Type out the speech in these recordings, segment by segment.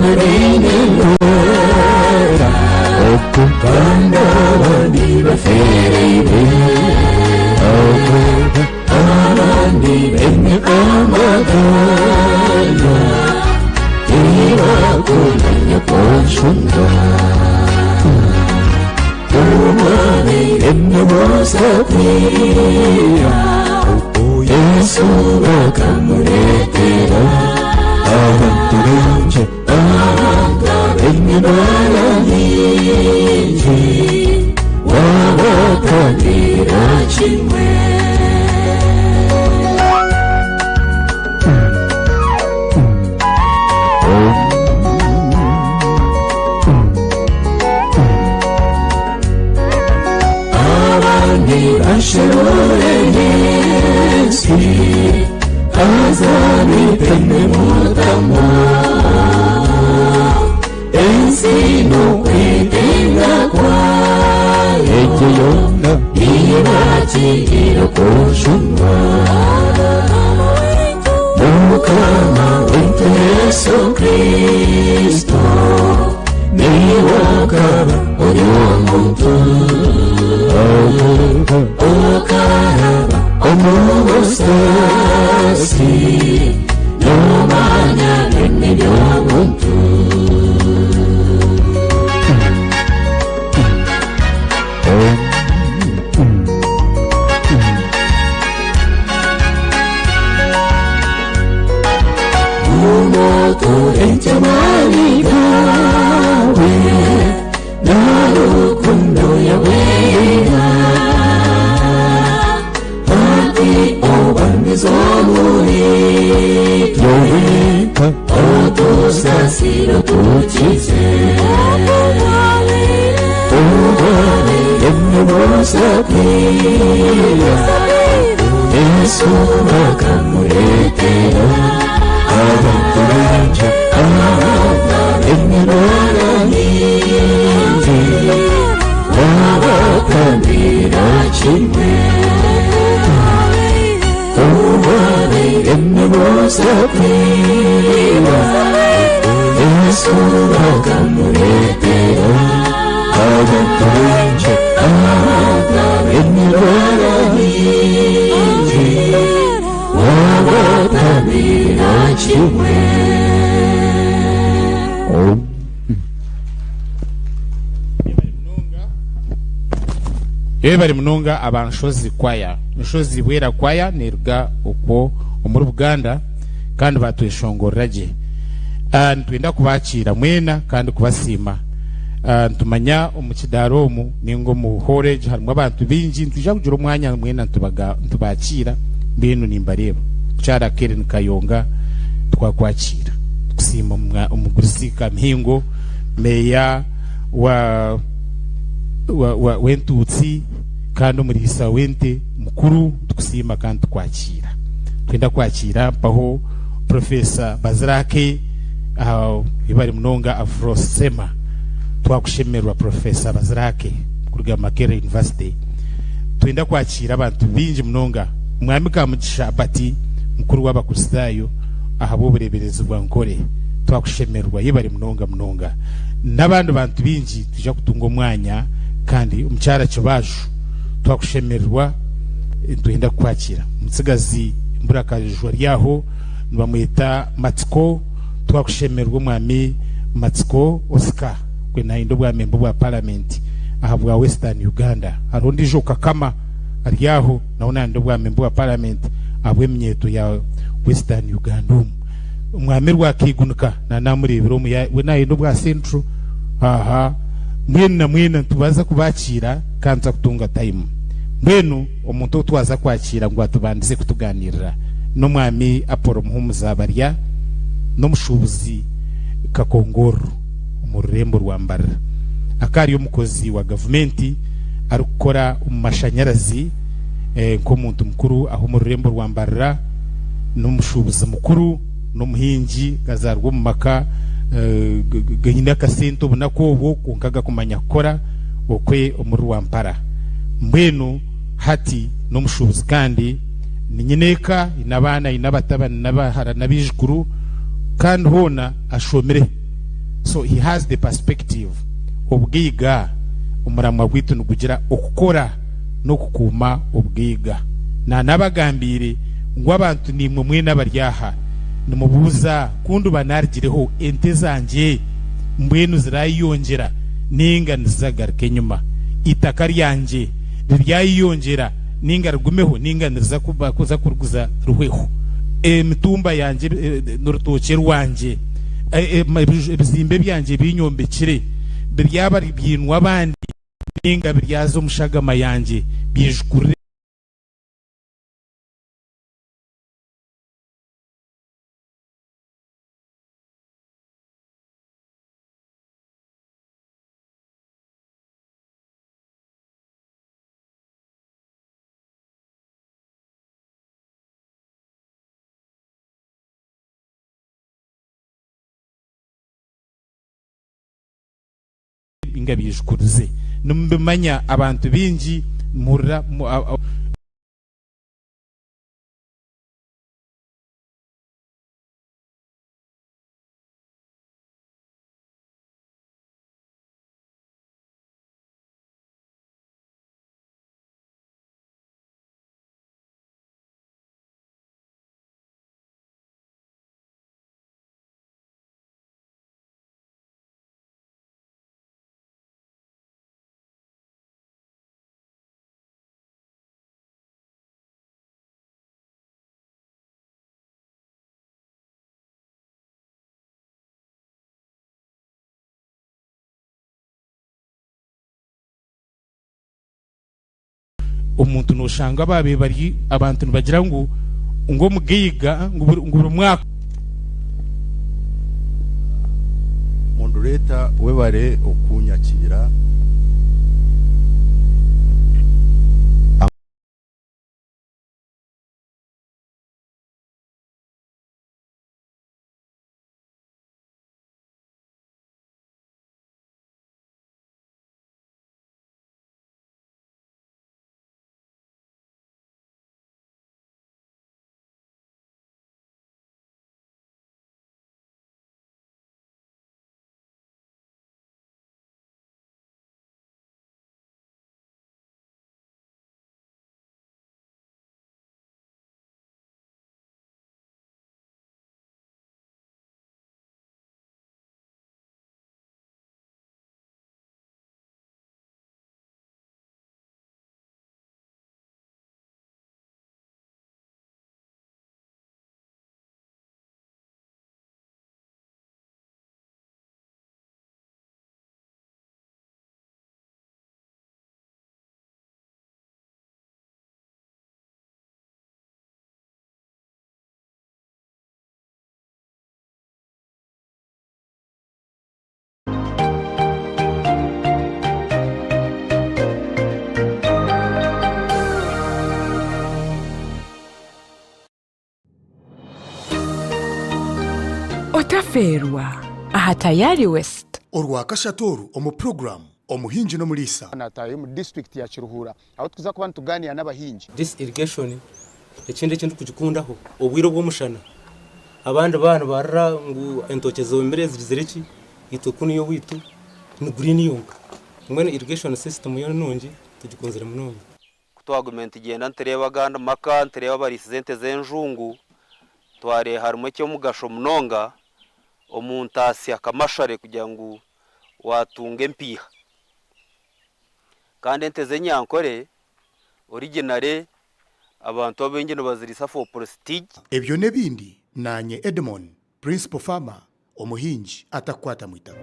Bamaraine endwara Kandi abandi bafeereire Abandi baine amaganya Tibakumanya kweshunga Obabaire nibasafiira Yesu bakamureetera Abantu baingi Abantu abaine endwara nyingi Wabatambira kimwe. Abandi basherure ensi haza biteme mutama ensi n'okwetenga kwayo Egyo yoona nibakigire kujunwa Mukama waitu Yesu Kristo niwe okaba ori omuntu okaraba omu busaasi nomanya byona eby'omuntu. Umoto entamani gawe na rukundo yawe Ati obandizo muri yowenka otusasira tukize Tugane ennebosapira Yesu bakamureetera Abantu baingi endwara nyingi wabatambira kimwe Tugane ennebosapira Yesu bakamureetera Abantu baingi endwara nyingi wabatambira kimwe. Yewe bari munonga aba Nshozi kwaya Nshozi Bwera kwaya neruga okwo omuri Buganda kandi batweshongorera gye. Ah, nitwenda kubakiira mwena kandi kubasiima. Ah, nitumanya omu kidaara omu ninga omu hall egi harimu abantu baingi nitwija kugira omwanya mwena nitubakiira mbwenu nimbareeba. Mukyara Karen Kayonga twakwakira. Tukusiima omugurusi Kamihingo meeya wa w'entuutsi kandi omuriisa w'ente mukuru tukusiima kandi tukwakira. Twenda kwakira mpaho Professor Bazirake ibari munonga Afrosema. Twakushemerwa Professor Bazirake kuruga Makerere University. Twenda kwakira abantu bingi munonga. Mwami Kamugisha Bati mukuru w'Abakristaayo ahabw'obureeberezi bwa Nkore. Twakushemerwa yebare munonga munonga. N'abandi bantu bingi twija kutunga omwanya kandi omukyara Kibaju twakushemerwa twenda kukwakira. Omutsigazi Mburakajwa ryaho nibamweta Matsiko twakushemerwa omwami Matsiko Oscar gwe nayenda obwamemba bwa parliament aha bwa Western Uganda. Hariho ondiijo Kakama aryaho nawe nayenda obwamemba bwa parliament ahabw'eminyeeto ya Western Uganda omu. Omwami Rwakigunika nanamureebera omu we nayenda obwa Central aha mbwenu na mwena nitubaza kubakiira kandi tuza kutunga time. Mbwenu omuntu ou twaza kwakira ngu atubandize kutuganirira n'omwami Apollo Muhumuza Barya n'omushuubuzi Kakongorro omu rurembo rwa Mbarara. Akaba ari omukozi wa gavumenti arikukora omu mashanyarazi nk'omuntu mukuru aho omu rurembo rwa Mbarara n'omushuubuzi mukuru n'omuhingi gazaarwa omu maka gaine akasente obunaku obwo kwonka gakumanya kukora okwe omuri Rwampara. Mbwenu hati n'omushuubuzi kandi ni nyineeka, aine abaana, aine abatabani n'abahara n'abaijukuru kandi hoona ashomire. So he has the perspective. Obugaiga, omuramwa gwaitu nigugira okukora n'okukuuma obugaiga. Naanabagambiire ngu abantu naimwe mwena abari aha nimubuuza ku ndiba naarigireho ente zangye mbwenu ziraayeyongyera nainga niziza kugaruka enyima? Eitaka ryangye riryayeyongyera nainga rigumeho nainga niriza kuza kuriguza rihweho? Emitumba yangye n'orutookye rwangye, ebizimbe byangye ebi nyombekire biryaba byinwe abandi nainga biryaza omu shagama yangye byejukurire? Ninga byejukurize. Nimubimanya abantu baingi muhurira. Omuntu noshanga baabaire bari abantu nibagira ngu ngu omugaiga ngu buri mwaka. Moderator webare okunyakiira. Otafeerwa aha Tayari West. Orwakashatu oru omu puroguraamu Omuhingi n'Omuriisa. Nataaha omu disiturikiti ya Kiruhura ahu turikuza kuba nitugaaniira n'abahingi. This irrigation ekindi eki ndikugikundaho obwire obw'omushana abandi baaba nibarira ngu entookye zoomire zigizire ki itwe kunu owaitu ni green yonka mbwenu irrigation system yo ni nungi tugikunzire munonga. Ku twagumire nitugyenda nitureeba agandi maka, nitureeba abariisize ente z'enjungu, twareeba harimu eky'omugasho munonga omu ntaasya kamashare kugira ngu waatunga empiiha. Kandi ente z'enyankore originally abantu abaingi nibaziriisa for prestige. Ebyo n'ebindi naanye Edmon, Principal Farmer, omuhingi atakukwata mu itaka.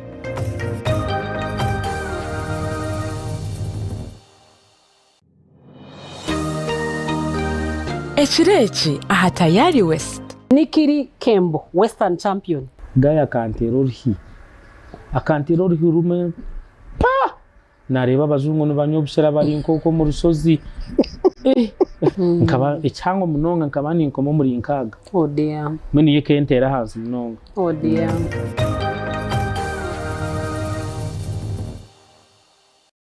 Ekiro eki aha Tayari West. Nikiri Kembo, Western Champion. Guy akanteera oruhi, akanteera oruhi rumwe pa! Naareeba abajungu nibanywa obushera bari nk'okwo omu rushozi. Eh! Nkaba ekihango munonga nkaba ninkoma omuri nkaaga. Oh dear. Mbwenu niyo ekenteera ahansi munonga. Oh dear.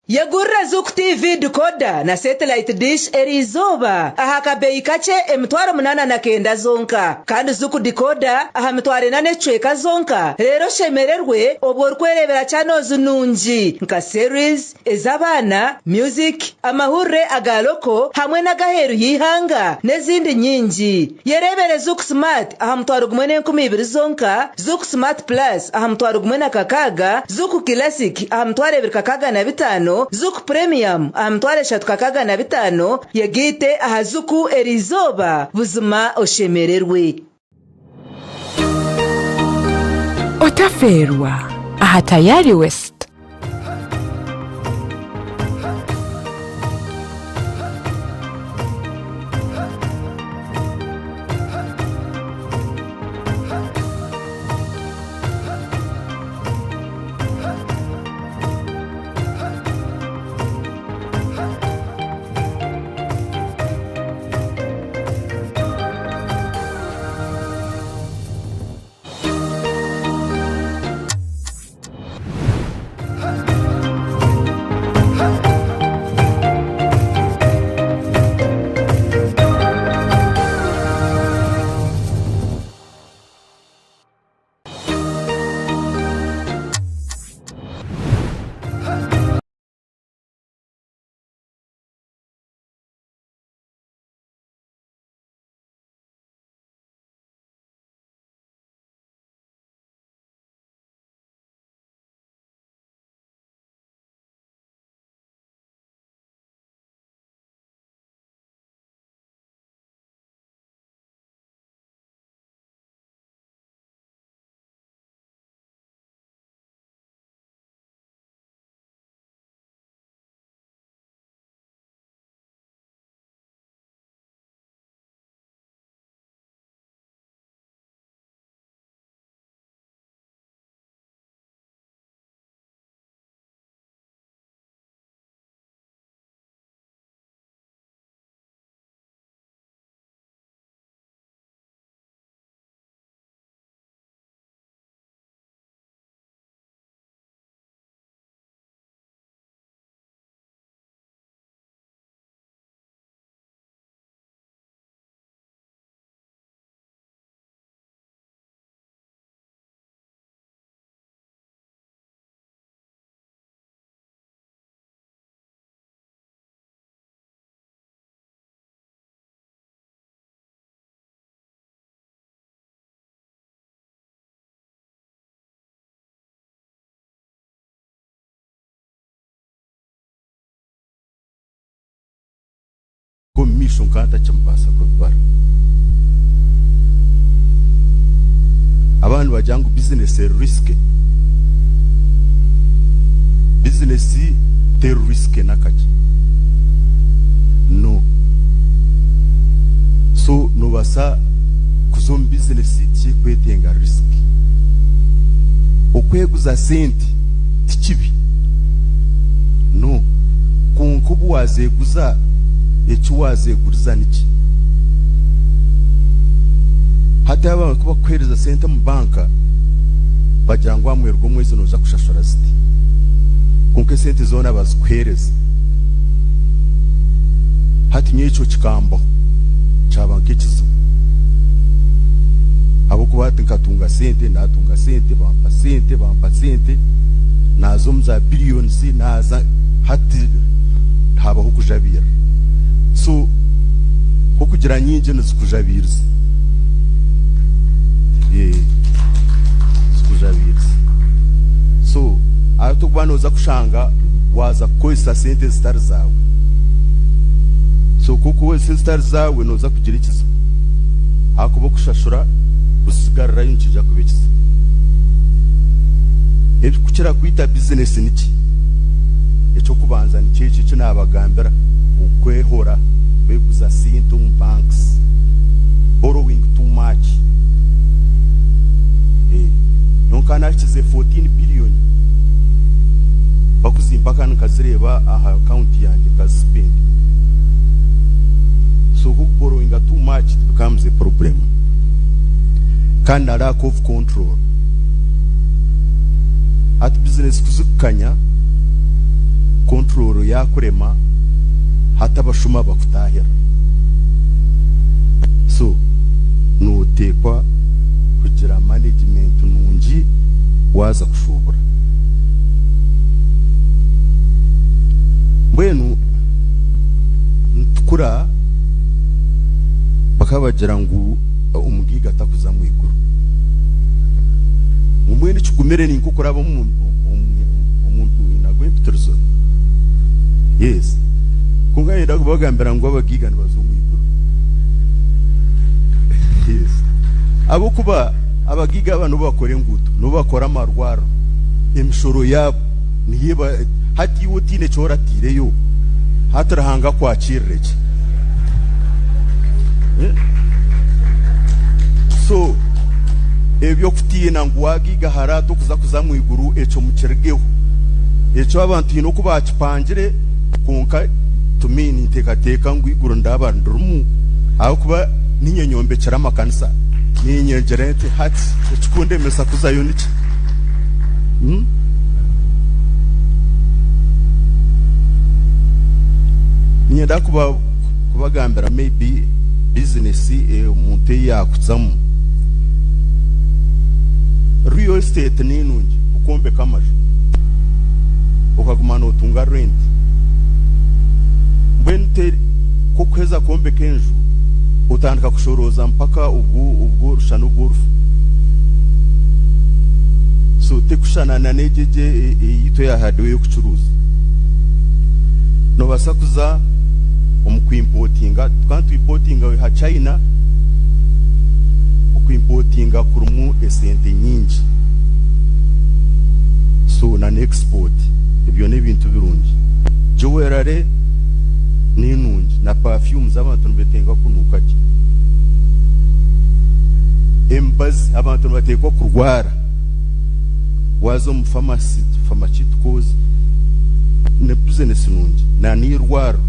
Yegurire Zuku TV decoder na satellite dish eriizooba aha kabeeyi kakye 809 zonka. Kandi Zuku decoder aha 4,000 n'ekicweka zonka reero oshemererwe obwo orikwereebera channels nungi nka series, ez'abaana, music, amahurire aga loko hamwe n'ag'aheeru y'eihanga n'ezindi nyingi. Yereebere Zuku Smart aha 10,000 zonka, Zuku Smart Plus aha 1,600, Zuku Classic aha 2,605, Zuku Premium aha 3,605, yegaite aha Zuku eriizooba buzima oshemererwe. Otafeerwa aha Tayari West. Omu maisho nkaba ntakimubaasa kubibara. Abandi nibagira ngu bizinesi eri risky. Bizinesi teri risky n'akakye. No. So noobaasa kuza omu bizinesi tikirikwetenga risk. Okweguza sente ti kibi. No. Kwonka obu waazeeguza, eki waazeeguriza niki? Hati abantu ku bakukuheereza sente omu banka, bagira ngu aha muheru gw'omwezi nooza kushashura ziti. Kwonka esente zoona bazikuheereza. Hati nyowe ekyo kikambaho, kyaba nk'ekizibu. Ahabw'okuba hati nkatunga sente, naatunga sente, bampa sente, bampa sente, naaza omu za billions, naaza hati haabaho okujabiirira. So nk'okugira nyingi nizikujabiiriza. Eh, nizikujabiiriza. So hati okuba nooza kushanga waaza kukozesa sente ezitari zaawe. So ku orikukozesa ezitari zaawe nooza kugira ekizibu ahakuba okushashura kusigarirayo nikiija kuba ekizibu. Ebirikukira kwita bizinesi niki? Eky'okubanza nikyo eki eki naabagambira, okwehora kweguza sente omu banks, borrowing too much. Eh, nyowe nkaba naahikize 14 billion bakuzimpa kandi nkazireeba aha account yangye nkazisipendinga. So ku okuborrowinga too much it becomes a problem. Kandi na lack of control. Hati bizinesi ku zikukanya, Control yakurema hati abashuma bakutahirira. So notekwa kugira management nungi waza kushubura. Mbwenu nitukura bakaba bagira ngu omugiga takuza mwiguru. Ngu mbwenu ekigumire ninka okuraba omu omu empitirizo. Yes. Kwonka niinyenda kubagambira ngu abagiga nibaza omu iguru. Yes. Ahabw'okuba abagiga aba nibo bakora enguuto, nibo bakora amarwariro, emishoro yaabo niyo eba hati iwe otaine eki orataireyo, hati Ruhanga akwakirire ki? So eby'okutiina ngu waagaigahara tokuza kuza mu iguru ekyo mukirigeho. Ekyo abantu haine oku baakipangire kwonka to me ninteekateeka ngu eiguru ndaaba ndirimu ahabw'okuba niinye nyombekire amakanisa. Niinye ngira nti hati ekikundemesa kuzayo niki? Niinyenda kubagambira maybe bizinesi omuntu ei yaakuzamu. Real estate ni nungi okwombeka amaju okaguma nootunga rent. Mbwenu ku orikuheza kwombeka enju otandika kushorooza mpaka obu obu orushana obu orifa. So tekushushana na n'egyo egyo eyaitu eya hardware ey'okucuruuza. Noobaasa kuza omu kwimpotinga, tukaba nitwimpotinga oiha China, okwimpotinga kurimu esente nyingi. So na n'export, ebyo n'ebintu birungi. Jewellery ni nungi na perfumes abantu nibetenga kunuuka gye. Emibazi abantu nibateekwa kurwara. Waaza omu pharmacy, pharmaceuticals ni business nungi na n'eirwariro,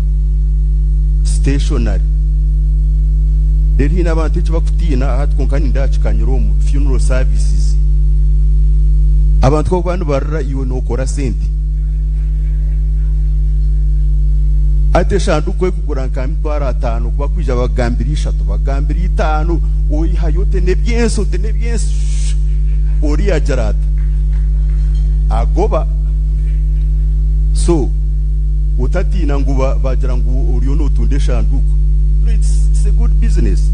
stationery. Reero haine abantu eki bakutiina hati kwonka nindeeba kikanyire omu funeral services. Abantu ku barikuba nibarira iwe nookora sente. Hati eshanduuku erikugura nka mitwaro ataano ku bakwija bakugambira ishatu, bakugambira itaano, oihayo oti n'ebyensi oti n'ebyensi oriya agira ata? Agoba. So otatiina ngu bagira ngu oriyo nootunda eshanduuku. No, it's, it's a good business.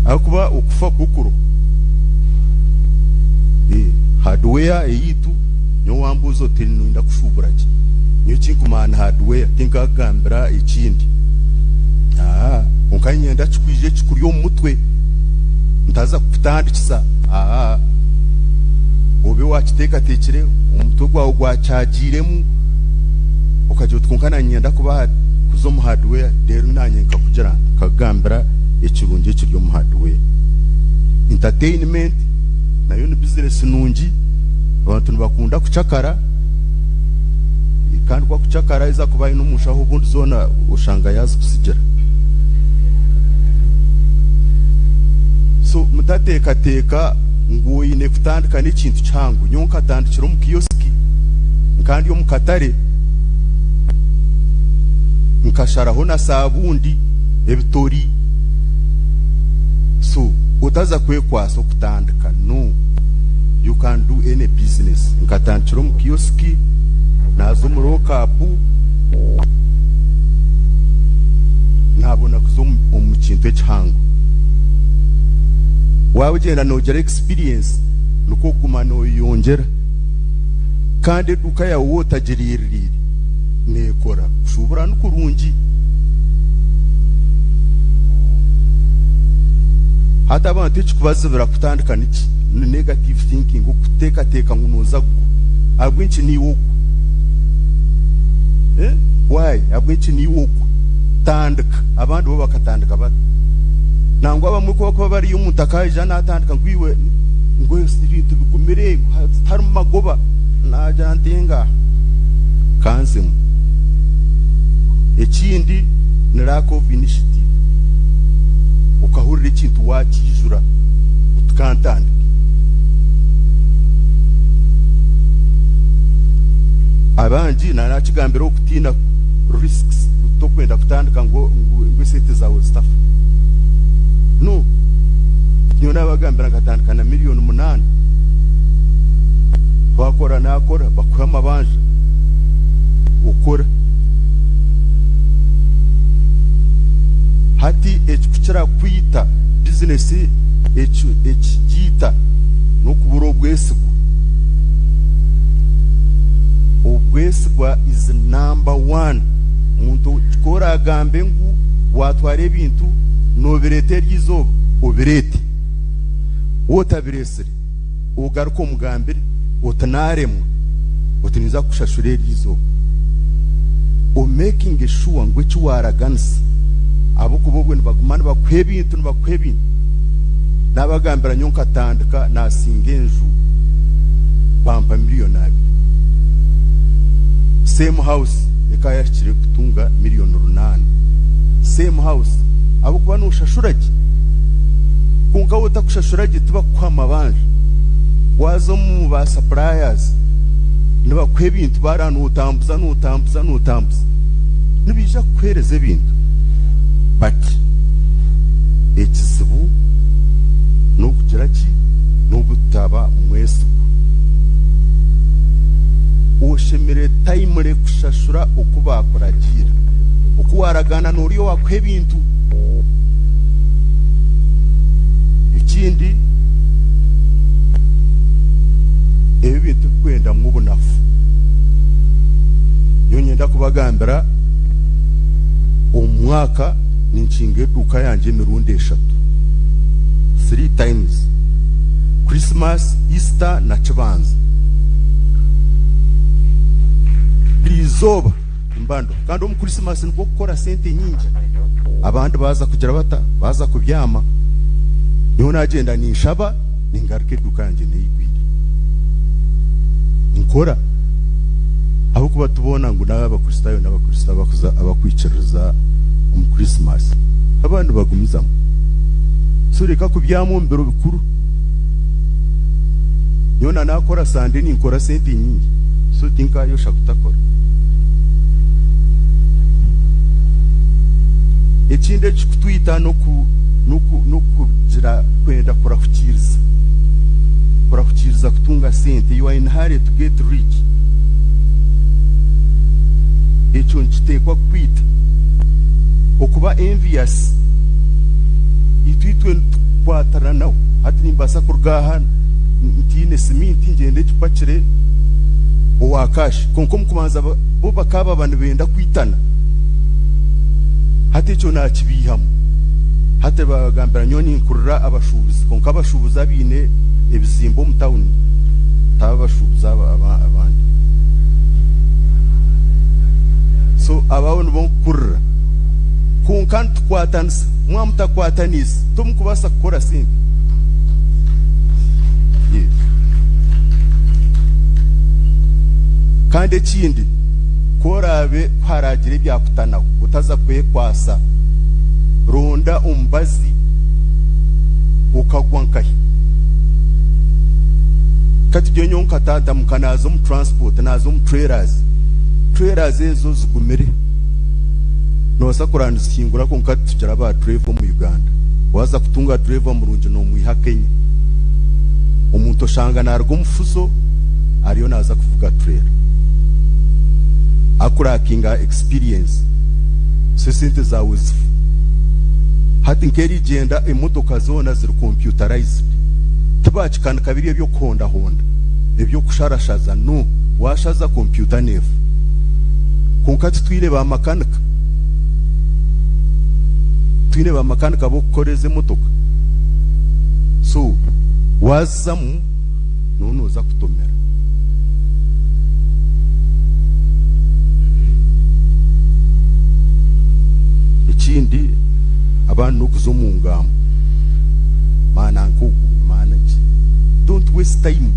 Ahakuba okufa kwo kuriho. Eh, hardware eyaitu nyowe wambuuza oti noyenda kushuubura ki? Nyowe ekinkumanya ni hardware, tinkakugambira ekindi. Aa, kwonka niinyenda kikwije kikuri omu mutwe, ntaza kukutandikisa. Aa, obe waakiteekateekire, omutwe gwawe gwakyagiiremu, okagira oti kwonka naanye niinyenda kuba kuza omu hardware, reero naanye nkakugira nta, nkakugambira ekirungi ekiri omu hardware. Entertainment nayo ni bizinesi nungi, abantu nibakunda kucakara, kandi ku akucakara haza kuba aine omu nshaho obundi zoona oshanga yaazikutsigira. So mutateekateeka ngu oine kutandika n'ekintu kihango. Nyowe nkatandikira omu kioski, nkaba ndi omu katare, nkasharaho na saabundi, ebitori. So otaza kwekwasa okutandika, no, you can do any business. Nkatandikira omu kioski, naaza omu lockup, naabona kuza omu kintu ekihango. Waaba ogyenda noogira experience nikwo okuguma nooyeyongyera. Kandi eduuka yaawe waaba otagiriiririire neekora. Kushuubura ni kurungi. Hati abantu ekikubazibira kutandika niki? Ni negative thinking, okuteekateeka ngu nooza kugwa. Ahabw'enki niiwe ogwa? Eh? Why? Ahabw'enki niiwe ogwa? Tandika. Abandi bo bakatandika bata? Nangwa abamwe ku bakuba bariyo omuntu akaija naatandika ngu iwe ngu ebintu bigumire tiharimu magoba. Naagira nti ngaaha kanzemu. Ekindi ni lack of initiative. Okahurira ekintu waakiijura oti kantandike. Abandi. Abangi nanakigambira okutiina risks tokwenda kutandika ngu ngu esente zaawe zitafa. No. Nyowe nabagambira nkatandika na miriyoni munaana. Twakora nakora bakuha amabanja okora. Hati ekikukira kwita bizinesi ekigiita n'okubura obwesigwa. Obwesigwa is number one. Omuntu ku oraagambe ngu waatwara ebintu noobireeta eryo izooba, obireete. Waaba otabireetsire, ogaruke omugambire oti naaremwa, oti ninza kukushashura eryo izooba. Omekinge shuwa ngu eki waaraganisa, ahabw'okuba obwo nibaguma nibakuha ebintu nibakuha ebintu. Naabagambira nyowe nkatandika naasinga enju bampa miriyoni abiri. Same house ekaba yahikire kutunga miriyoni runaana. Same house ahabw'okuba nooshashura gye. Kwonka waaba otakushashura gye tibakukuha amabanja. Waaza omu ba suppliers nibakuha ebintu bareeba nootambuza nootambuza nootambuza nibaija kukuheereza ebintu but ekizibu n'okugira ki n'obutaba mwesigwa. Oshemereire timely kushashura oku baakuragiira. Oku waaragaana n'oriya owaakuha ebintu. Ekindi, ebi ebintu bikwendamu obunafu. Nyowe niinyenda kubagambira omu mwaka ninkinga eduuka yangye emirundi eshatu. Three times. Christmas, Easter na Kibanza. Buri izooba mba ndiho. Kandi omu Christmas nikwo kukora sente nyingi. Abandi baaza kugira bata? Baaza kubyama. Nyowe naagyenda ninshaba, ningaruka eduuka yangye neigwire. Nkora ahabw'okuba tiboona ngu n'Abakristaayo n'Abakristaayo abakuza abakwikiririza omu Christmas. Abandi bagumizamu. So reka kubyama omu biro bikuru. Nyowe na naakora Sande ninkora sente nyingi. So tinkayosha kutakora. Ekindi ekikutwita n'oku n'oku n'okugira kwenda kurahukiiriza. Kurahukiiriza kutunga sente. You are in hurry to get rich. Ekyo nikiteekwa kukwita. Okuba envious. Itwe itwe nitukwatiranaho. Hati nimbaasa kuruga aha ntiine siminti ngyende ngipakire owa cash. Kwonka omu kubanza bo bakaba baba nibenda kwitana. Hati ekyo naakibiihamu. Hati bagambira nyowe ninkurira abashuubuzi kwonka abashuubuzi abaine ebizimbe omu tawuni taba abashuubuzi abandi. So ababo nibo nkukurira. Kwonka nitukwatanisa. Mwaba mutakwataniise timukubaasa kukora sente. Yes. Kandi ekindi ku oraabe ku haraagira ebyakutanaho otaza kwekwasa, ronda omubazi okagwa nkahi. Katugire nyowe nkatantamuka naaza omu transport, naaza omu trailers. Trailers ezo zigumire. Noobaasa kuraba nizihingura kwonka titugira ba driver omu Uganda. Waaza kutunga driver murungi noomwiha Kenya. Omuntu oshanga naaruga omu fuso ariyo naaza kuvuga trailer. Akurakinga experience. So esente zaawe zifa. Hati nk'erigyenda emotoka zoona ziri computerized. Tibakikanika biri eby'okuhondahonda, eby'okusharashaza no. Waashaza kompyuta neefa. Kwonka titwine baamakanika. Twine baamakanika b'okukora ezi emotoka. So waazizamu nooba nooza kutomera. Ekindi abandi n'okuza omu ngambo. Maana nk'ogu, maana ki? Don't waste time.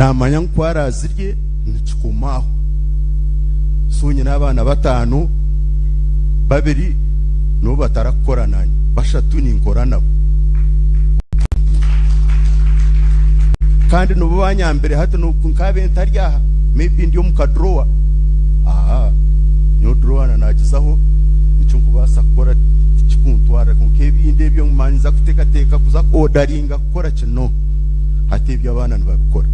Naamanya ngu ku araazirye nikikoma aho. So nyine abaana bataano, babiri nibo batarakukora naanye, bashatu ninkora nabo. Kandi nibo banyambire hati nkaabe ntari aha, maybe ndi omu ka drawer. Aa, nyowe drawer na naagizaho, nikyo nkubaasa kukora tikikuntwarira. Kwonka ebindi ebyo ngu ninza kuteekateeka kuza kuodaringa kukora ki, no. Hati ebyo abaana nibabikora.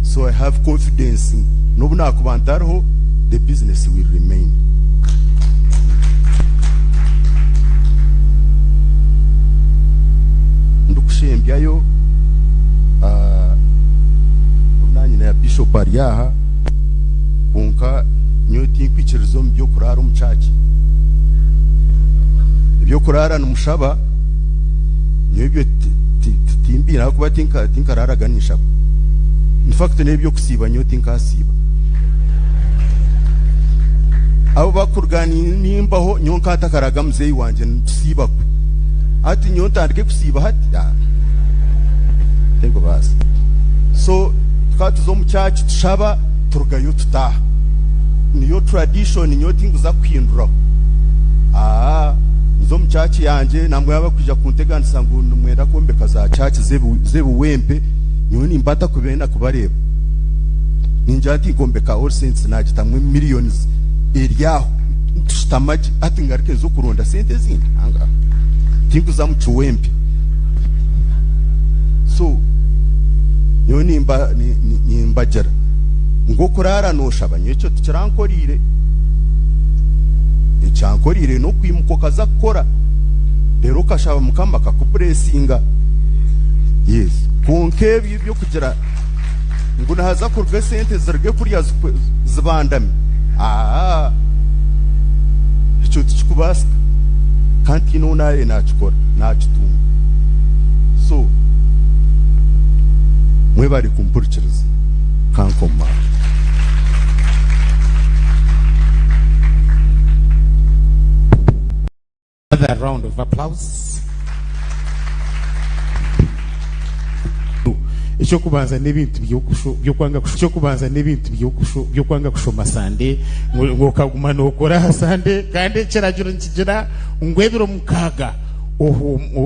So I have confidence n'obu naakuba ntariho, the business will remain. Ndikushembyayo, obu nanyina ya Bishop ari aha, kwonka nyowe tinkwikiriza omu by'okuraara omu church. Eby'okuraara nimushaba, nyowe ebyo timbiine ahakuba tinkaraaraga ninshaba. In fact n'eby'okusiiba nyowe tinkasiiba. Abo bakuruga nimbaho nyowe nkatakaraga muzeeyi wangye nitusiiba kwe. Hati nyowe ntandike kusiiba hati? Tinkubaasa. So tukaba tuza omu church tushaba turugayo tutaaha. Niyo tradition nyowe tinkuza kuhinduraho. Nza omu church yangye namwe abakwija kunteganisa ngu nimwenda kwombeka za church z'ebiwempe, nyowe nimba ntakubenda kubareeba. Ningira nti nkombeka All Saints naagitamu millions eri aho tushutama gye hati ngaruke nze okuronda sente ezindi anga tinkuza mu kiwempe. So nyowe nimba nimbagira ngu okuraara nooshaba nyowe ekyo tikirankoriire. Ekyankoriire n'okwimuka okaza kukora reero okashaba Mukama akakuburesinga. Yes. Kwonka ebyo eby'okugira ngu nihaza kuruga esente ziruge kuriya zibandame, ekyo tikikubaasika. Kandi tihaine ou naabaire naakikora, naakitunga. So mwebare kumpurikiriza. Kankoma aho. Another round of applause. Eky'okubanza n'ebintu by'okwanga eky'okubanza n'ebintu by'okwanga kushoma Sande ngu okaguma nookora aha Sande kandi ekiragiro nikigira ngu ebiro 6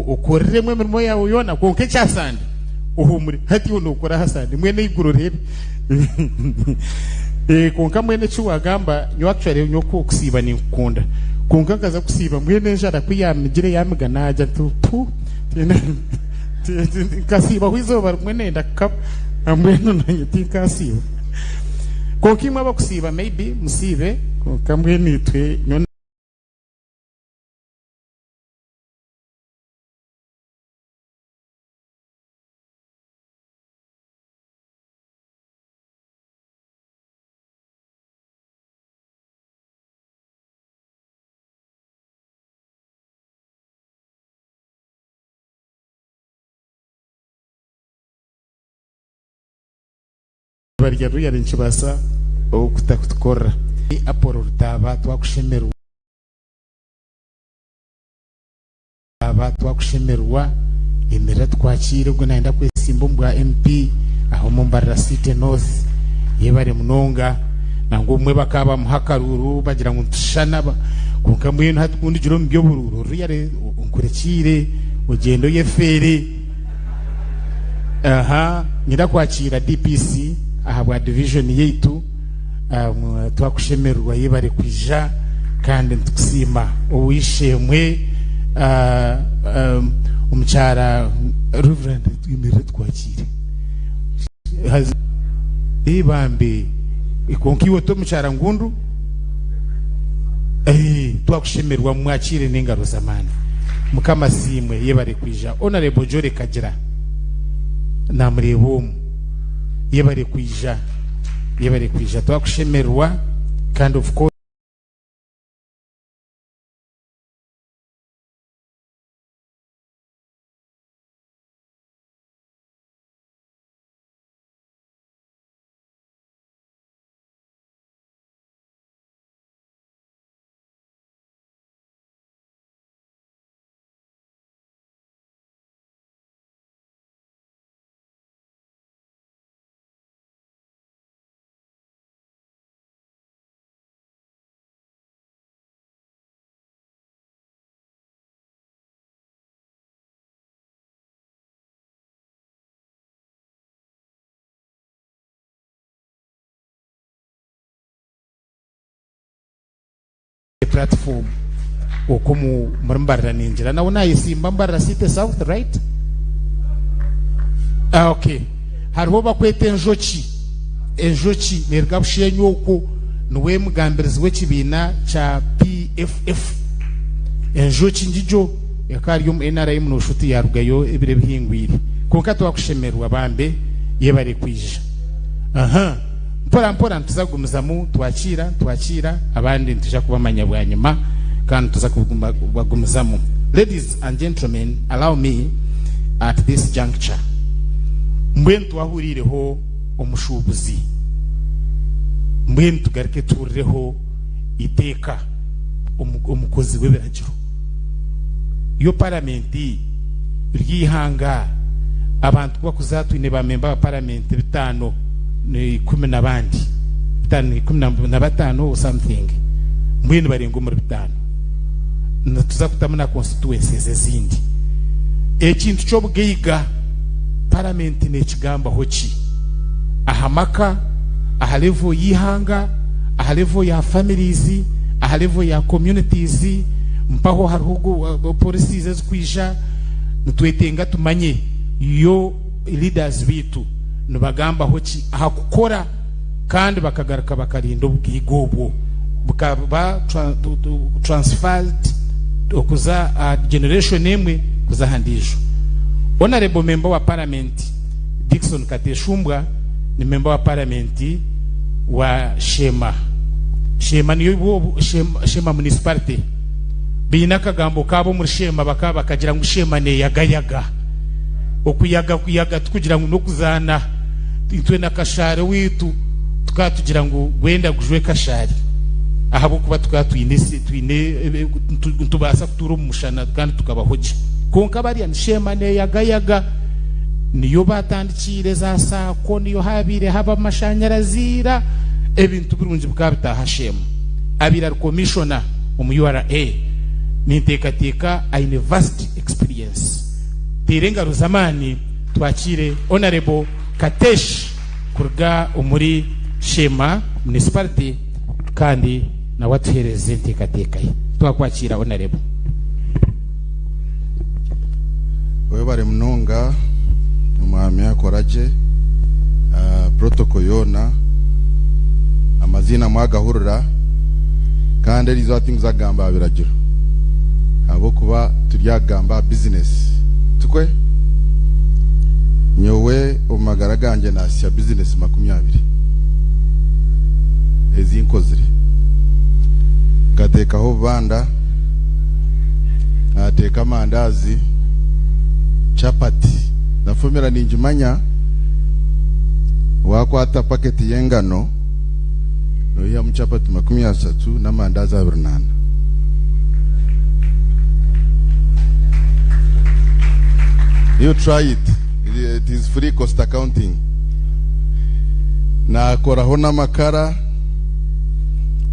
okoreremu emirimo yaawe yoona kwonka ekya Sande ohuumure. Hati iwe nookora aha Sande mbwenu eiguru oreebe. Kwonka mbwenu eki waagamba nyowe actually nyowe okusiiba ninkukunda kwonka nkaza kusiiba mbwenu enjara ku yaamigire yaamiga naagya nti pu nkasiibaho eizooba rimwe nenda kukaba mbwenu nanye tinkasiiba. Kwonka imwe abakusiiba maybe musiibe kwonka mbwenu itwe nyowe. Barya ruyari nikibaasa okutakutukorera. Apollo Rutaaba twakushemerwa. Aba twakushemerwa emirira tukwakiire ogwe nayenda kwesimba omu bwa MP aha omu Mbarara City North yebare munonga nangwa obumwe bakaba bamuha akaruuru bagira ngu nitushushana kwonka mbwenu hati kundigira omu by'oburuuru oruyare nkurekiire ogyende oyefeere aha nyenda kwakiira DPC aha bwa division yaitu Twakushemererwa yebare kwija kandi nitukusiima ow'eishe-emwe omukyara Reverend twemerere tukwakiire. Bambi kwonka iwe oti omukyara ngundu twakushemererwa mwakiire n'engaro z'amaani. Mukama asiimwe yebare kwija. Honourable Jolly Kagira namureeba omu yebare kwija. Yebare kwija twakushemererwa kandi of course. Platform okwo muri Mbarara ningira nawe nayesimba Mbarara City South right? Ah, okay. Hariho bakweta enjoki. Enjoki neruga Bushenyi okwo niwe mugambirizi w'ekibiina kya PFF. Enjoki ngijo ekaba ari omu NRM noshuti yarugayo ebiro ebihingwire. Kwonka twakushemererwa bambe yebare kwija. Aha. Mpora mpora nituza kugumizamu twakiira twakiira abandi nituija kubamanya bwanyima kandi nituza kubagumizamu. Ladies and gentlemen allow me at this juncture mbwenu twahuriireho omushuubuzi mbwenu tugaruke tuhurireho eiteeka omukozi w'ebiragiro. Yo paramenti ry'eihanga abantu kubakuza twine ba memba ba paramenti bitaano n'ikumi n'abandi bitaano n'ikumi na bataano or something mbwenu barenga omuri bitaano nituza kutamu na constituencies ezindi ekintu ky'obugaiga paramenti nekigambaho ki aha maka aha level y'eihanga aha level ya families aha level ya communities mpaho hariho policies ezikwija nitwetenga tumanye yo leaders baitu nibagambaho ki aha kukora kandi bakagaruka bakarinda obugaiga obwo bukaba transferred okuza aha generation emwe kuza aha ndiijo. Honourable Member wa Parliament Dickson Kateshumbwa ni Member wa Parliament wa Sheema. Sheema niyo Sheema Municipality. Baine akagambo kaabo omuri Sheema bakaba bakagira ngu Sheema neyagayaga. Okuyaga kuyaga tikugira ngu n'okuzaana. Itwe na Kashaari owaitu tukaba tugira ngu gwenda gujwe Kashaari ahabw'okuba tukaba twine twine nitubaasa kutuura omu mushana kandi tukabaho gye. Kwonka bariya ni Sheema neyagayaga. Niyo baatandikiire za saako, niyo haabaire haba amashanyarazi ira, ebintu birungi bikaba bitaaha Sheema. Abaire ari komishona omu URA, ninteekateeka aine vast experience. Teera engaro z'amaani twakiire Honourable Katesh kuruga omuri Sheema Municipality kandi nawe atuheereze enteekateeka ye. Twakwakiira Honourable. Webare munonga omwami akoragye protocol yoona amaziina mwagahurira kandi eriizooba tinkuza kugamba aha biragiro ahabw'okuba turi aha kugamba aha bizinesi tikwe? Nyowe omu magara gangye naasya bizinesi 20 ezi nkozire. Nkateekaho obubanda, naateeka amandaazi, chapati na fomyura ningimanya, waakwata paketi y'engano Noihamu chapati 30 n'amandazi 24. You try it. It is free cost accounting. Nakoraho n'amakara.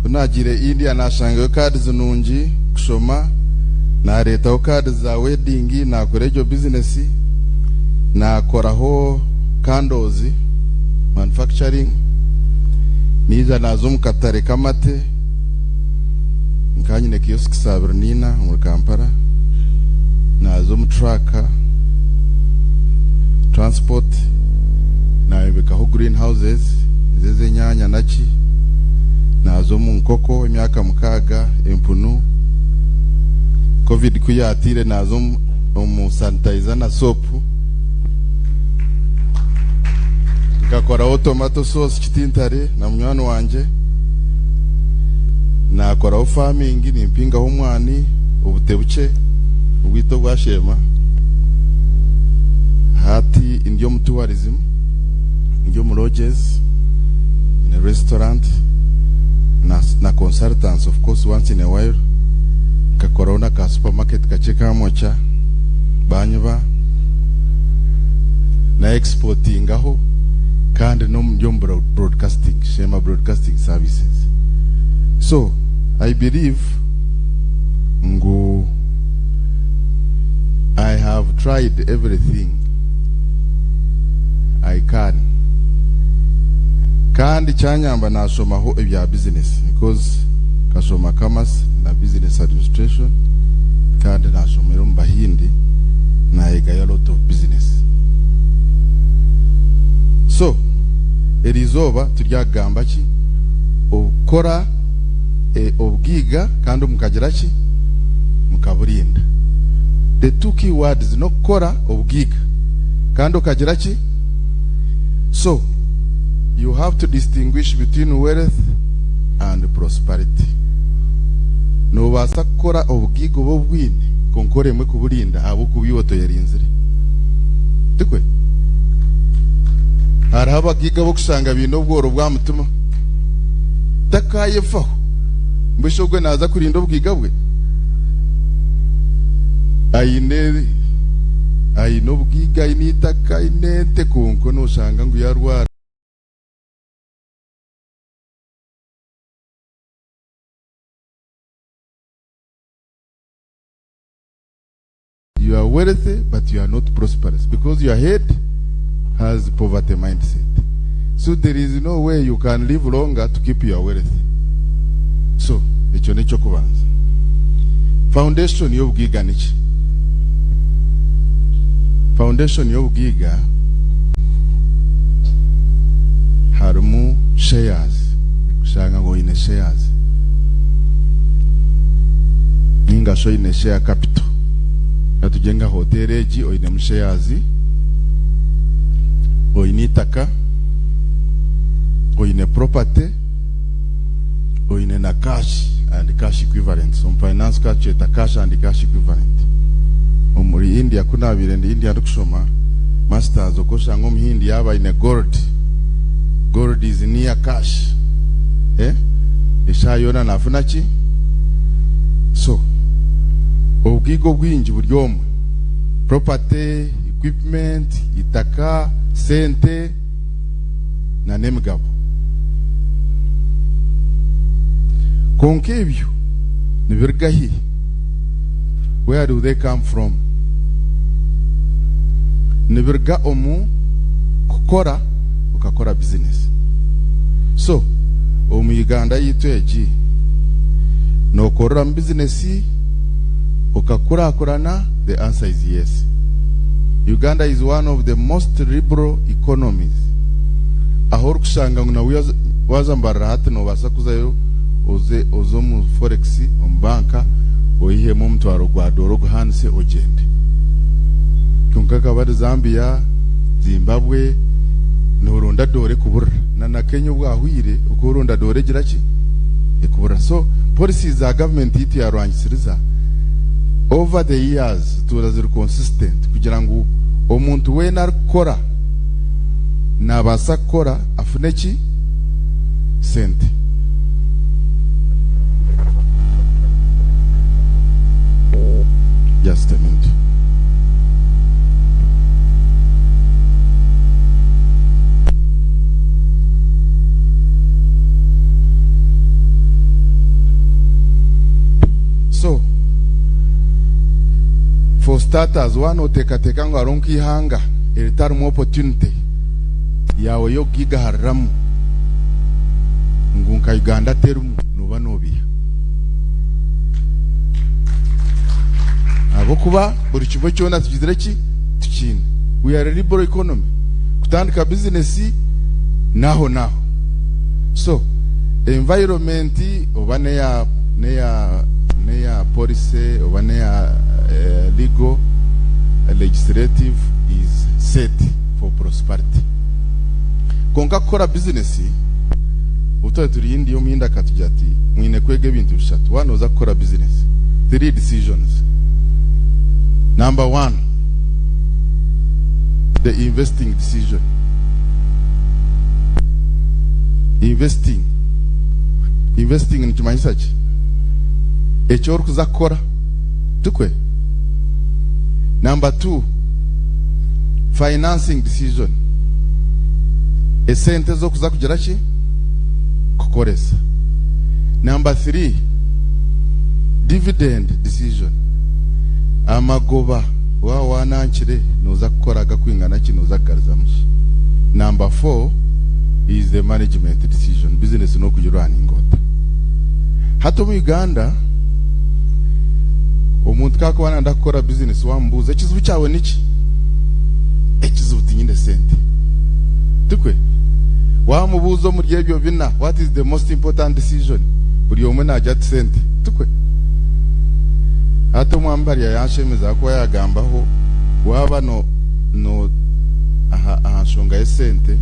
Ku naagiire India naashangayo cards nungi kushoma. Naareetaho cards za wedding naakora egyo business. Naakoraho candles manufacturing. Naija naaza omu katare k'amate, nkaba nyine kiosk 24 omuri Kampala, naaza omu truck transport, naayombekaho green houses ezi ez'enyaanya naki, naaza omu nkoko emyaka 6, empunu, covid ku yaatiire naaza omu sanitizer na soap. Nkakoraho tomato sauce Kitintare na munywani wangye. Nakoraho farming nimpingaho omwani obute bukye obwito obwa Sheema. Hati ndi omu tourism, ndi omu lodges, in a restaurant na, na consultants of course once in a while. Nkakoraho na ka supermarket kakye Kamwokya banyiba. Na exportingaho kandi n'omu omu broadcasting, Sheema Broadcasting Services. So I believe ngu I have tried everything I can kandi kyanyamba nashomaho ebya business because nkashoma commerce. na business administration kandi nashomera omu Bahindi nayegayo a lot of business. So eriizooba turi aha kugamba ki? Okukora obugaiga kandi mukagira ki? Mukaburinda. The two key words n'okukora obugaiga kandi okagira ki? So you have to distinguish between wealth and prosperity. Noobaasa kukora obugaiga obu obwine kwonka oremwe kuburinda ahabw'okuba iwe otoyerinzire. Tikwe? Hariho abagaiga ab'okushanga baine obworo bw'aha mutima. Takayefaho. Mbwenu shi ogwe naaza kurinda obugaiga bwe? Aine aine obugaiga, aine eitaka, aine ente kwonka nooshanga ngu yaarwara. You are wealthy but you are not prosperous because your head has poverty mindset. So there is no way you can live longer to keep your wealth. So ekyo n'ekyokubanza. Foundation y'obugaiga niki? Foundation y'obugaiga harimu shares, kushanga ngu oine shares. Ninga shi oine share capital. Ka tugire nka hotel egi oinemu shares, oine eitaka, oine property, oine na cash and cash equivalents. Omu finance tukaba tukyeta cash and cash equivalent. Omuri India ku nabaire ndi India ndikushoma masters okwo oshanga omuhindi yaaba aine gold, gold is near cash. Eh? Eshaaha yoona naafuna ki? So, obugaiga obwingi buri omwe. Property, equipment, eitaka, sente, na n'emigabo. Kwonka ebyo nibiruga hi? Where do they come from? Nibiruga omu kukora okakora bizinesi. So, omu Uganda yaitu egi, nokoreramu bizinesi okakurakurana? The answer is yes. Uganda is one of the most liberal economies ahu orikushanga ngu na waaza Mbarara hati noobaasa kuzayo oze oze omu forex omu banka oihemu omutwaro gwa doora oguhaanise ogyende. Kwonka akaba ari Zambia, Zimbabwe nooronda doora ekuburira. Na na Kenya obwahwire okaba oronda doora egira ki? Ekuburira. So policies za government yaitu yaarwangisiriza over the years zituura ziri consistent kugira ngu omuntu weena arikukora nabaasa kukora afune ki? Sente. Just a minute. So, for starters, waaba nooteekateeka ngu hariho nk'eihanga eritarimu opportunity yaawe y'okugigahariramu ngu nka Uganda terimu, nooba noobiiha. Ahabw'okuba buri kimwe kyona tugizire ki? Tukiine. We are a liberal economy. Kutandika bizinesi n'aho n'aho. So, environment oba n'eya n'eya n'eya policy oba n'eya legal, legislative is set for prosperity. Kwonka kukora bizinesi, obu twaba turi India omuhindi akatugira ati mwine kwega ebintu bishatu waaba nooza kukora bizinesi. Three decisions. Number one, the investing decision. Investing. Investing nikimanyisa ki? Eki orikuza kukora, tikwe? Number two, financing decision. Esente ez'okuza kugira ki? Kukoresa. Number three, dividend decision. Amagoba waaba waanankire nooza kukora agakwingana ki, nooza kugarizamu ki? Number four is the management decision. Business n'okugirwaninga ota? Hati omu Uganda, Omuntu ku arikuba nayenda kukora bizinesi wamubuuza ekizibu kyawe niki? Ekizibu tinyine sente. Tikwe? Wamubuuza omuri ebyo bina what is the most important decision? Buri omwe nagira ati sente. Tikwe? Hati omwami Barya yanshemeza ahakuba yagambaho waaba no no aha aha nshonga y'esente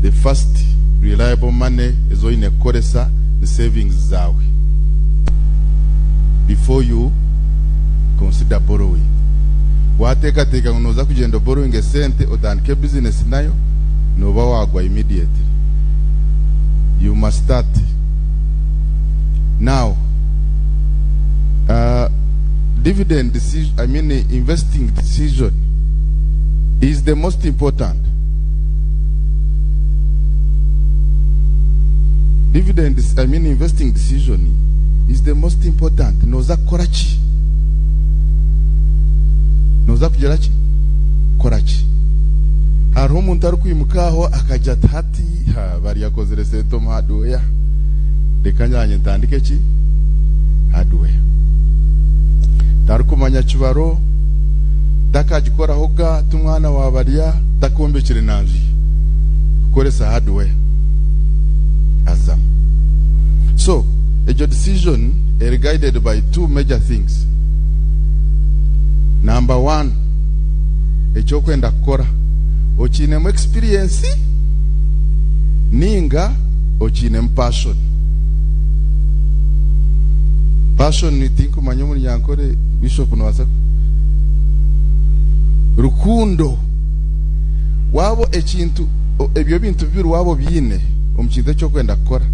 the first reliable money ezi oine kukoresa ni savings zaawe before you consider borrowing. Wateekateeka ngu nooza kugyenda oborrowinge sente otandike business nayo, nooba waagwa immediately. You must start now. Dividend decision, I mean investing decision is the most important. Dividend, I mean investing decision is the most important. Nooza kukora ki? Nooza kugira ki? Kukora ki? Hariho omuntu arikwimuka aho akagira ati hati ha, bari akozire sente omu hardware. Reka nanye ntandike ki? Hardware. Tarikumanya kibaro, takagikorahoga, ti mwana wa barya, takombekire na nju ye. Kukoresa hardware. Azamu. So, egyo decision eri guided by two major things. Number one, eki orikwenda kukora okiinemu experience ninga okiinemu passion. Passion tinkumanya omu Runyankore, Bishop nobaasa rukundo. Waaba ekintu ebyo bintu bibiri waaba obiine omu kintu eki orikwenda kukora,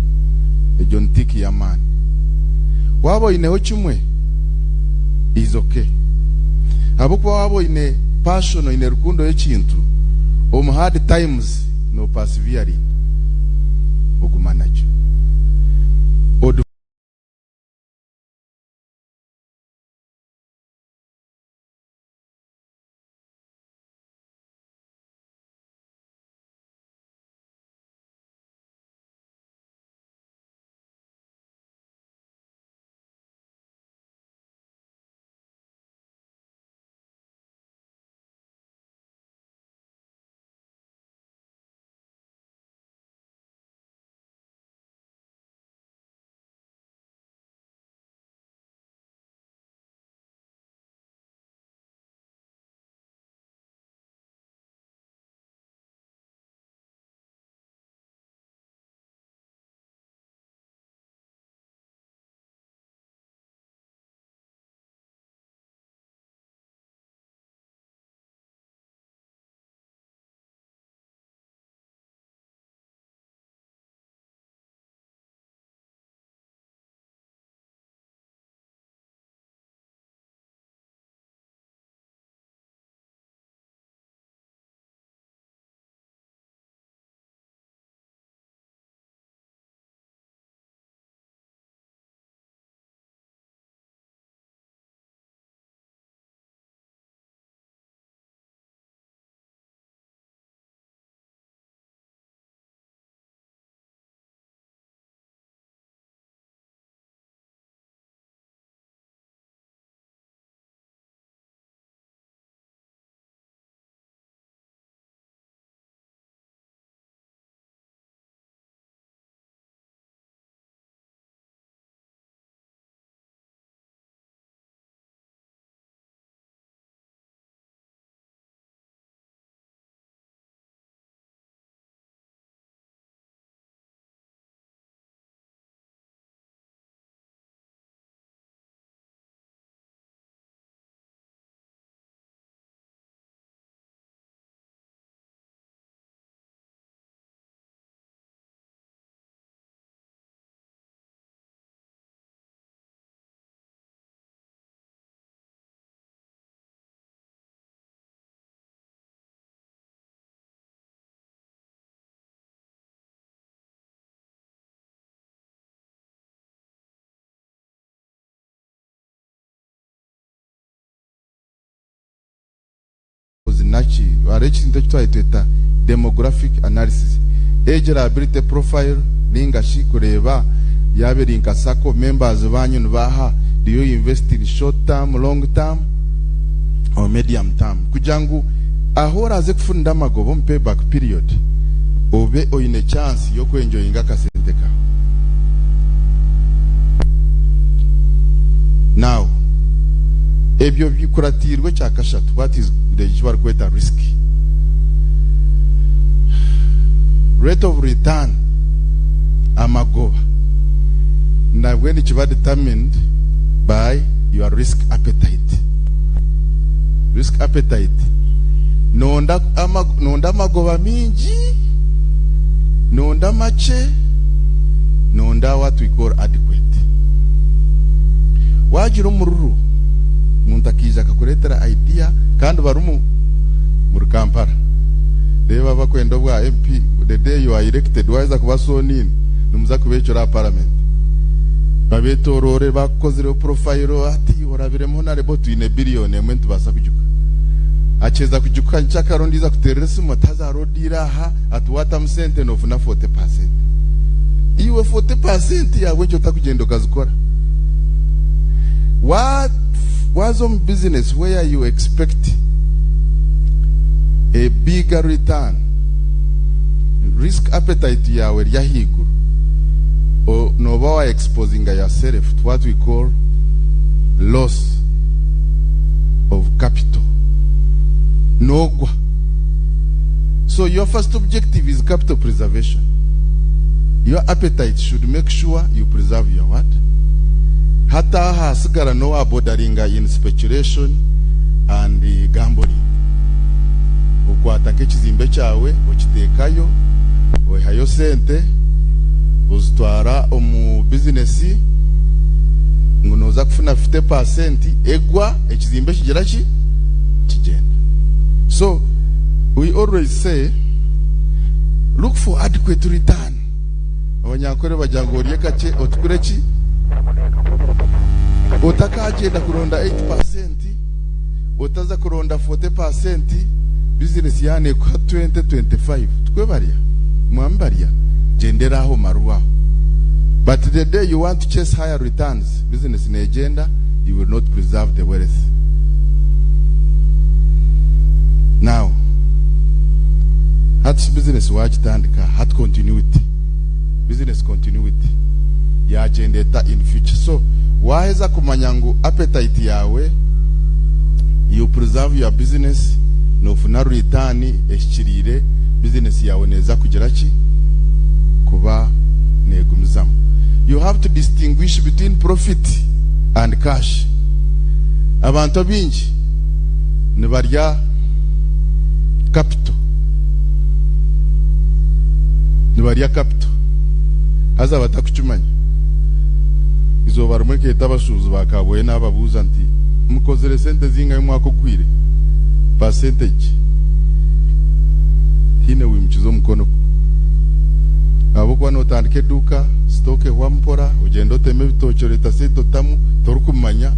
egyo ni tick y'amaani. Waaba oineho kimwe, is okay. Ahabw'okuba waaba oine passion, oine rukundo y'ekintu, omu hard times no persevering, oguma nakyo. Naki hariho ekintu eki twari tweta demographic analysis, age liability profile ninga shi kureeba yaaba eri nka sacco members banyu nibaha. Do you invest in short term, long term or medium term? Kugira ngu ahu oraaze kufunira amagoba omu payback period obe oine chance y'okwenjoyinga akasente kaawe. Now, ebyo bikuratiirwe ekya kashatu, what is eki barikweta risk. Rate of return, amagoba, nabwe nikiba determined by your risk appetite. Risk appetite, nonda nonda amagoba mingi, nonda makye, nonda what we call adequate. Wagira omururu, omuntu akaija akakureetera idea kandi barimu muri Kampala. Reeba abakwenda obwa MP, the day you are elected, waheza kuba sworn in, nimuza kubeecura aha parliament. Babeetooroore bakukozireho profile, hati orabiremu honarebo twine billion emwe nitubaasa kugikuha. Akiheza kugikuha nkyakara ondiijo akuteerera esimu ati haza hariho deal aha, ati waatamu sente noofuna 40%. Iwe 40% ahabw'enki otakugyenda okazikora? Wa waaza omu business where you expect a bigger return, risk appetite yaawe eri ahaiguru, nooba wa exposinga yourself to what we call loss of capital. Noogwa. So your first objective is capital preservation. Your appetite should make sure you preserve your what? Hati aha hasigara nowa bordering'a in speculation and gambling. Okwata nk'ekizimbe kyawe okiteekayo, oihayo sente, ozitwara omu business ngu noza kufuna 50% egwa ekizimbe kigira ki? Kigyenda. So we always say look for adequate return. Abanyankore bagira ngu orye kakye otukure ki? Otakagyenda kuronda 8%, otaza kuronda 40%, bizinesi yaaba neekuha 20, 25, tikwe barya? Mwami barya? Gyendera aho omarwe aho. But the day you want to chase higher returns, bizinesi neegyenda, you will not preserve the wealth. Now, hati bizinesi waagitandika, hati continuity, business continuity yaagyenda eta in future. So, waaheza kumanya ngu appetite yaawe, you preserve your business, noofuna return ehikiriire, bizinesi yaawe neeza kugira ki? Kuba neegumizamu. You have to distinguish between profit and cash. Abantu abaingi nibarya capital. Nibarya capital haza batakukimanya. Eizooba rimwe nkeeta abashuubuzi ba Kabwohe naababuuza nti, Mukozire sente zingahi omwaka oguhweire? Percentage? Tihaine owimukize omukono. Ahabw'okuba nootandika eduuka, sitoka ehwa mpora, ogyenda otema ebitookye oreeta sente otamu, torikumanya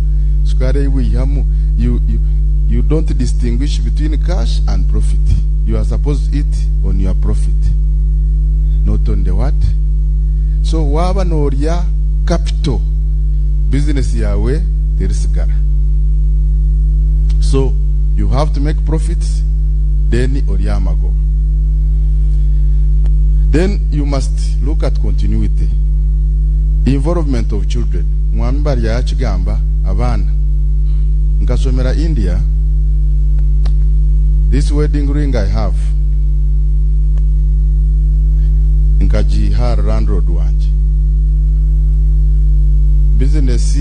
shukaari ei waihamu. You, you, you don't distinguish between cash and profit. You are supposed to eat on your profit, not on the what? So waaba noorya capital, business yaawe terisigara. So you have to make profits, then orye amagoba. Then you must look at continuity. Involvement of children. Mwami Barya yakigamba, abaana. Nkashomera India, this wedding ring I have, nkagiiha ahari landlord wangye. Business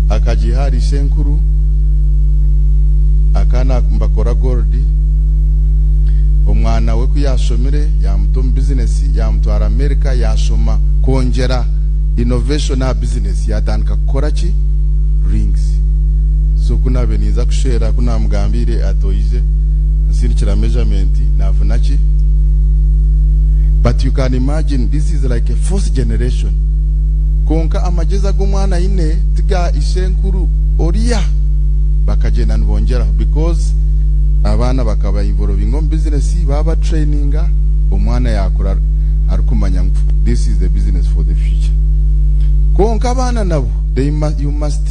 akagiiha ahari ishenkuru, akaba nibakora gold. Omwana we ku yaashomire yaamuta omu bizinesi, yaamutwara America yaashoma kwongyera innovation aha bizinesi yaatandika kukora ki? Rings. So ku naabaire ninza kushwera ku naamugambiire ati oije nsindikira measurement naafuna ki? But you can imagine this is like a fourth generation. Kwonka amagyezi agu omwana aine ti ga ishenkuru oriya. Bakagyenda nibongyeraho because abaana bakaba involvinga omu bizinesi baaba traininga omwana yaakura arikumanya ngu this is the business for the future. Kwonka abaana nabo they you must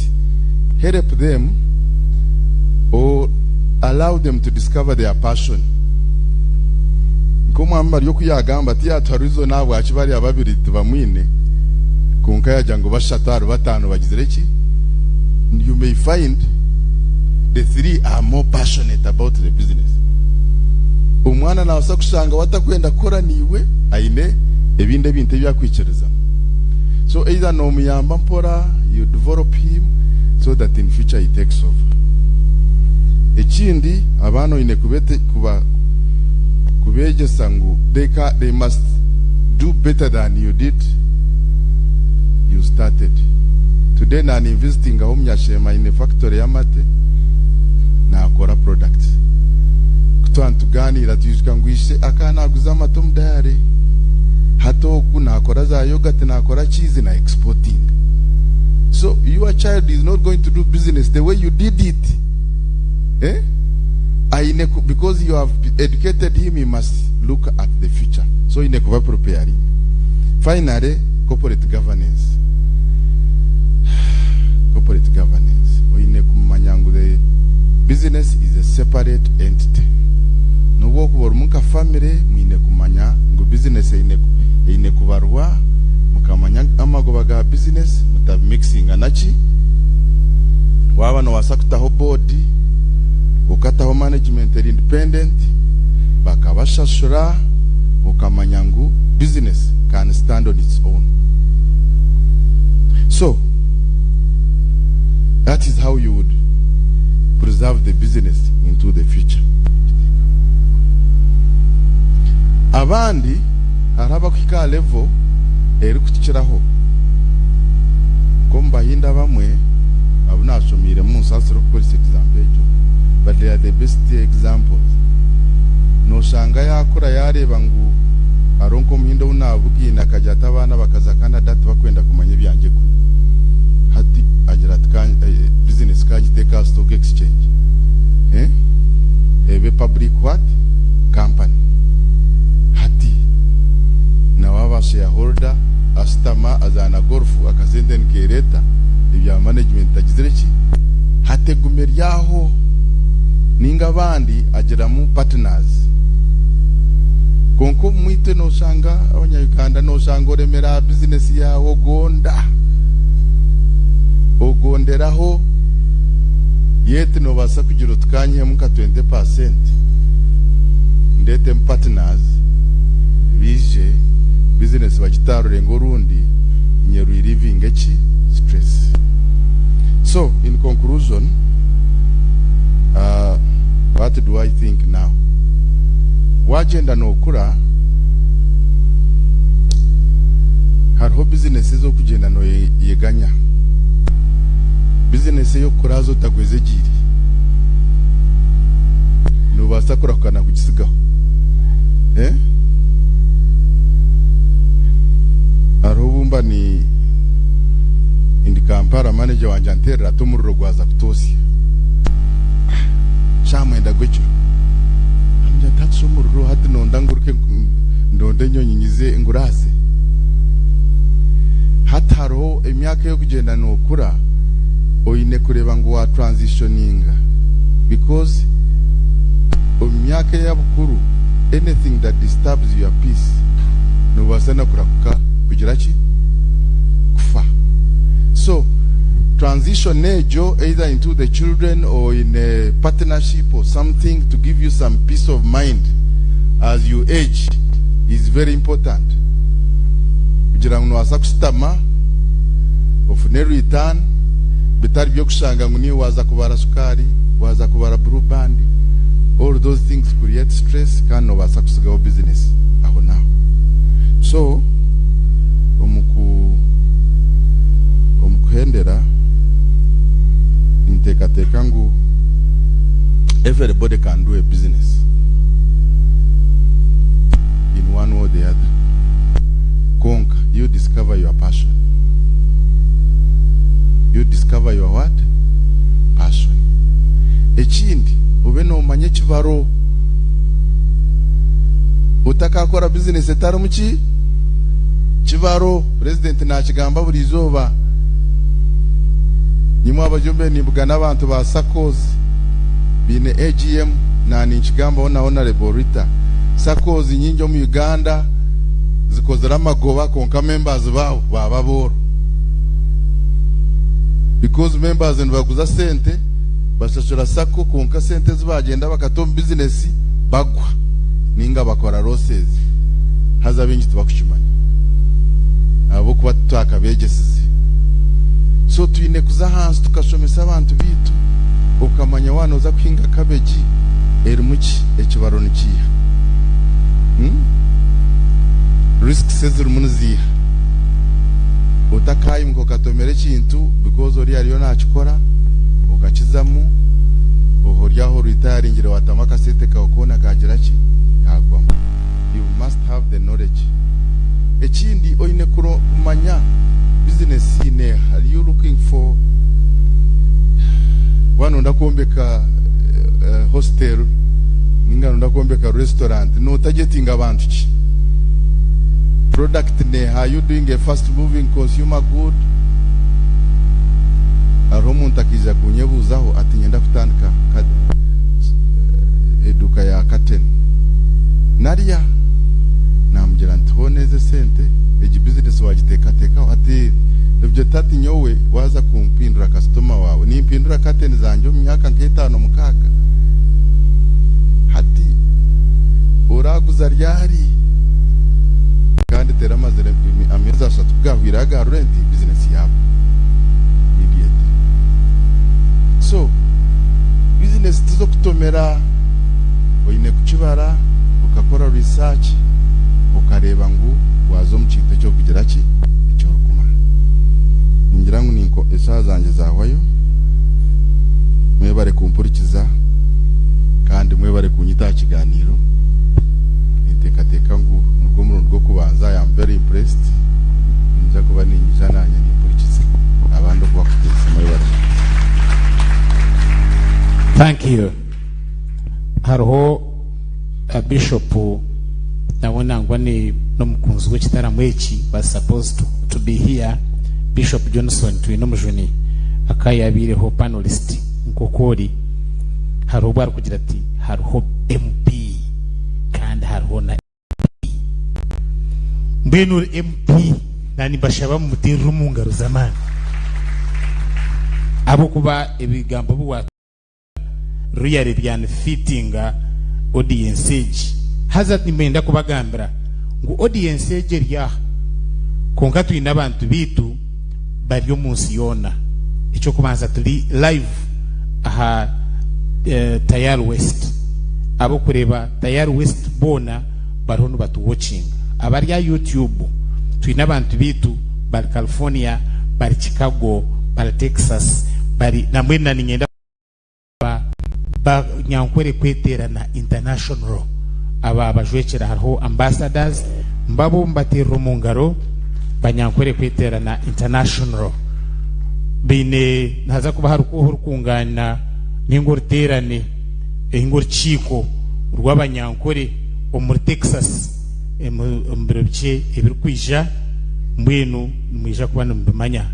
Help them or allow them to discover their passion. Nk'omwami Barya oku yaagamba, tiyaatuha reason ahabwaki bariya babiri tibamwine, kwonka yaagira ngu bashatu ahari bataano bagizire ki? You may find the three are more passionate about the business. Omwana naabaasa kushanga we atakwenda kukora naiwe, aine ebindi ebintu ebi arikwikirizamu. So either noomuyamba mpora, you develop him so that in future he takes over. Ekindi, abaana oine kubete, kuba, kubeegyesa ngu they, ca, they must do better than you did, you started. Today na ninvisitingaho omunyasheema aine factory y'amate, naakora products. Ku twaba nitugaaniira twijuka ngu ishe akaba naaguza amate omu diary, hati ogu naakora za yoghurt, naakora cheese na exportinga. So your child is not going to do business the way you did it. Eh? Aine ku, because you have educated him, he must look at the future. So oine kuba preparing. Finally, corporate governance. Corporate governance. Oine kumanya ngu the business is a separate entity. N'obu okuba orimu nka family, mwine kumanya ngu business eine, eine kubarwa, mukamanya amagoba ga business, mutabimixinga naki. Waaba nobaasa kutaho board, okataho management eri independent, bakabashashura, okamanya ngu business can stand on its own. So, that is how you would preserve the business into the future. Abandi hariho abakuhika aha level erikutukiraho. Nk'omu Bahindi abamwe abu naashomiiremu, nsaasire okukoresa example egyo, but they are the best examples. Nooshanga yaakura yaareeba ngu hariho nk'Omuhindi ou naabugaine akagira ati abaana bakaza Canada tibakwenda kumanya ebyangye kunu. Hati agira ati ka business kangiteeke aha stock exchange eh ebe public what? Company. Hati nawe aba shareholder ashutama azaana golf akasente nikereeta ebya management tagizire ki? Hati egume eri aho ninga abandi agiramu partners. Kwonka omumwitwe noshanga abanya Uganda noshanga oremera aha business yaawe ogonda ogonderaho yet nobaasa kugira oti kanyihemu nka 20% ndetemu partners baije business bagitaarure ngu orundi nye relivinge ki stress. So in conclusion uh, what do I think now? Wagyenda nokura hariho business ez'okugyenda noyeganya. Business ey'okukuraaza otagwezegyeire nobaasa kurahukana kugisigaho. Eh? Hariho obu mba ni ndi Kampala manager wangye anteerera ati omuriro gwaza kutoosya. Ah, shaaha mwenda gw'ekiro. Amugira ati hati shi omuriro hati nonda nguruke ndonde enyonyi nyize nguraaze. Hati hariho emyaka ey'okugyenda nookura oine kureeba ngu wa transitioninga because omu myaka ey'abukuru anything that disturbs your peace nobaasa na kurahuka kugira ki? Kufa. So transition egyo either into the children or in a partnership or something to give you some peace of mind as you age is very important kugira ngu nobaasa kushutama ofune return bitari by'okushanga ngu niiwe waaza kubara sukaari, waaza kubara blue band, all those things create stress kandi nobaasa kusigaho business aho naaho. So omu ku omu kuhendera ninteekateeka ngu everybody can do a business in one way or the other kwonka you discover your passion. You discover your what? Passion. Ekindi obe nomanya ekibaro. Otakakora business etarimu ki? Kibaro. President nakigamba buri izooba. Nyimwe abajumbe nimbugana abantu ba SACCOs biine AGM na ninkigambaho na Honorable Rita. SACCOs nyingi omu Uganda zikozire amagoba konka members baabo baaba abooro. Because members nibaguza sente bashashura SACCO konka sente ezi bagyenda bakata omu business bagwa ninga bakora losses. Haza baingi tibakukimanya ahabw'okuba titwakabegyesize. So twine kuza ahansi tukashomesa abantu biitu okamanya waaba nooza kuhinga cabbage erimu ki, ekibaro nikiiha, Risks ezirimu niziiha. Otakayimuka okatomera ekintu because oriya ariyo nakikora okakizamu ori aho oritayaringire watamu akasente kawe koona kagira ki kagwamu. You must have the knowledge. Ekindi oine kumanya business neeha. Are you looking for waaba noyenda kwombeka hostel ninga noyenda kwombeka restaurant notargetinga abantu ki? Product neeha? Are you doing a fast moving consumer good? Hariho omuntu akaija kunyebuuzaho ati nyenda kutandika eduuka ya curtain. Narya namugira nti hoona ezi esente egi business wagiteekateekaho? Ati ebyo tati nyowe waaza kumpindura kasitoma waawe nimpindura curtain zangye omu myaka nk'etaano mukaaga. Hati oraguza ryari? Kandi teramazire ameezi 3 kugahwire aga rent business yaabo. Immediately. So business tizokutomera oine kukibara okakora research okareeba ngu waza omu kintu ekyokugira ki ekyorikumara. Ningira ngu ninko eshaaha zangye zahwayo. Mwebare kumpurikiza kandi mwebare kunyita aha kiganiro. Ninteekateeka ngu nigwo murundi gw'okubanza. I am very impressed. Ninza kuba ninyija nanye nimpurikiza abandi oku bakuteesa. Mwebare. Thank you. Hariho Bishop nawe nangwa ni n'omukunzi w'ekitaramo eki was supposed to be here. Bishop Johnson Twinomujuni akayabiireho panelist nk'oku ori. Hariho obu arikugira ati hariho MP kandi hariho na MP. Mbwenu ori MP na nimbashaba mumuteerere omu ngaro z'amaani ahabw'okuba ebigambo bi wa really byanifitinga audience egi. Haza niinyenda kubagambira ngu audience egi eri aha kwonka twine abantu baitu bari omu nsi yoona. Eky'okubanza turi live aha Tayari West. Ab'okureeba Tayari West boona bariho nibatuwatchinga. Abari aha YouTube twine abantu baitu bari California, bari Chicago, bari Texas, bari nambwenu na niinyenda Banyankore kweteerana international aba abajwekyera hariho ambassadors mbabo mbateerera omu ngaro Banyankore kweteerana international baine nihaza kuba hariho orukungaana ninga oruteerane ninga orukiiko rw'abanyankore omuri Texas omu biro bikye ebirikwija mbwenu nimwija kuba nimubimanya.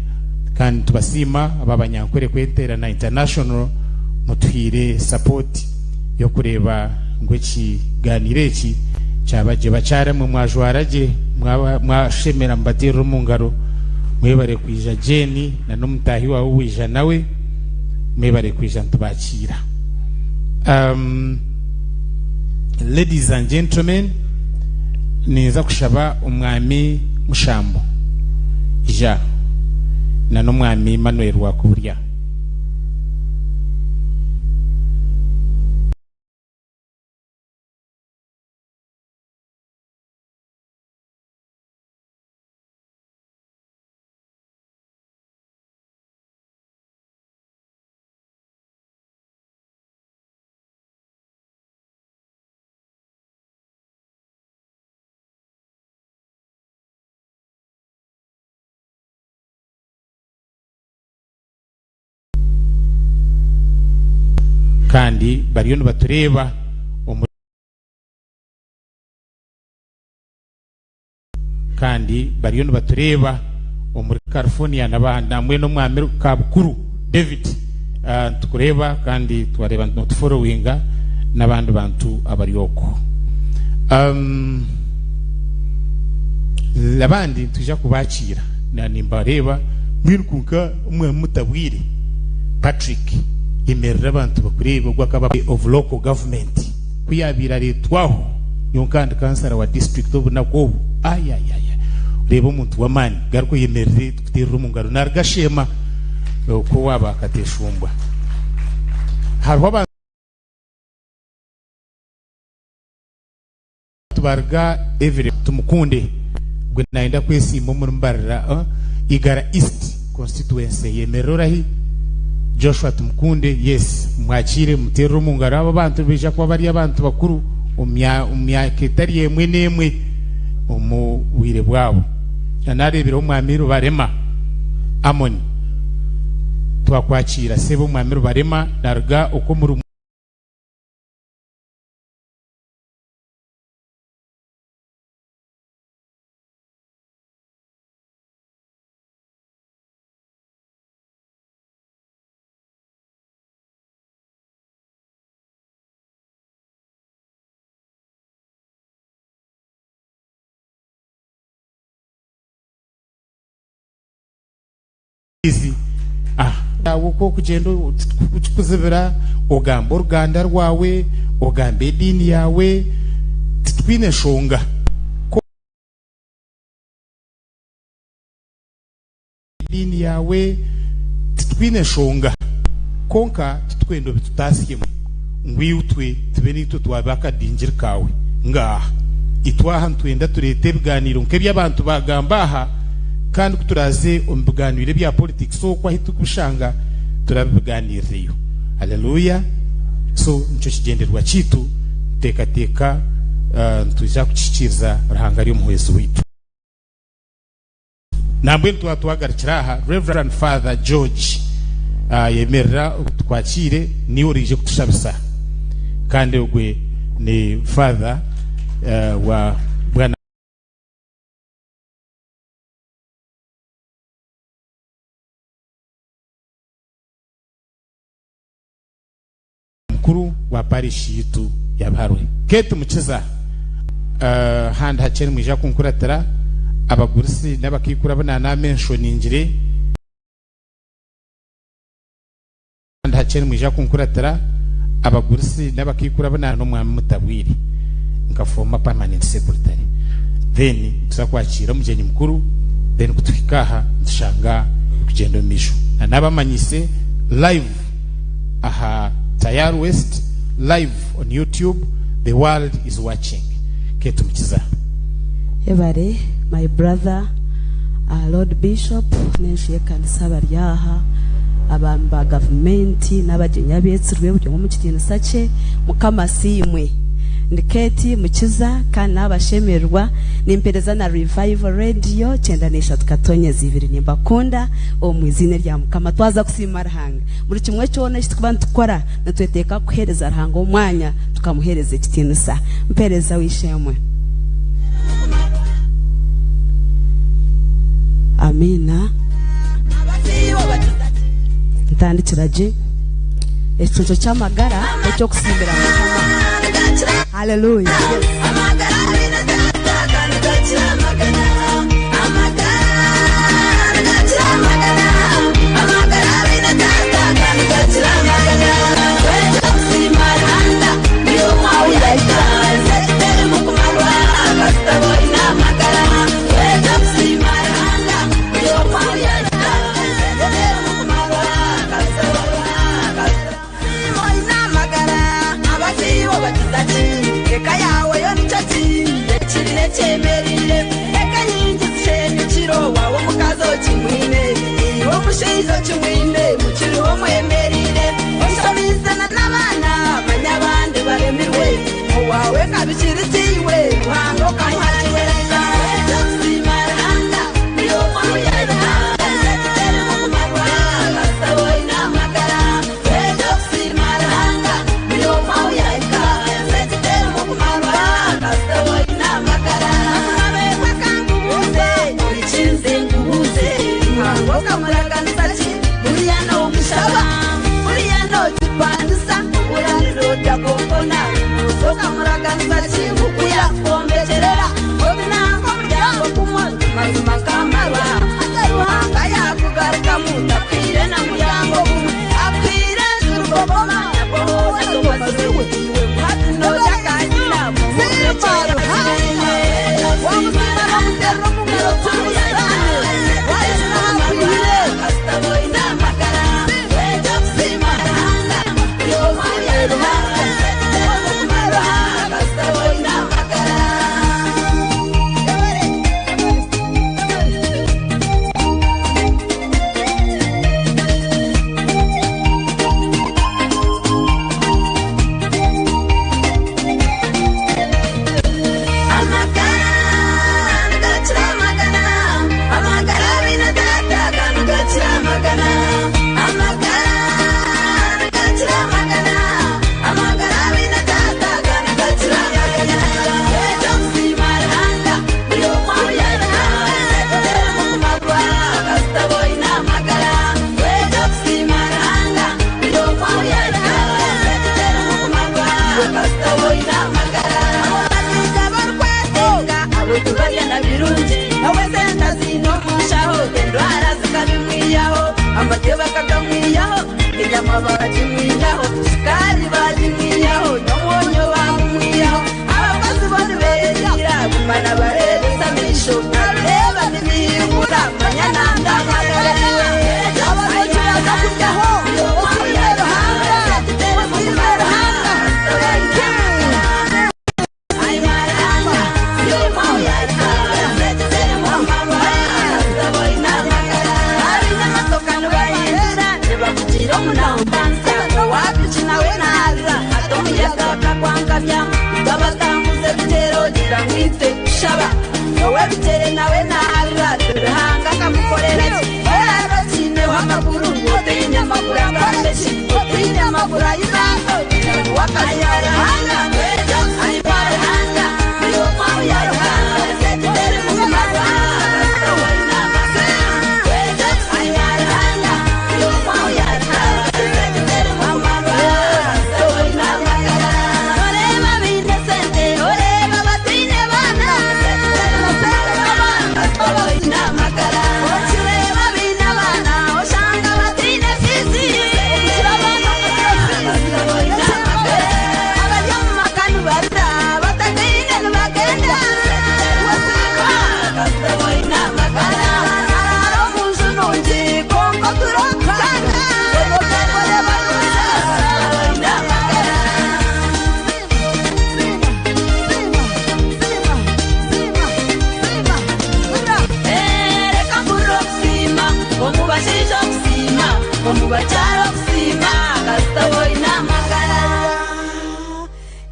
Kandi nitubasiima aba Banyankore kweteerana international mutuhaire support y'okureeba ngu ekigaaniiro eki kyaba gye. Bakyara mwe mwajwara gye, mwashemera mubateerere omu ngaro. Mwebare kwija Jane na n'omutaahi waawe ou waija nawe, mwebare kwija nitubakiira. Ladies and gentlemen, ninza kushaba Omwami Mushambo ija na n'Omwami Emmanuel Rwakuburya. Kandi bariyo nibatureeba omuri. Kandi bariyo nibatureeba omuri California na mbwenu omwami Kabukuru. David, nitukureeba kandi twareeba nti notuforowinga n'abandi bantu abari okwo. Abandi nitwija kubakiira na nimbareeba mbwenu kwonka omwami Mutabwire Patrick yemerera abantu bakureebe ogwo akaba of local government ku yabaire areetwaho nyowe nkaba ndi kansara wa district obunaku obu ayayaya reeba omuntu w'amaani garuka oyemerere tukuteerere omu ngaro naruga Sheema okwo waaba akateshumbwa hariho abantu baruga every Tumukunde gwe nayenda kwesimba omuri Mbarara Igara East constituency yemerera orahi Joshua Tumukunde yes mwakiire muterere omungaro abo abantu nibaija kuba bari abantu bakuru omu myaka etari emwe n'emwe omu bwire bwabo nareebireho omwami Rubarema Amon twakwakiira sebo omwami Rubarema naruga okwo omuri Aho ku orikugyenda tikukuzibira ogamba oruganda rwawe, ogamba ediini yaawe, titwine nshonga. Ediini yaawe, titwine nshonga. Kwonka titwenda obitutaatsyemu ngu itwe tube niitwe twaba akadingiri kaawe. Ngaaha. Itwe aha nitwenda tureete ebigaaniiro nk'ebi abantu baagamba aha. Kandi ku turaaze omu bigaaniiro ebya politics okwo ahu turikubishanga, turabibigaaniirireyo. Haleluya! So nikyo kigyendererwa kyaitu, nituteekateeka nitwija kukihikiiriza Ruhanga ari omuhwezi waitu. Nambwenu twaba twagarukira aha, Rev. Father George ayemerera tukwakiire, niiwe oraije kutushabisa. Kandi ogwe ni Father wa Bwana. Mukuru wa parish yitu ya Biharwe. Kate Mukiza. Handi hakye nimwija kunkuratira abagurisi n'abakaikuru abu naanamenshoningire. Handi hakye nimwija kunkuratira abagurisi n'abakaikuru abu n'omwami Mutabwire nka former permanent secretary. Then nituza kwakiira omugyenyi mukuru then kutuhika aha nitushanga bikugyenda omu maisho. Na nabamanyise live aha Tayari West, live on YouTube, the world is watching. Kate Mukiza. Yebare my brother Lord Bishop n'enju y'ekanisa abari aha, abaami ba gavumenti n'abagyenyi abeetsirwe buri omwe omu kitiinisa kye, Mukama asiimwe. Ndi Kate Mukiza kandi naabashemererwa nimpeereza na Revival Radio 93 katonyeza ibiri. Nimbakunda omu iziina erya Mukama. Twaza kusiima Ruhanga. Buri kimwe kyona eki turikuba nitukora nitweteeka kuheereza Ruhanga omwanya tukamuheereza ekitiinisa. Mpeereza w'eishe-emwe. Amiina. Ntandikira gye ekiconco ky'amagara eky'okusiimira Mukama. Haleluya. byona birungi nawe sente aziine omushaho endwara zikabimwiyaho amate bakagamwiyaho enyama bagimwiyaho sukari bagimwiyaho n'omwonyo bagumwiyaho abakozi bo nibeerira gumana bareebesa amaisho nabireeba nibihingura manya nandamagara owebitere nawe narira ruhanga akamukorera ki oraro kiineho amaguru otiine amaguru agambeki otiine amaguru ayinako wakayarahanga ayimarahanga Omubashaija okusiima, omubakyara okusiima, kasita oine amagara.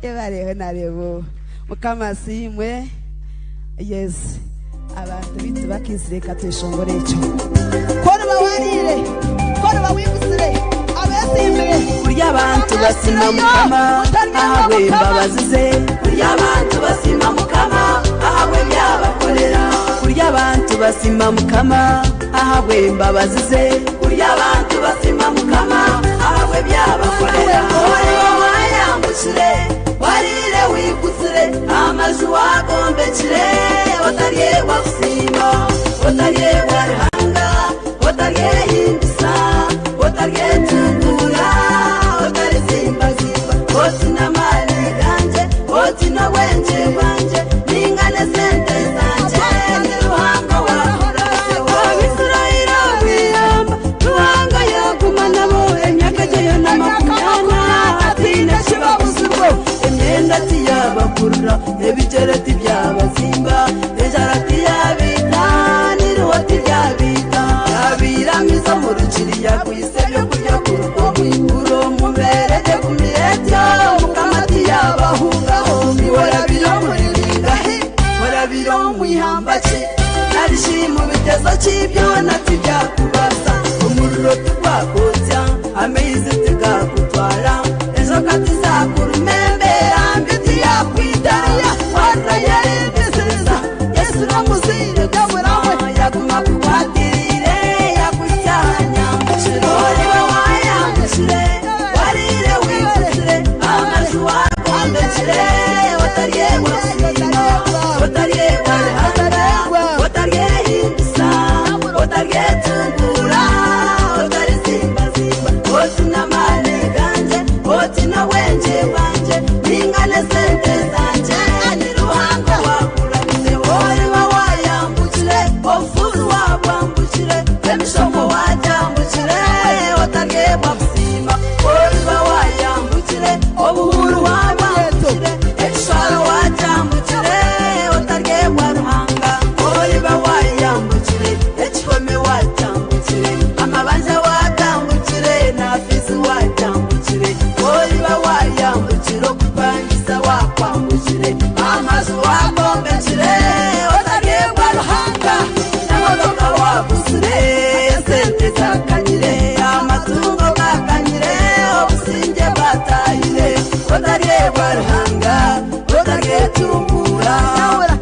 Ebareho narebo mukama asiimwe. Yes, abantu bitu bakizire katweshongora ekyo Koroba warire, koroba wibusire, abesimbire. Kurya abantu basima mukama ahabwe imbabazi ze. Kurya abantu basima mukama ahabwe byabakorera. Kurya abantu basima mukama ahabwe imbabazi ze. Kurya abantu basima mukama ahabwe byabakorera. Oriba wayambukire, warire wigusire, amaju wagombekire, otaryebwa kusiima, otaryebwa Ruhanga, otaryehimbisa, otaryetungura, otarizimbazimba, otina amani ganje, otina bwengye bwanje, ningane sente zanje, ni Ruhanga wakurase. Abisirayeli abiyamba, Ruhanga yaguma nabo emyaka gye yona 40, hatiine kibabuzirwe, emyenda tiyabakurura, ebigere tibyabazimba, enjara tiyabita, n'iruho tiryabita, yabiramiza mu rukiri, yakwise ebyokurya kuruga omu iguru, muberege ku miretyo, Mukama tiyabahungaho, iworabira omuriringahi, worabira omu ihamba ki, narishi mu bitezo ki, byona tibyakubasa, omuriro tigwakotsya, amaizi tigakutwara, enjoka tizakuruma, embeera mbi tiyakwita, warra yarembeseza, Yesu n'omuziire gaburawe, yaguma kukwatirire, yakucyanya mukiro, oriba wayambukire, warire wigusire, amaju wagombekire, otaryebwa kusiima, otaryebwa Ruhanga, otaryehimbisa, otaryetungura, otarizimbazimba, otina amani ganje, otina bwengye bwanje, ningane sente zanje, ni Ruhanga wakuramize, oriba wayambukire, obufuru wabwambukire, emishomo wajambukire, otaryebwa kusiima, oriba wayambukire, obuhuru wabwambukire, ekishwaro wajambukire, otaryebwa Ruhanga, oriba wayambukire, ekihome wajambukire, amabanja wagambukire, na fizi wajambukire, oriba wayambukire, okupangisa wakwambukire, amazu wagombekire, otaryebwa Ruhanga, n'amamotoka waguzire, sente zakanyire, amatungo gakanyire, obusinge bwatahire, otaryebwa Ruhanga, otaryetungura,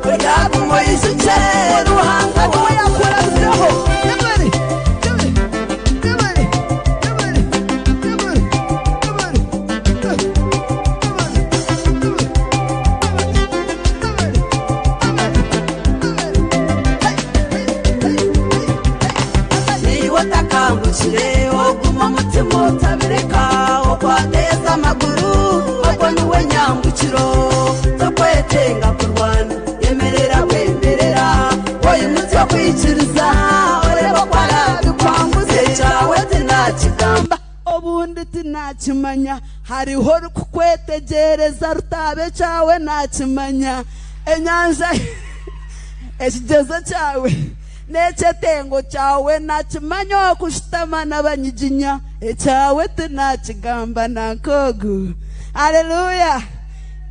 oryaguma oyijukye, Ruhanga wakuramizeho. Niwe nyambukiro, tokwetenga kurwana, yemerera bwemerera, oyimutsye okwikiriza, oreebe oku araabikwanguza. Ekyawe tinakigamba, obundi tinakimanya, hariho orikukwetegyereza rutaaba ekyawe nakimanya, enyanja ekigyezo kyawe n'ekyetengo kyawe nakimanya okushutama n'abanyiginya ekyawe tinakigamba nanka ogu. Haleluya!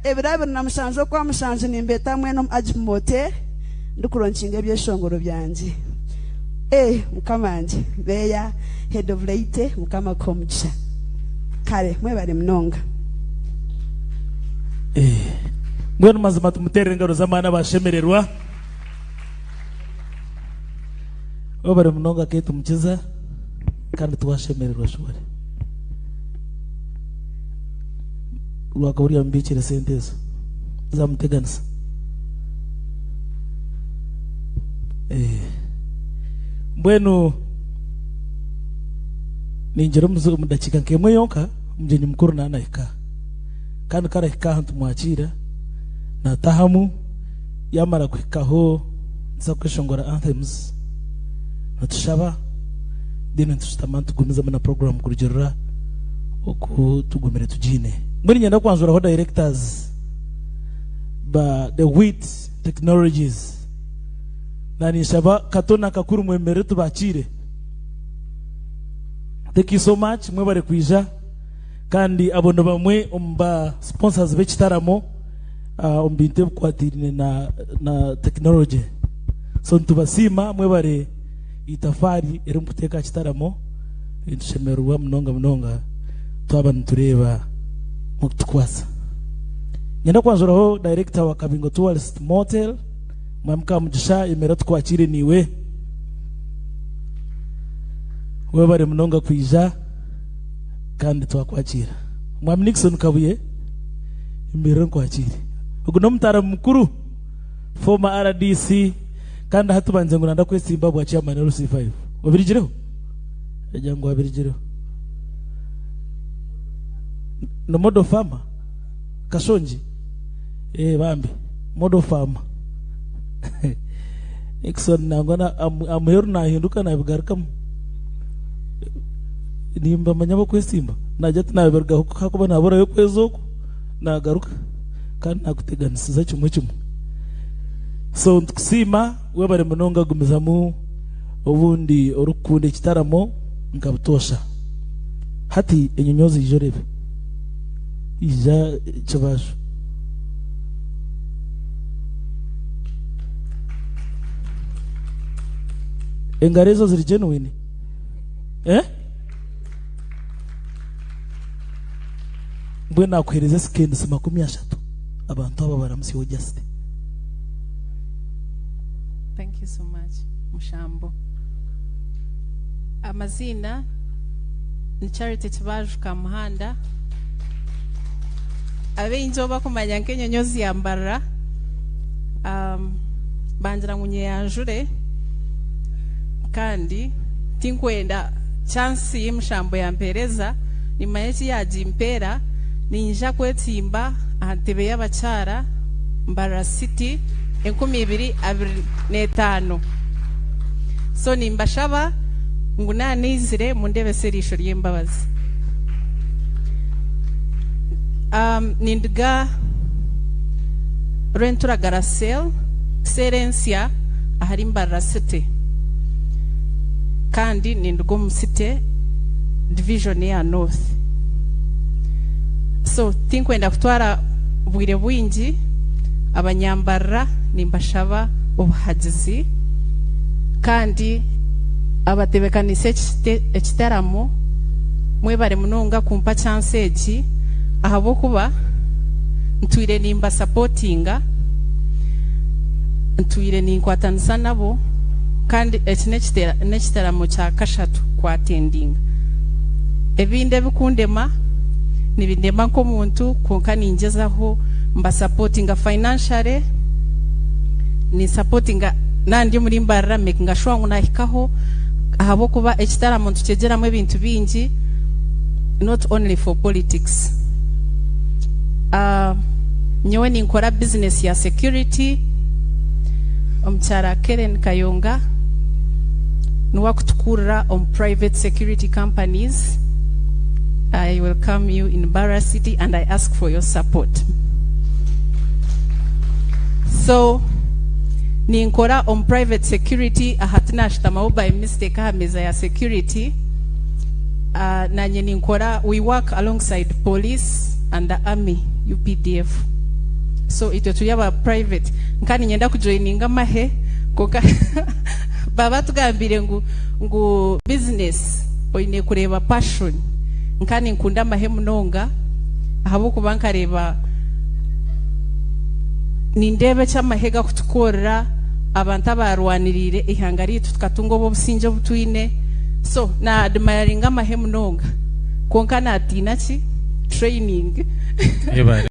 Ebiro 27 Okwamushanju nimbeeta mwena omu Agip Motel ndikuronkinga ebyeshongoro byangye. Eh mukama wangye Meeya, Head of Laity, Mukama akuhe omugisha. Kare mwebare munonga. Mbwenu mazima tumuteerere engaro z'amaani abashemererwa. Webare munonga Kate Mukiza kandi twashemererwa shuwari. Rwakaba ori amubiikire sente ezo zamuteganisa. Eh, mbwenu ningira omu omu dakiika nk'emwe yonka omugyenyi mukuru naanahika kandi ku arahika aha nitumwakiira naatahamu yaamara kuhikaho nituza kweshongora anthems nitushaba then nitushutama nitugumizamu na program kurugiirira oku tugumire tugiine. Mbwenu niinyenda kwanjuraho directors ba The Wheat Technologies. Na ninshaba Kato na Kakuru mwemerere tubakiire. Thank you so much mwebare kwija kandi abo ni bamwe omu ba sponsors b'ekitaramo omu bintu ebikwataine na, na technology. So nitubasiima mwebare Itafaari eri omu kuteeka aha kitaramo nitushemererwa munonga munonga twaba nitureeba mukutukwasa. Nyenda kwanjuraho Director wa Kabingo Tourist Motel, Mwami Kamugisha yemera tukwakiire niiwe. Webare munonga kwija kandi twakwakiira. Mwami Nixon Kabuye yemerera nkwakiire. Ogu n'omutaaramu mukuru former RDC Kandi hati bangira ngu nanda kwesimba ahabwa chairman LC5. Obirigireho? Agira ngu abirigireho. Ni model farmer? Kashongi? Eh bambi, model farmer. Nixon nangwa na amuheru nahinduka nabigarukamu. Nimbamanya abakwesimba. Nagira ati nabirugaho hakuba naburayo okwezi oku nagaruka kandi nakuteganisiza kimwe kimwe. So nitukusiima webare munonga gumizamu obundi orikukunda ekitaramo nka butoosha. Hati enyonyoozi ija orebe. Ija Kibaaju. Engaro ezo ziri genuine? Eh? Mbwenu nakuhereza esikendisi 30 abantu aba baramutsyeho just. Thank you so much Mushambo. Amaziina ni Charity Kibaju Kamuhanda. Abaingi obu bakumanya nk'enyonyozi ya Mbarara um, bangira ngu nyeyanjure kandi tinkwenda chance yi Mushambo yampereza nimanya eki yagimpeera ninyija kwetsimba aha ntebe y'abakyara Mbarara City 2025. So nimbashaba ngu naanaizire mundebese eriisho ry'embabazi. Um, ninduga Rwenturagara Cell, cell ensya ahari Mbarara City. Kandi ninduga omu City division eya North. So tinkwenda kutwara bwire bwingi, abanyambarira nimbashaba obuhagizi kandi abatebekanise ekitaramo mwebare munonga kumpa chance egi ahabw'okuba ntwire nimbasapotinga, ntwire ninkwatanisa nabo kandi eki n'ekitaramo kya kashatu kwatendinga. Ebindi ebikundema nibindema nk'omuntu kwonka ningyezaho mbasapotinga financially, ninsapotinga naaba ndi omuri Mbarara makinga sure ngu nahikaho ahabw'okuba ekitaramo nitukyegyeramu ebintu bingi not only for politics. Uh, nyowe ninkora business ya security. Omukyara Kellen Kayonga niwe akutukurira omu private security companies. I welcome you in Mbarara City and I ask for your support. So, ninkora omu private security aha tinashutamaho by mistake aha meza ya security. Nanye ninkora, we work alongside police and the army, UPDF. So itwe turi aba private. Nka ninyenda kujoininga amahe konka baba batugambire ngu ngu business oine kureeba passion. Nka ninkunda amahe munonga ahabw'okuba nkareeba nindeeba eki amahe gakutukorera abantu abarwaniriire eihanga ryaitu tukatunga obu obusingye obu twine. So na admiringa amahe munonga kwonka natiina ki? Training. Yebare.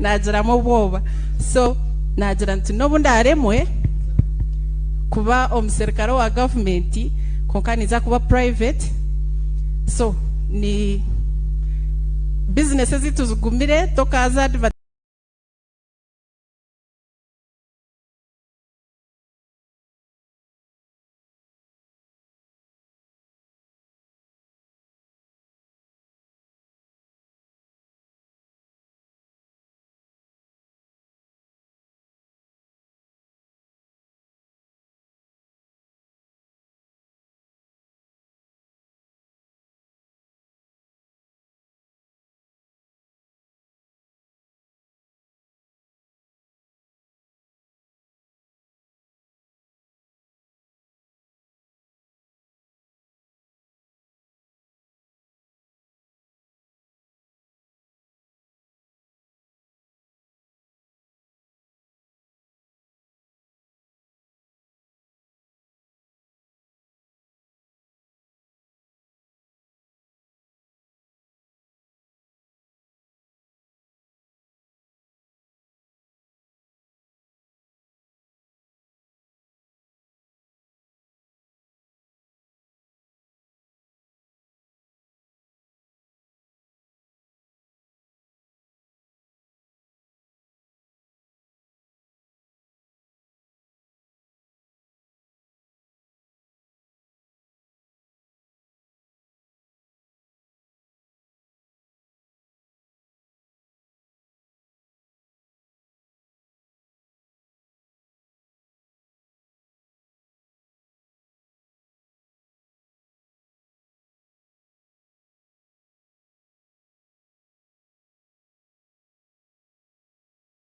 Naagiramu obwoba. So naagira nti n'obu ndaaremwe kuba omuserukare owa gavumenti, kwonka ninza kuba private. So ni bizinesi ezaitu zigumire, tokaaza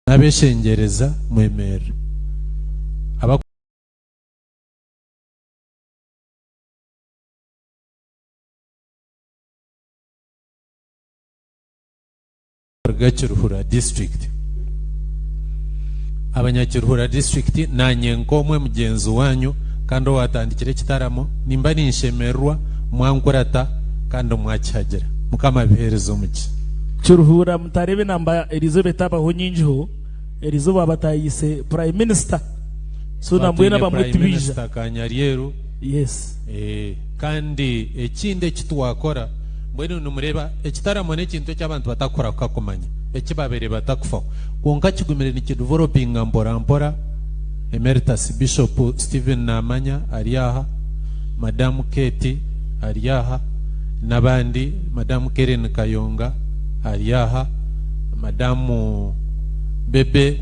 N'abeshengyereza mwemerere. Aba. Kuruga Kiruhura district. Abanyakiruhura district nanye nk'omwe mugyenzi wanyu kandi owatandikire ekitaramo nimba ninshemererwa mwankurata kandi mwakihagira. Mukama abihereze omugisha. Kiruhura mutareeba enamba eriizooba etaabaho nyingiho, eriizooba bataayise Prime Minister. So na mbwenu Twatwine abamwe Prime tibaija. Minister Kanyaryeru. Yes. Eh, kandi ekindi eki twakora mbwenu nimureeba ekitaramo n'ekintu eki abantu batakurahuka kumanya, eki babaire batakufaho. Kwonka kigumire nikidevelopinga mpora mpora. Emeritus Bishop Stephen Namanya ari aha, Madamu Kate ari aha, n'abandi, Madamu Keren Kayonga ari aha, Madamu Bebe,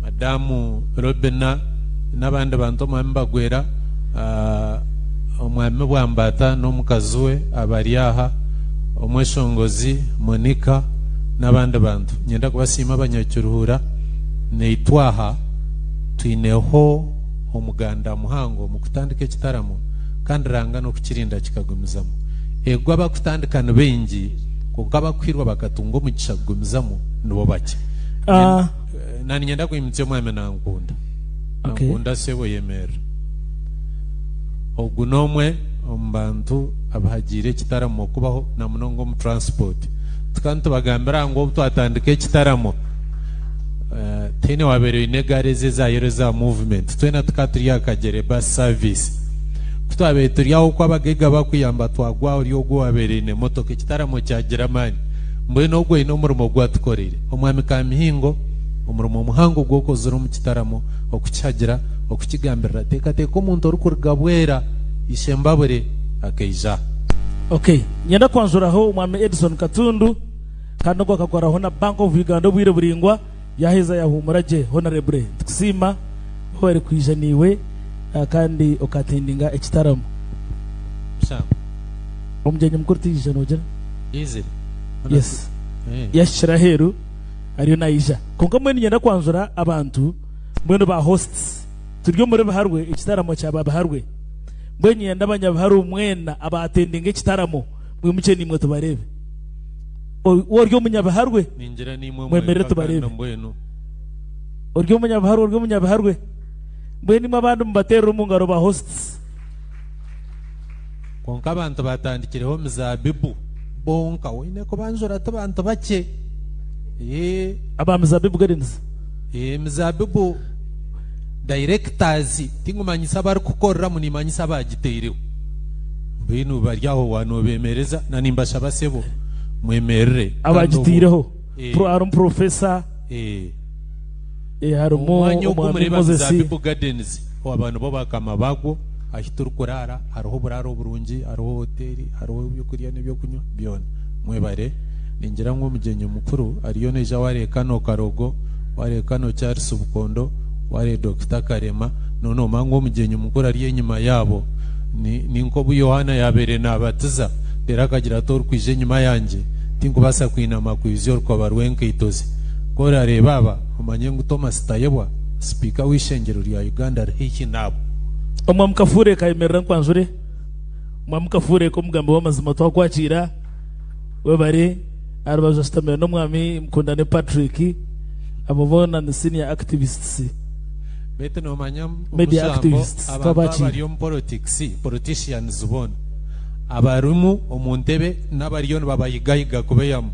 Madamu Robina n'abandi bantu Omwami Bagwera. Omwami Bwambata n'omukazi we abari aha, Omweshongozi Monica n'abandi bantu. Niinyenda kubasiima Abanyakiruhura, naitwe aha twineho omuganda muhango omu kutandika ekitaramo kandi Ruhanga n'okukirinda kikagumizamu. Eego abakutandika ni baingi kwonka abakuhirwa bakatunga omugisha kugumizamu nibo bakye. Na niinyenda kwimutsya Omwami Nankunda. Nankunda sebo yemerera. Ogu n'omwe omu bantu abahagiire ekitaramo kubaho na munonga omu transport. Tukaba nitubagambira ngu obu twatandika ekitaramo tihaine owabaire oine egaari ezi eza yero eza movement. Twena tukaba turi aha Kagyere bus service. Ku twabaire turi aho oku abagaiga bakuyamba twagwa ahari ogwo owabaire aine emotoka ekitaramo kyagira amaani. Mbwenu ogwo aine omurimo ogu atukoreire. Omwami Kamihingo omurimo muhango ogu okozire omu kitaramo okukihagira okukigambirira. Teekateeka omuntu orikuruga Bwera, Ishembabure, akaija aha. Ok, nyenda kwanjuraho Omwami Edson Katundu kandi ogwo akakoraho na Bank of Uganda obwire buraingwa yaheza yahumura gye. Honourable nitukusiima webare kwija naiwe kandi okatendinga ekitaramo. Musango. Omugyenyi mukuru tiyaija nogira? Yaizire. Yes. Yahikire aheeru ariyo naija. Kwonka mbwenu niinyenda kwanjura abantu mbwenu ba hosts. Turi omuri Biharwe, ekitaramo kya ba Biharwe. Mbwenu niinyenda abanyabiharwe mwena aba atendinga ekitaramo mwimukye naimwe tubareebe. Ori omunyabiharwe Ningira niimwe mwemerere mwenka kandi tubareebe. mbwenu. Ori omunyabiharwe, ori omunyabiharwe. Mbwenu imwe abandi mubateerere omu ngaro ba hosts. Kwonka abantu batandikireho mizaabibu bonka. Oine kubanjura ti bantu bakye. Ee. Aba Mizaabibu Gardens. Ee, Mizaabibu directors tingumanyisa abarikukoreramu nimanyisa abagiteireho. Mbwenu bari aho waaba nobemereza na nimbashaba sebo mwemerere. Kandi obwo Abagiteireho. ee. Pro, harimu Professor. Ee. Ee, harimu Omwanya ogu Omwami mureba Moses. Mizaabibu Gardens aba nibo bakama bagwo. Ahi turikuraara hariho oburaaro burungi, hariho hoteeri, hariho ebyokurya n'ebyokunywa byona. Mwebare. Ningira ngu omugyenyi mukuru ariyo naija wareeba Kano Karogo, wareeba Kano Charles Bukondo, wareeba Dokita Karema, noona nomanya ngu omugyenyi mukuru ari enyima yaabo. Ni ni nk'obu Yohaana yaabaire naabatiza, reero akagira ati, Orikwija enyima yangye, tinkubaasa kwinama kwizya orukoba rw'enkaito ze. Ku orareebe aba, omanye ngu Thomas Tayebwa, Sipiika w'eishengyero rya Uganda ari haihi naabo. Omwami Kafuureka ayemerera nkwanjure. Omwami Kafuureka omugambi w'amazima twakwakiira. Webare. Aha rubaju ashutamire n'omwami Mukundane Patrick. Abo boona ni senior activists. Beitu nomanya Media omushambo activists abantu twabakiira. abari omu politics, politicians boona abarimu omu ntebe n'abariyo nibabahigahiga kubeyamu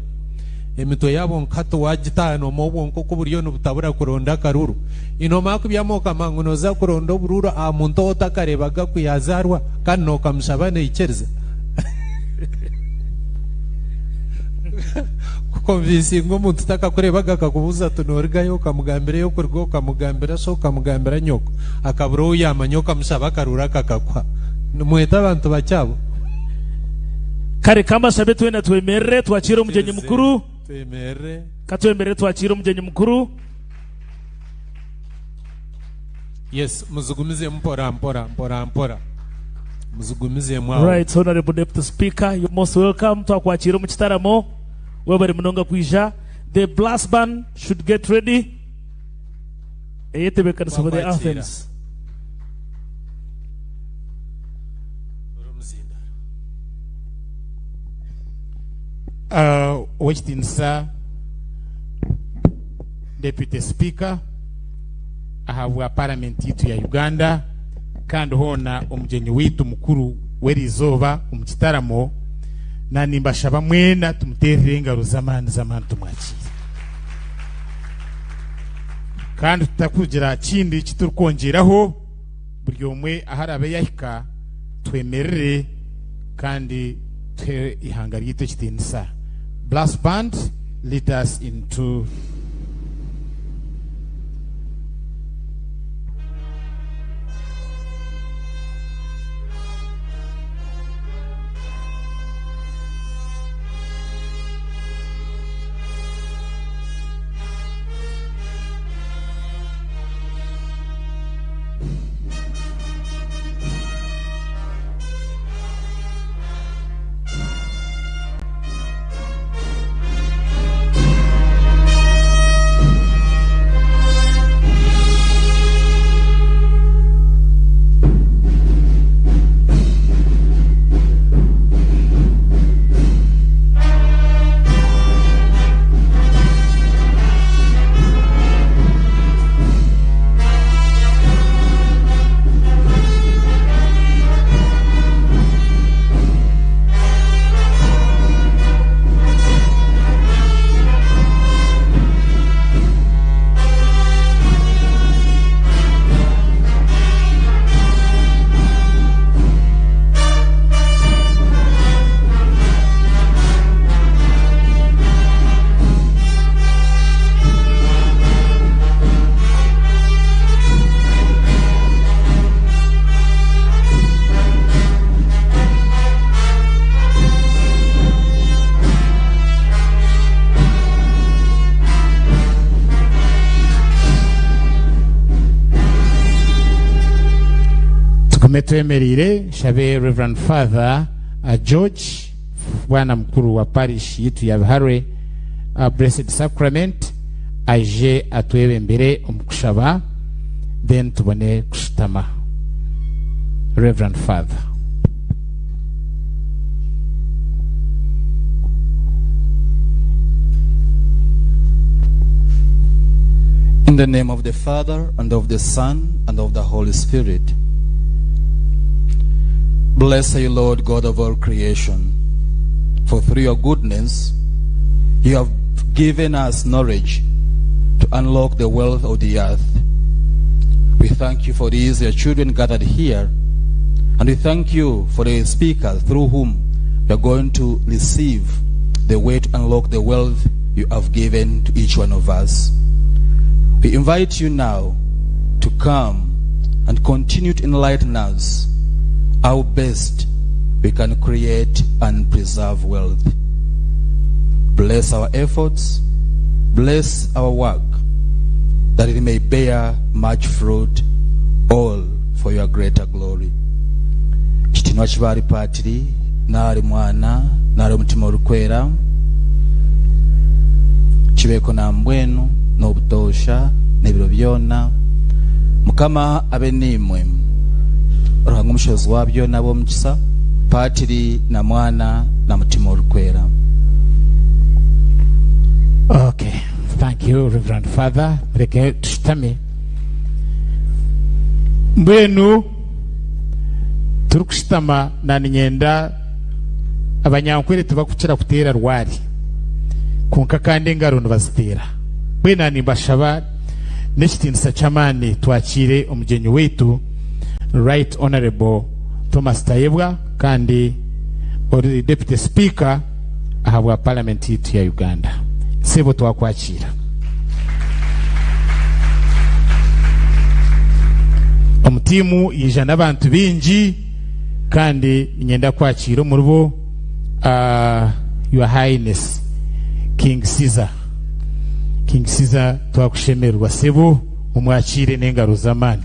emitwe yaabo nka hati wagitaha nooma obwonko oku buriyo nibutabura kuronda akaruru. Nomanya kubyama okamanya ngu noza kuronda oburuuru aha muntu ou otakareebaga ku yazaarwa kandi nokamushaba naikiriza? Kukonvinsinga omuntu takakureebaga akakubuuza ati norugayo okamugambira ey'okuruga okamugambira sho okamugambira nyoko akabura ou yaamanya okamushaba akaruuru akakakuha. Nimweta abantu bakye abo? Kare ka mbashabe twena twemerere twakiire omugyenyi Twikirize mukuru. twemerere. Ka twemerere twakiire omugyenyi mukuru. Yes, muzigumizemu mpora mpora mpora mpora. Muzigumizemu aho. Right Honourable Deputy Speaker, you're most welcome. Twakwakiira omu kitaramo. Webare munonga kwija. The brass band should get ready. Eyetebeekanisa for the Twakwakiira. anthems. Ori omuzindaaro. Ow'ekitiinisa Deputy Speaker ahabwa Paramenti yaitu ya Uganda kandi hoona omugyenyi waitu mukuru w'eriizooba omu kitaramo, na nimbashaba mwena tumuteerere engaro z'amaani z'amaani tumwakiire. Kandi tutakugira kindi eki turikwongyeraho, buri omwe ahu araabe yahika twemerere kandi tuhe eihanga ryaitu ekitiinisa. Brass band lead us into. Tugume twemereire nshabe Reverend Father George bwana mukuru wa parish yitu ya Biharwe Blessed Sacrament aije atwebembere omu kushaba then tubone kushutama. Reverend Father. In the name of the Father, and of the Son, and of the Holy Spirit. Bless you, Lord God of all creation, for through your goodness you have given us knowledge to unlock the wealth of the earth. We thank you for these, your children gathered here, and we thank you for the speakers through whom we are going to receive the way to unlock the wealth you have given to each one of us. We invite you now to come and continue to enlighten us how best we can create and preserve wealth. Bless our efforts, bless our work, that it may bear much fruit, all for your greater glory. Kitinwa kibe Patiri n'ahari Mwana n'ahari Omutima Orikwera, kibeeko na mbwenu n'obutoosha n'ebiro byona. Mukama abe niimwe. Ruhanga omushozi wa byona ab'omukisa, Patiri na Mwana na Mutima Orikwera. Okay, thank you Reverend Father. Mureke tushutame. Mbwenu turikushutama naninyenda abanyankwere tibakukira kuteera rwari, kwonka kandi engaro nibaziteera. Mbwenu nimbashaba n'ekitiinisa ky'amaani twakiire omugyenyi waitu Right Honorable Thomas Tayebwa kandi ori Deputy Speaker ahabwa Parliament yitu ya Uganda. Sebo twakwakira. Omutimu yija n'abantu bingi kandi ninyenda kwakira omuribo Your Highness King Caesar. King Caesar twakushemererwa sebo, mumwakire n'engaro z'amaani.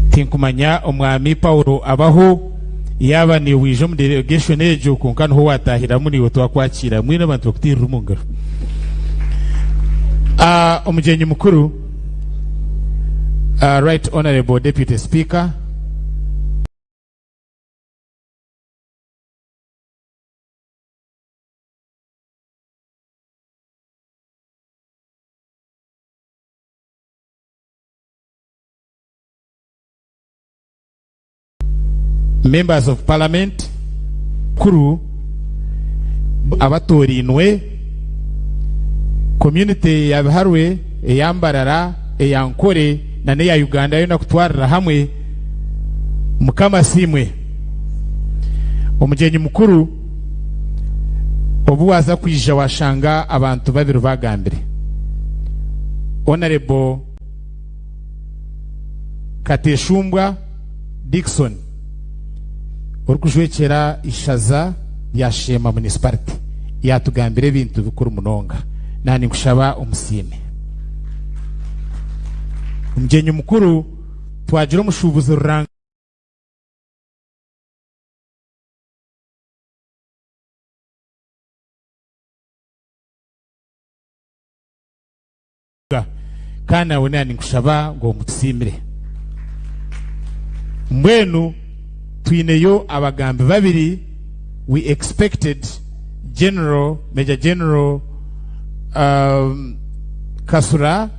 Tinkumanya omwami Paulo abaho yaba ni wije omu delegation egyo, kwonka niho watahiramu niwe twakwakira mwine abantu bakutirira omu ngaro. Omugyenyi mukuru, Right Honorable Deputy Speaker, Members of Parliament, kuru abatorinwe, community ya Biharwe, eyambarara, eyankore na neya Uganda yona kutwarira hamwe. Mukama simwe. Omugyenyi mukuru, obu waza kwija washanga abantu babiri bagambire. Honorable Kateshumbwa Dickson orikujwekyera ishaza rya Sheema Municipality yatugambire ebintu bikuru munonga, nani nkushaba omusiime. Omugyenyi mukuru, twagira omushuubuzi ruranga kandi nawe nani nkushaba ngu omutusiimire. Mbwenu twineyo abagambi babiri. We expected General, Major General Kasura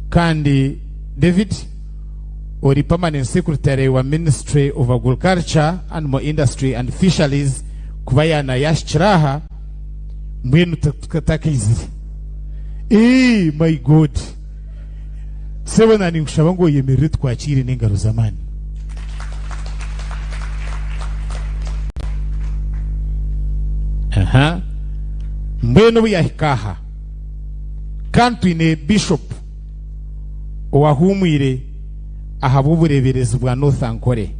kandi David ori permanent secretary wa Ministry of Agriculture, Animal Industry and Fisheries kuba yana yashikiraha, mbwenu takaizire. My God. Sebo nani nkushaba ngo yemerere twakire n'engaro z'amaani. Aha. Mbwenu buyahikaha kandi twine Bishop owahumwire ahabw'obureeberezi bwa North Ankole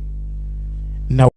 na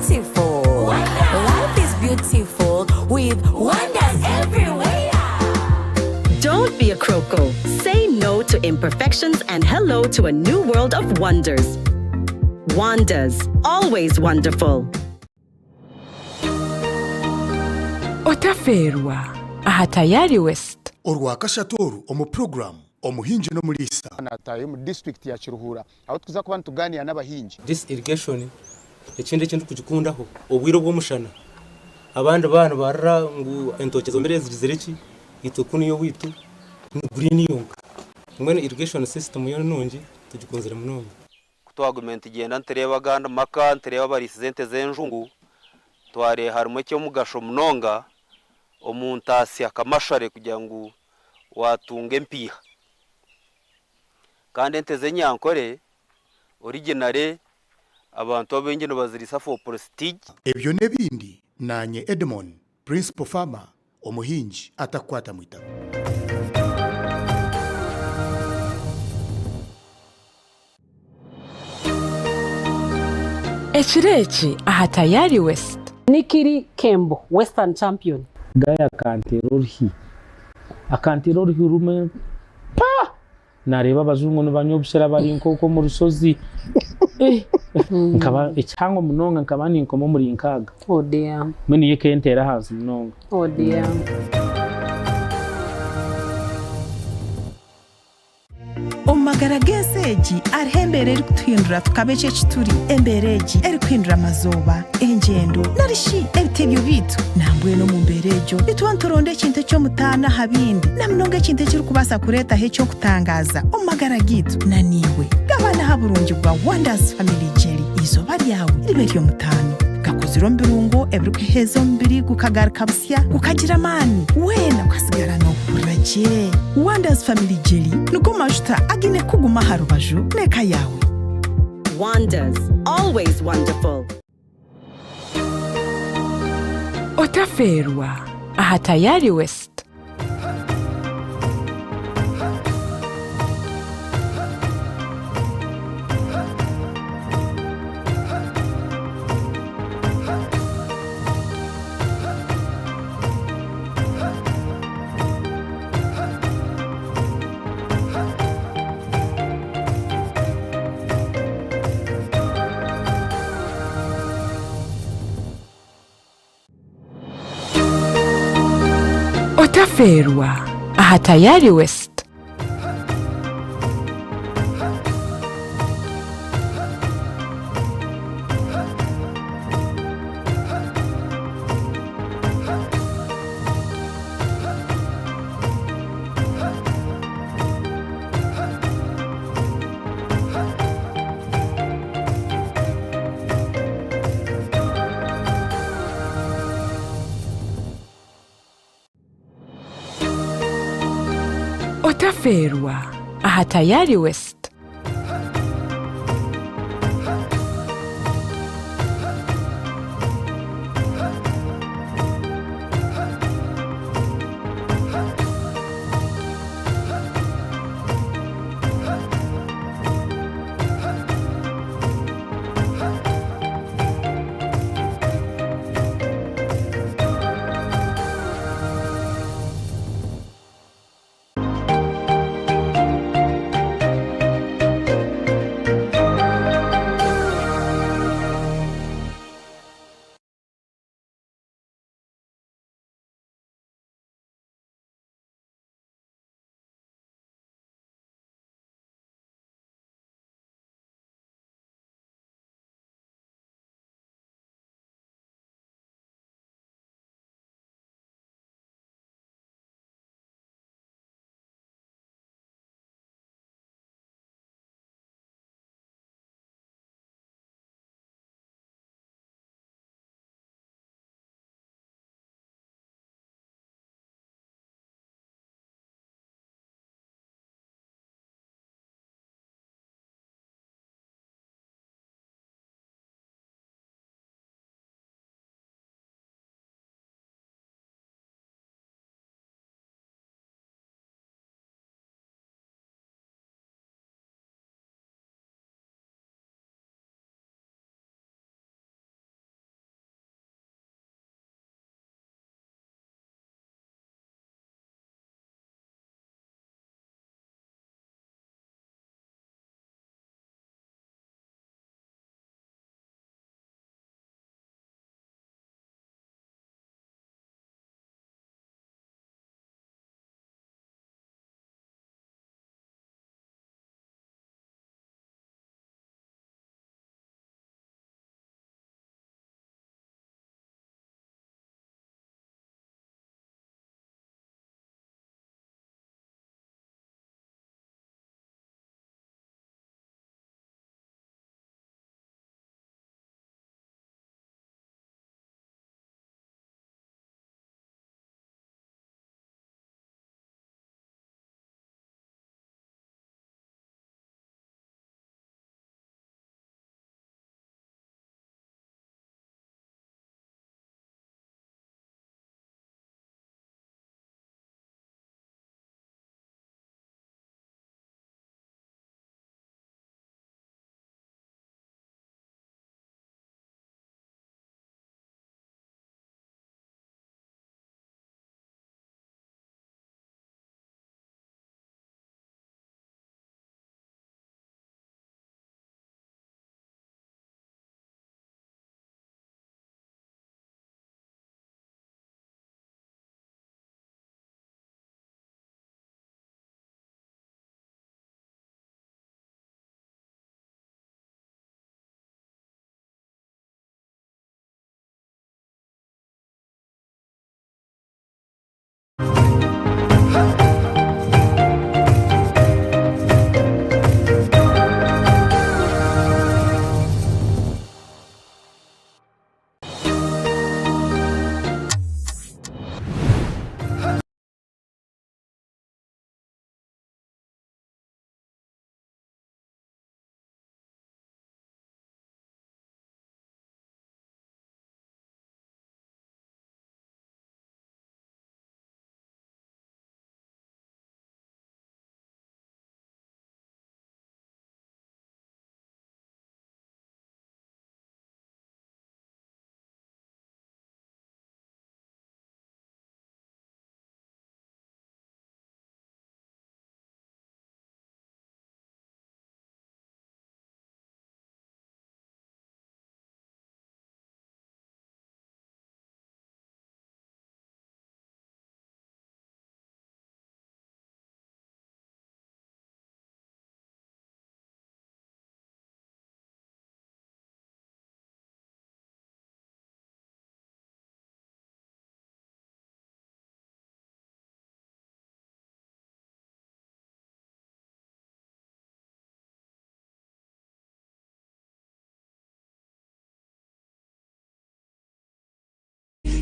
beautiful. Life is beautiful with wonders everywhere. Don't be a croco. Say no to imperfections and hello to a new world of wonders. Wonders, always wonderful. Otafeerwa aha Tayari West. Orwakashatu oru omu puroguraamu Omuhingi n'Omuriisa. Nataaha omu disiturikiti ya Kiruhura ahu turikuza kuba nitugaaniira n'abahingi. This irrigation ekindi eki ndikugikundaho obwire obw'omushana abandi baaba nibarira ngu entookye zomire zigizire ki itwe kunu owaitu ni green yonka mbwenu irrigation system yo ninungi tugikunzire munonga. Ku twagumire nitugyenda nitureeba agandi maka, nitureeba abariisize ente z'enjungu, twareeba harimu eky'omugasho munonga omu ntaasya kamashare kugira ngu waatunga empiiha. Kandi ente z'enyankore originally abantu abaingi nibaziriisa for prestige. Ebyo n'ebindi naanye Edmon, Principal Farmer, omuhingi atakukwata mu itaka. Ekiro eki aha Tayari West. Nikiri Kembo, Western Champion. Guy akanteera oruhi, akanteera oruhi rumwe pa! Nareeba abajungu nibanywa obushera bari nk'okwo omu rushozi eh! Nkaba ekihango munonga nkaba ninkoma omuri nkaaga. Oh dear. Mbwenu yo ekenteera ahansi munonga. Oh dear. Omu magara g'ensi egi, hariho embeera erikutuhindura tukaba eki eki turi. Embeera egi erikuhindura amazooba, engyendo, nari shi ebitebyo byaitu. Nambwenu omu mbeera egyo, nituba nituronda ekintu eky'omutaano aha bindi, na munonga ekintu ekirikubaasa kureetaho eky'okutangaaza omu magara gaitu. Na naiwe, gabana aha burungi bwa Wonders Family Jelly. Eizooba ryawe ribe ery'omutaano. Gakozirwe omu birungo ebirikuheeza omubiri gukagaruka busya, gukagira amaani, weena okasigara noohurira gye. Wonders Family Jelly nigo majuta againe kukuguma aha rubaju n'eka yaawe. Wonders, always wonderful. Otafeerwa aha Tayari West. Otafeerwa aha Tayari West. Otafeerwa aha Tayari West.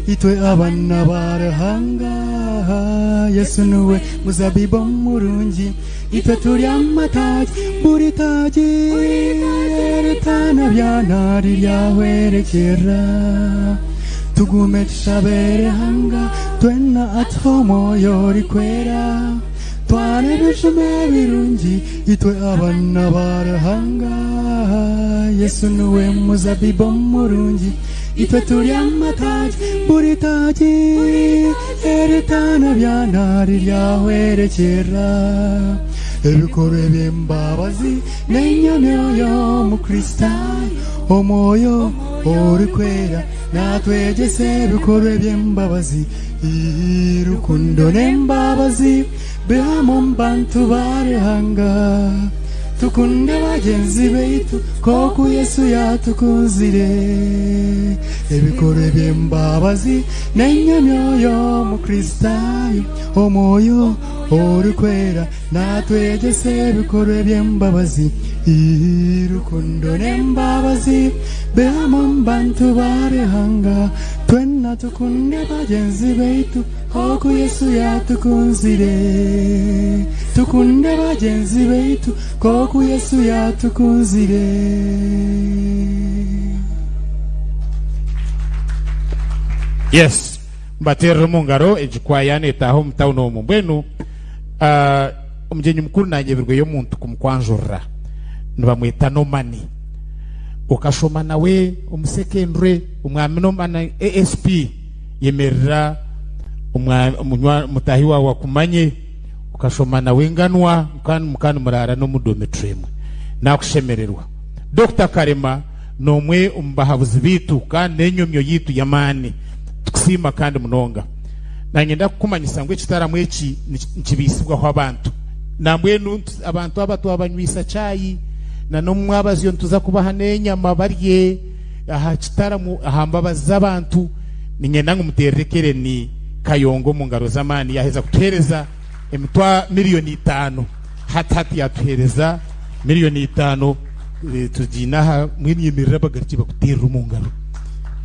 Itwe abana ba Ruhanga. Yesu niwe muzabibu murungi, itwe turi amataagi. Buri taagi eritana byana riryahwerekyera. Tugume tushabe Ruhanga, twena atuhe omwoyo orikwera. Twana ebijuma ebirungi, itwe abana ba Ruhanga. Yesu niwe muzabibu murungi, itwe turi amataagi. Buri taagi eritana byana riryahwerekyera. Ebikorwa eby'embabazi n'enyomyoyo omukristaayo, omwoyo orikwera natwegyesa ebikorwa eby'embabazi. Rukundo n'embabazi bihama omu bantu ba Ruhanga. Tukunde bagyenzi baitu nk'oku Yesu yatukunzire. Ebikorwa eby'embabazi n'enyomyoyo omukristaayo, omwoyo orikwera natwegyesa ebikorwa eby'embabazi. Rukundo n'embabazi bihama omu bantu ba Ruhanga. Twena tukunde bagyenzi baitu nk'oku Yesu yatukunzire. Tukunde bagyenzi baitu nk'oku Yesu yatukunzire. Yes, mbaterere omu ngaro egi kwaya neetaaha omu tawuni omu. Mbwenu ah, omugyenyi mukuru nanyebirweyo omuntu kumukwanjurira, nibamweta Nomani. Okashoma nawe omu secondary, omwami Nomani ASP, yemerera omwa- omunywa- mutaahi waawe akumanye. Okashoma nawe enganwa kandi mukaba nimuraara n'omu dormitory emwe. Nakushemererwa. Dokita Karema n'omwe omu bahabuzi baitu kandi n'enyomyo yaitu y'amaani. Tukusiima kandi munonga. Nanye ndakukumanyisa ngu ekitaramo eki nikibaisibwaho abantu. Nambwenu abantu aba twabanywisa chai na n'omu mwabazyo nituza kubaha n'enyama barye aha kitaramo aha mbabazi z'abantu. Niinyenda ngu muteerere Kereni Kayongo omu ngaro z'amaani yaaheza kutuheereza emitwa 5,000,000. Hati hati yaatuheereza 5,000,000 tugiine aha mbwenu yemerera abagarukye bakuteerere omu ngaro.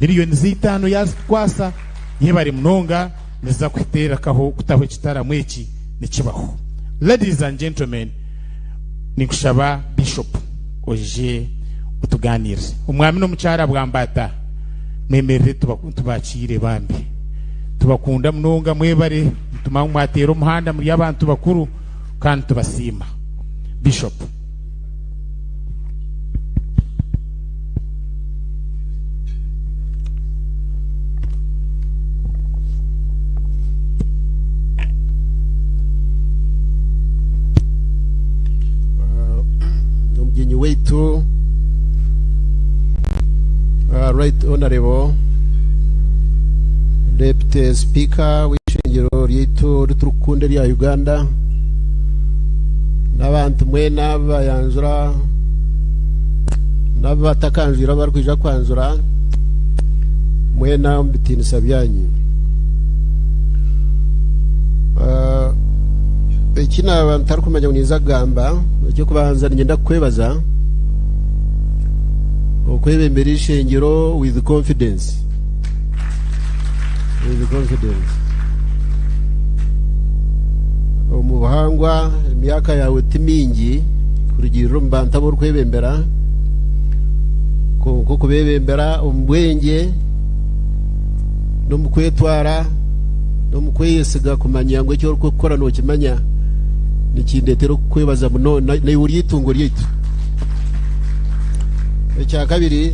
5,000,000 yaazitukwasa yebare munonga niziza kuteerekaho kutaho ekitaramo eki nikibaho. Ladies and gentlemen, ninkushaba Bishop oije otugaaniirire. Omwami n'omukyara Bwambata mwemerere tubakiire bambi. Tubakunda munonga mwebare nituma ngu mwateera omuhanda muri abantu bakuru kandi tubasiima. Bishop. Omugyenyi waitu Right Honourable Deputy Speaker w'eishengyero ryaitu eriturikukunda erya Uganda n'abantu mwena abayanjura n'abatakanjwire abarikwija kwanjura mwena omu bitiinisa byanyu. Eki naaba ntarikumanya ngu ninza kugamba, eky'okubanza niinyenda kukwebaza okwebembera eishengyero with confidence. With confidence. Omu buhangwa emyaka yaawe ti mingi kurugiirira omu bantu abu orikwebembera, kwonka okubeebembera omu bwengye n'omu kwetwara n'omu kweyesiga kumanya ngu eki orikukora nookimanya nikindeetera okukwebaza munonga naiwe ori eitungo ryaitu. Ekyakabiri,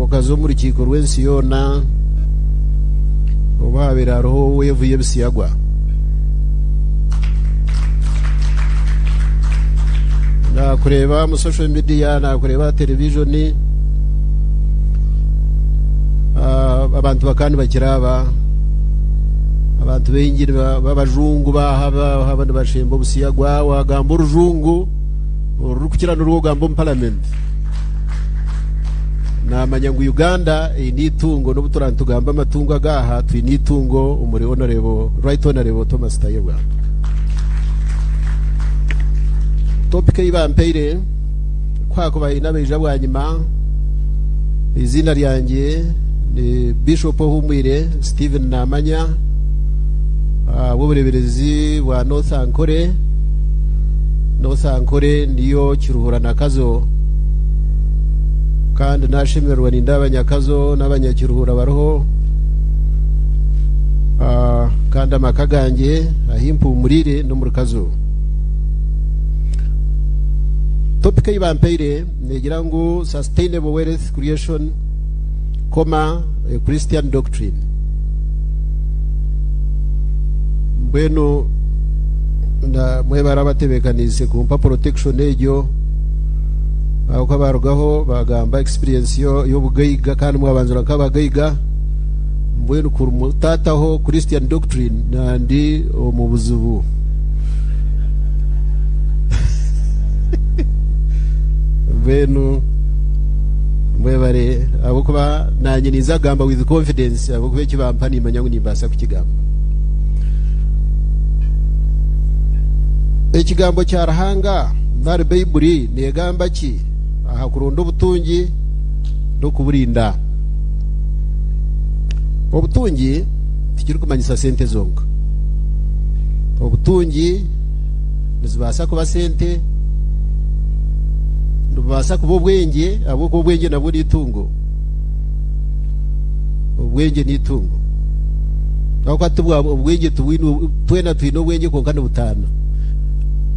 okaza omu rukiiko rw'ensi yoona obu haabaire hariho weevu y'ebisiyagwa. Naakureeba omu social media, naakureeba aha televijoni, abantu bakaba nibakiraaba, abantu baingi b'abajungu baaha baaha nibashemba obusiyagwa, waagamba orujungu orurikukira n'oru ogamba omu paramenti. Naamanya ngu Uganda eine eitungo n'obu turaba nitugamba amatungo ag'aha, twine eitungo omuri Honourable Right Honourable Thomas Tayebwa. Topic ei bampaire ku haakuba haine abaija bwanyima, Eiziina ryangye ni Bishop Ohumwire Stephen Namanya w'obureeberezi bwa North Ankole. North Ankole niyo Kiruhura na Kazo kandi nashemererwa nindeeba abanyakazo n'abanyakiruhura bariho kandi amaka gangye ahi mpumuriire n'omuri Kazo. Topic ei bampaire negira ngu Sustainable Wealth Creation, comma, a Christian Doctrine. Mbwenu na mwebare abatebeekaniise kumpa protection egyo ahabw'okuba barugaho bagamba experience yo- y'obugaiga kandi mwabanzura nk'abagaiga mbwenu kurumutataho Christian doctrine nandi omu buzibu. Mbwenu mwebare ahabw'okuba nanye ninza kugamba with confidence ahabw'okuba eki bampa nimanya ngu nimbaasa kukigamba. Ekigambo kya Ruhanga nari Baiburi neegamba ki aha kuronda obutungi n'okuburinda? Obutungi tikirikumanyisa sente zonka. Obutungi nizibaasa kuba sente, nibubaasa kuba obwengye ahabw'okuba obwengye nabwo n'eitungo. Obwengye n'eitungo. Ahabw'okuba tibwa obwengye tibwine twena twine obwengye kwonka nibutaana.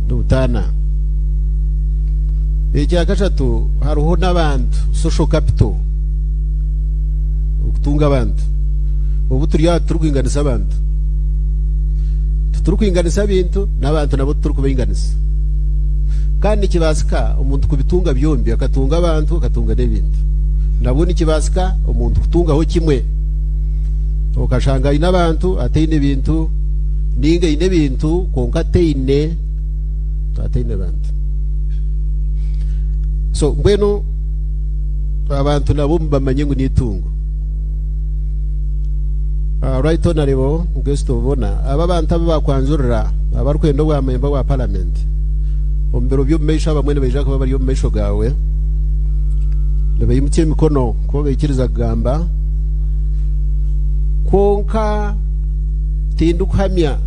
Nibutaana. Ekya kashatu hariho n'abantu social capital. Okutunga abantu. Obu turi aha titurikwinganisa abantu. Titurikwinganisa bintu n'abantu nabo titurikubainganisa. Kandi nikibaasika omuntu kubitunga byombi, akatunga abantu akatunga n'ebintu. Nabwo nikibaasika omuntu kutungaho kimwe, okashanga aine abantu ataine bintu, ninga aine ebintu kwonka ataine ataine bantu. So mbwenu abantu nabo mubamanye ngu n'eitungo. Right Honourable Guest of Honour, aba abantu abu bakwanjurira abarikwenda obwa memba bwa parliament omu biro by'omu maisho abamwe nibaija kuba bari omu maisho gaawe nibaimutsya emikono ku obaikiriza kugamba kwonka tindikuhamya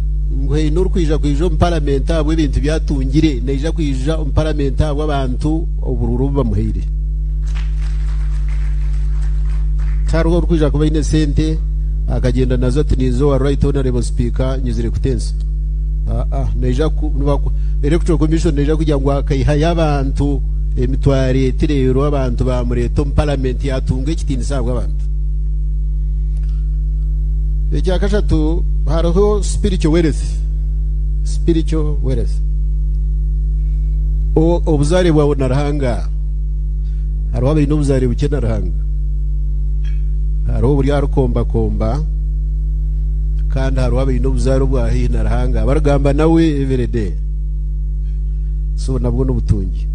ngu haine orikwija kwija omu parliament ahabw'ebintu bi atungire naija kwija omu parliament ahabw'abantu oburuuru obu bamuhaire. Tihariho orikwija kuba aine sente akagyenda nazo ati ninza owa Right Honourable Speaker nyizire kutensa. Aa, naija ku, nibaku, Electoral Commission neija kugira ngu akaihayo abantu emitwaro eti reero abantu baamureeta omu Parliament yaatunga ekitiinisa ahabw'abantu. Ekya kashatu hariho spiritual wealth. Spiritual wealth. O, obuzaare bwawe na Ruhanga. Hariho abaine obuzaare bukye na Ruhanga. Hariho oburi aha rukombakomba, kandi hariho abaine obuzaare obwa haihi na Ruhanga abarikugamba nawe every day. So nabwo n'obutungi.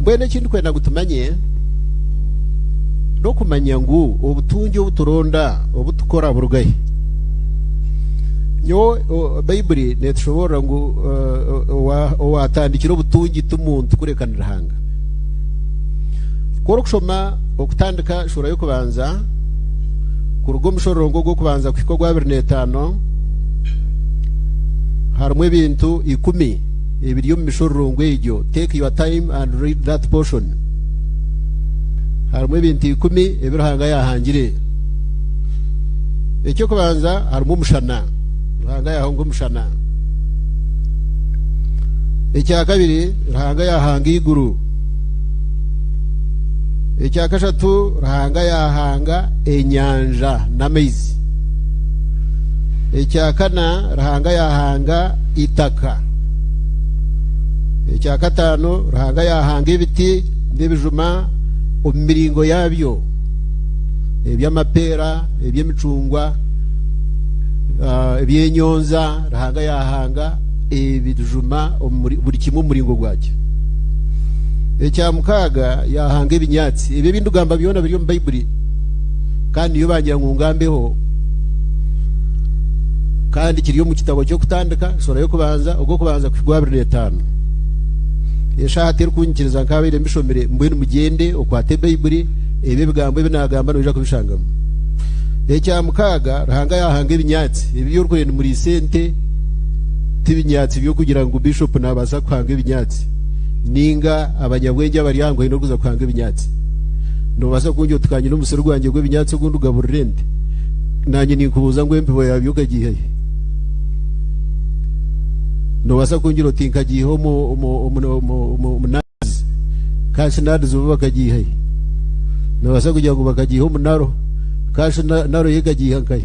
Mbwenu eki ndikwenda ngu tumanye n'okumanya ngu obutungi obu turonda, obu tukora buruga hi? Nyowe Baibuli netushoboorora ngu owaatandikire obutungi ti muntu kureka ni Ruhanga. Ku orikushoma Okutandika shuura y'okubanza kuruga omu mushororongo ogw'okubanza kuhika ogw'abiri n'etaano, harimu ebintu ikumi ebiri omu mishororongo egyo. Take your time and read that portion. Harimu ebintu ikumi ebi Ruhanga yaahangire. Eky'okubanza harimu omushana. Ruhanga yaahanga omushana. Ekyakabiri, Ruhanga yaahanga eiguru. Ekyakashatu, Ruhanga yaahanga enyanja n'amaizi. Ekyakana, Ruhanga yaahanga eitaka. Ekyakataano, Ruhanga yaahanga ebiti n'ebijuma omu miringo yaabyo, eby'amapeera, eby'emicungwa, eby'enyonza, Ruhanga yaahanga ebijuma buri kimwe omu muringo gwakyo. Ekya mukaaga, yaahanga ebinyaatsi. Ebi ebi ndikugamba byona biri omu Baibuli, kandi niyo bangira ngu ngambeho. Kandi kiri omu kitabo ky'Okutandika, sura y'okubanza, ogw'okubanza kuhika ogw'abiri n'etaano. Eshaaha terikunyikiriza nkaabaire mbishomire, mbwenu mugyende okwate Baiburi, ebi ebigambo ebi naagamba noija kubishangamu. Ekya mukaaga, Ruhanga yaahanga ebinyaatsi. Ebi ebi orikureeba nimuriisa ente ti binyaatsi by'okugira ngu bishopu naabaasa kuhanga ebinyaatsi nainga abanyabwengye abari aha ngu haine orikuza kuhanga ebinyaatsi. Noobaasa kungira oti ka nyine omusiri gwangye gw'ebinyaatsi ogu ndugaburira ente. Naanye ninkubuuza ngu embibo yaabyo okagiiha hi? Noobaasa kungira oti nkagiiha omu omu omu omu omu omu naadizi. Kashi naadizi bo bakagiiha hi? Noobaasa kugira ngu bakagiiha omu naro. Kashi na naro yo ekagiiha nkahi?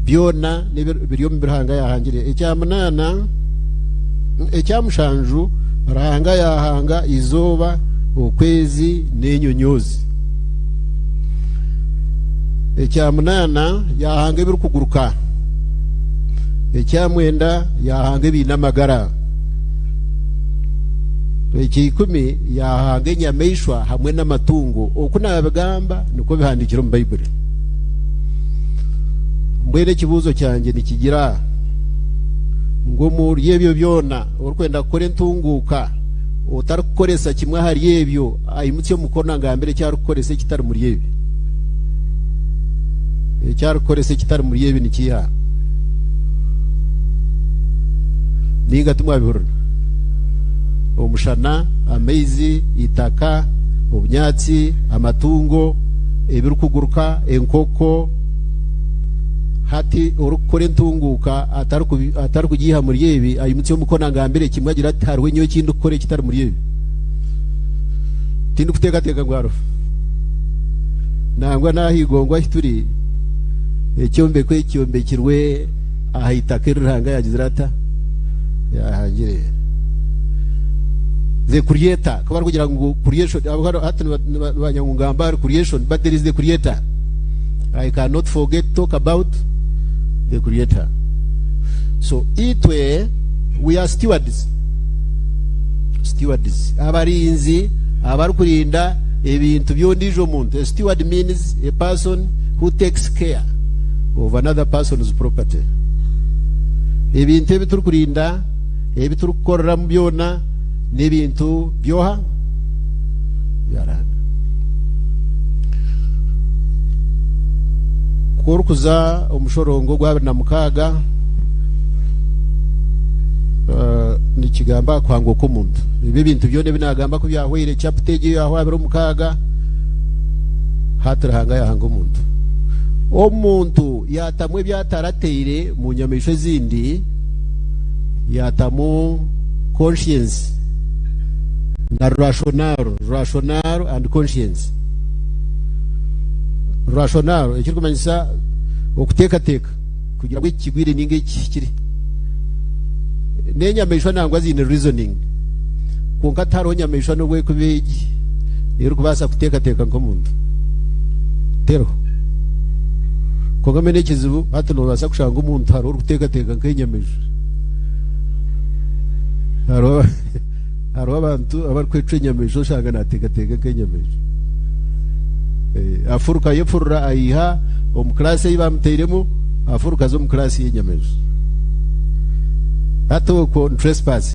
Byona n'ebi biri omu bi Ruhanga yaahangire. Ekya munaana, ekya mushanju, Ruhanga yaahanga eizooba, okwezi n'enyonyoozi. Ekya munaana, yaahanga ebirikuguruka. Ekya mwenda, yaahanga ebiine amagara. Ekya ikumi, yaahanga enyamaishwa hamwe n'amatungo. Oku naabigamba nikwo bihandiikire omu Baibuli. Mbwenu ekibuuzo kyangye nikigira ngu omuri ebyo byona orikwenda kukora entunguuka otarikukoresa kimwe ahari ebyo aimutsye omukono angambire eki arikukoresa ekitari muri ebi. Eki arikukoresa ekitari muri ebi nikiiha? Nainga timwabihurira? Omushana, amaizi, eitaka, obunyaatsi, amatungo, ebirikuguruka, enkoko. Hati orikukora entunguuka atarikugiiha muri ebi, aimutsye omukono angambire kimwe agire ati hariho nyowe eki ndikukora ekitari muri ebi. Tindikuteekateeka ngu hariho. Nangwa n'aha igongo ahu turi, ekyombeko eki kyombekirwe aha itaka eri Ruhanga yaagizire ata? Yaahangire. The Creator, ku barikugira ngu creation, hati nibamanya ngu ngamba ahari creation, but there is the Creator. I cannot forget talk about the Creator. So itwe we are stewards. Stewards, abarinzi abarikurinda ebintu by'ondiijo muntu. A steward means a person who takes care of another person's property. Ebintu ebi turikurinda, ebi turikukoreramu byona n'ebintu by'oha? Bya Ruhanga. Ku orikuza omu mushorongo ogwa 26, nikigamba aha kuhangwa kw'omuntu. Ebi ebintu byona ebi naagamba ku byahweire, chapter egyo yahwa 26, hati Ruhanga yaahanga omuntu. Omuntu yaatamu ebi atarateire mu nyamaishwa ezindi, yaatamu conscience na rational, rational and conscience. Rational ekirikumanyisa okuteekateeka kugira ngu eki kigwire ninga eki kihikire. N'enyamaishwa nangwa ziine reasoning kwonka tihariho nyamaishwa n'obu erikuba egi erikubaasa kuteekateeka nk'omuntu. Teriho. Kwonka mbwenu ekizibu hati noobaasa kushanga omuntu hariho orikuteekateeka nk'enyamaishwa. Hariho hariho abantu abarikwecwa enyamaishwa oshanga naateekateeka nk'enyamaishwa. Eh, afuruka ayefurura ayiha omu class ei bamuteiremu afuruka aza omu class y'enyamaishwa. Hati okwo ni trespass.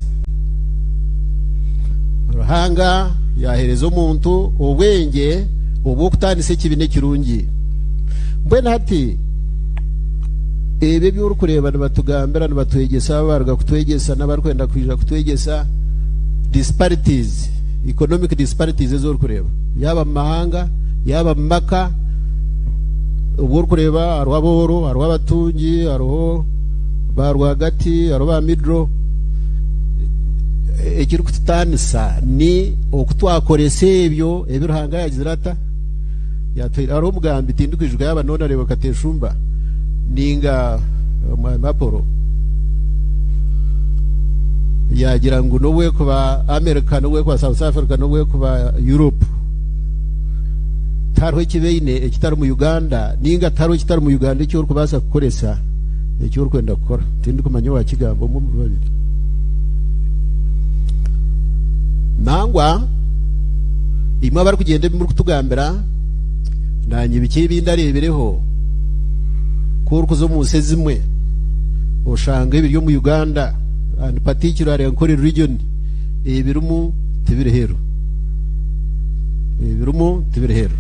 Ruhanga yahereza omuntu obwengye obw'okutaanisa ekibi n'ekirungi. Mbwenu hati ebi ebi orikureeba nibatugambira nibatwegyesa abaruga kutwegyesa n'abarikwenda kwija kutwegyesa disparities, economic disparities ezi orikureeba yaaba mu mahanga yaaba mu maka obu orikureeba hariho abooro hariho abatungi hariho ba rwagati hariho ba middle ekirikututaanisa ni oku twakoresa ebyo ebi Ruhanga yaagizire ata yatuhaire. Hariho omugambi tindikwijuka yaaba noona areeba Kateshumba ninga Omwami Apollo yaagira ngu n'obu ekuba America n'obu ekuba South Africa n'obu ekuba Europe tihariho eki baine ekitari mu Uganda ninga tihariho ekitari mu Uganda eki orikubaasa kukoresa eki orikwenda kukora. Tindikumanya owaakigamba omwe omuri babiri. Nangwa imwe abarikugyenda ebi murikutugambira, naanye bikye ebi ndareebireho, ku orikuza omu nsi ezimwe oshanga ebiri omu Uganda and particularly Ankole region, Ebirimu tibiri heeru. Ebirimu tibiri heeru.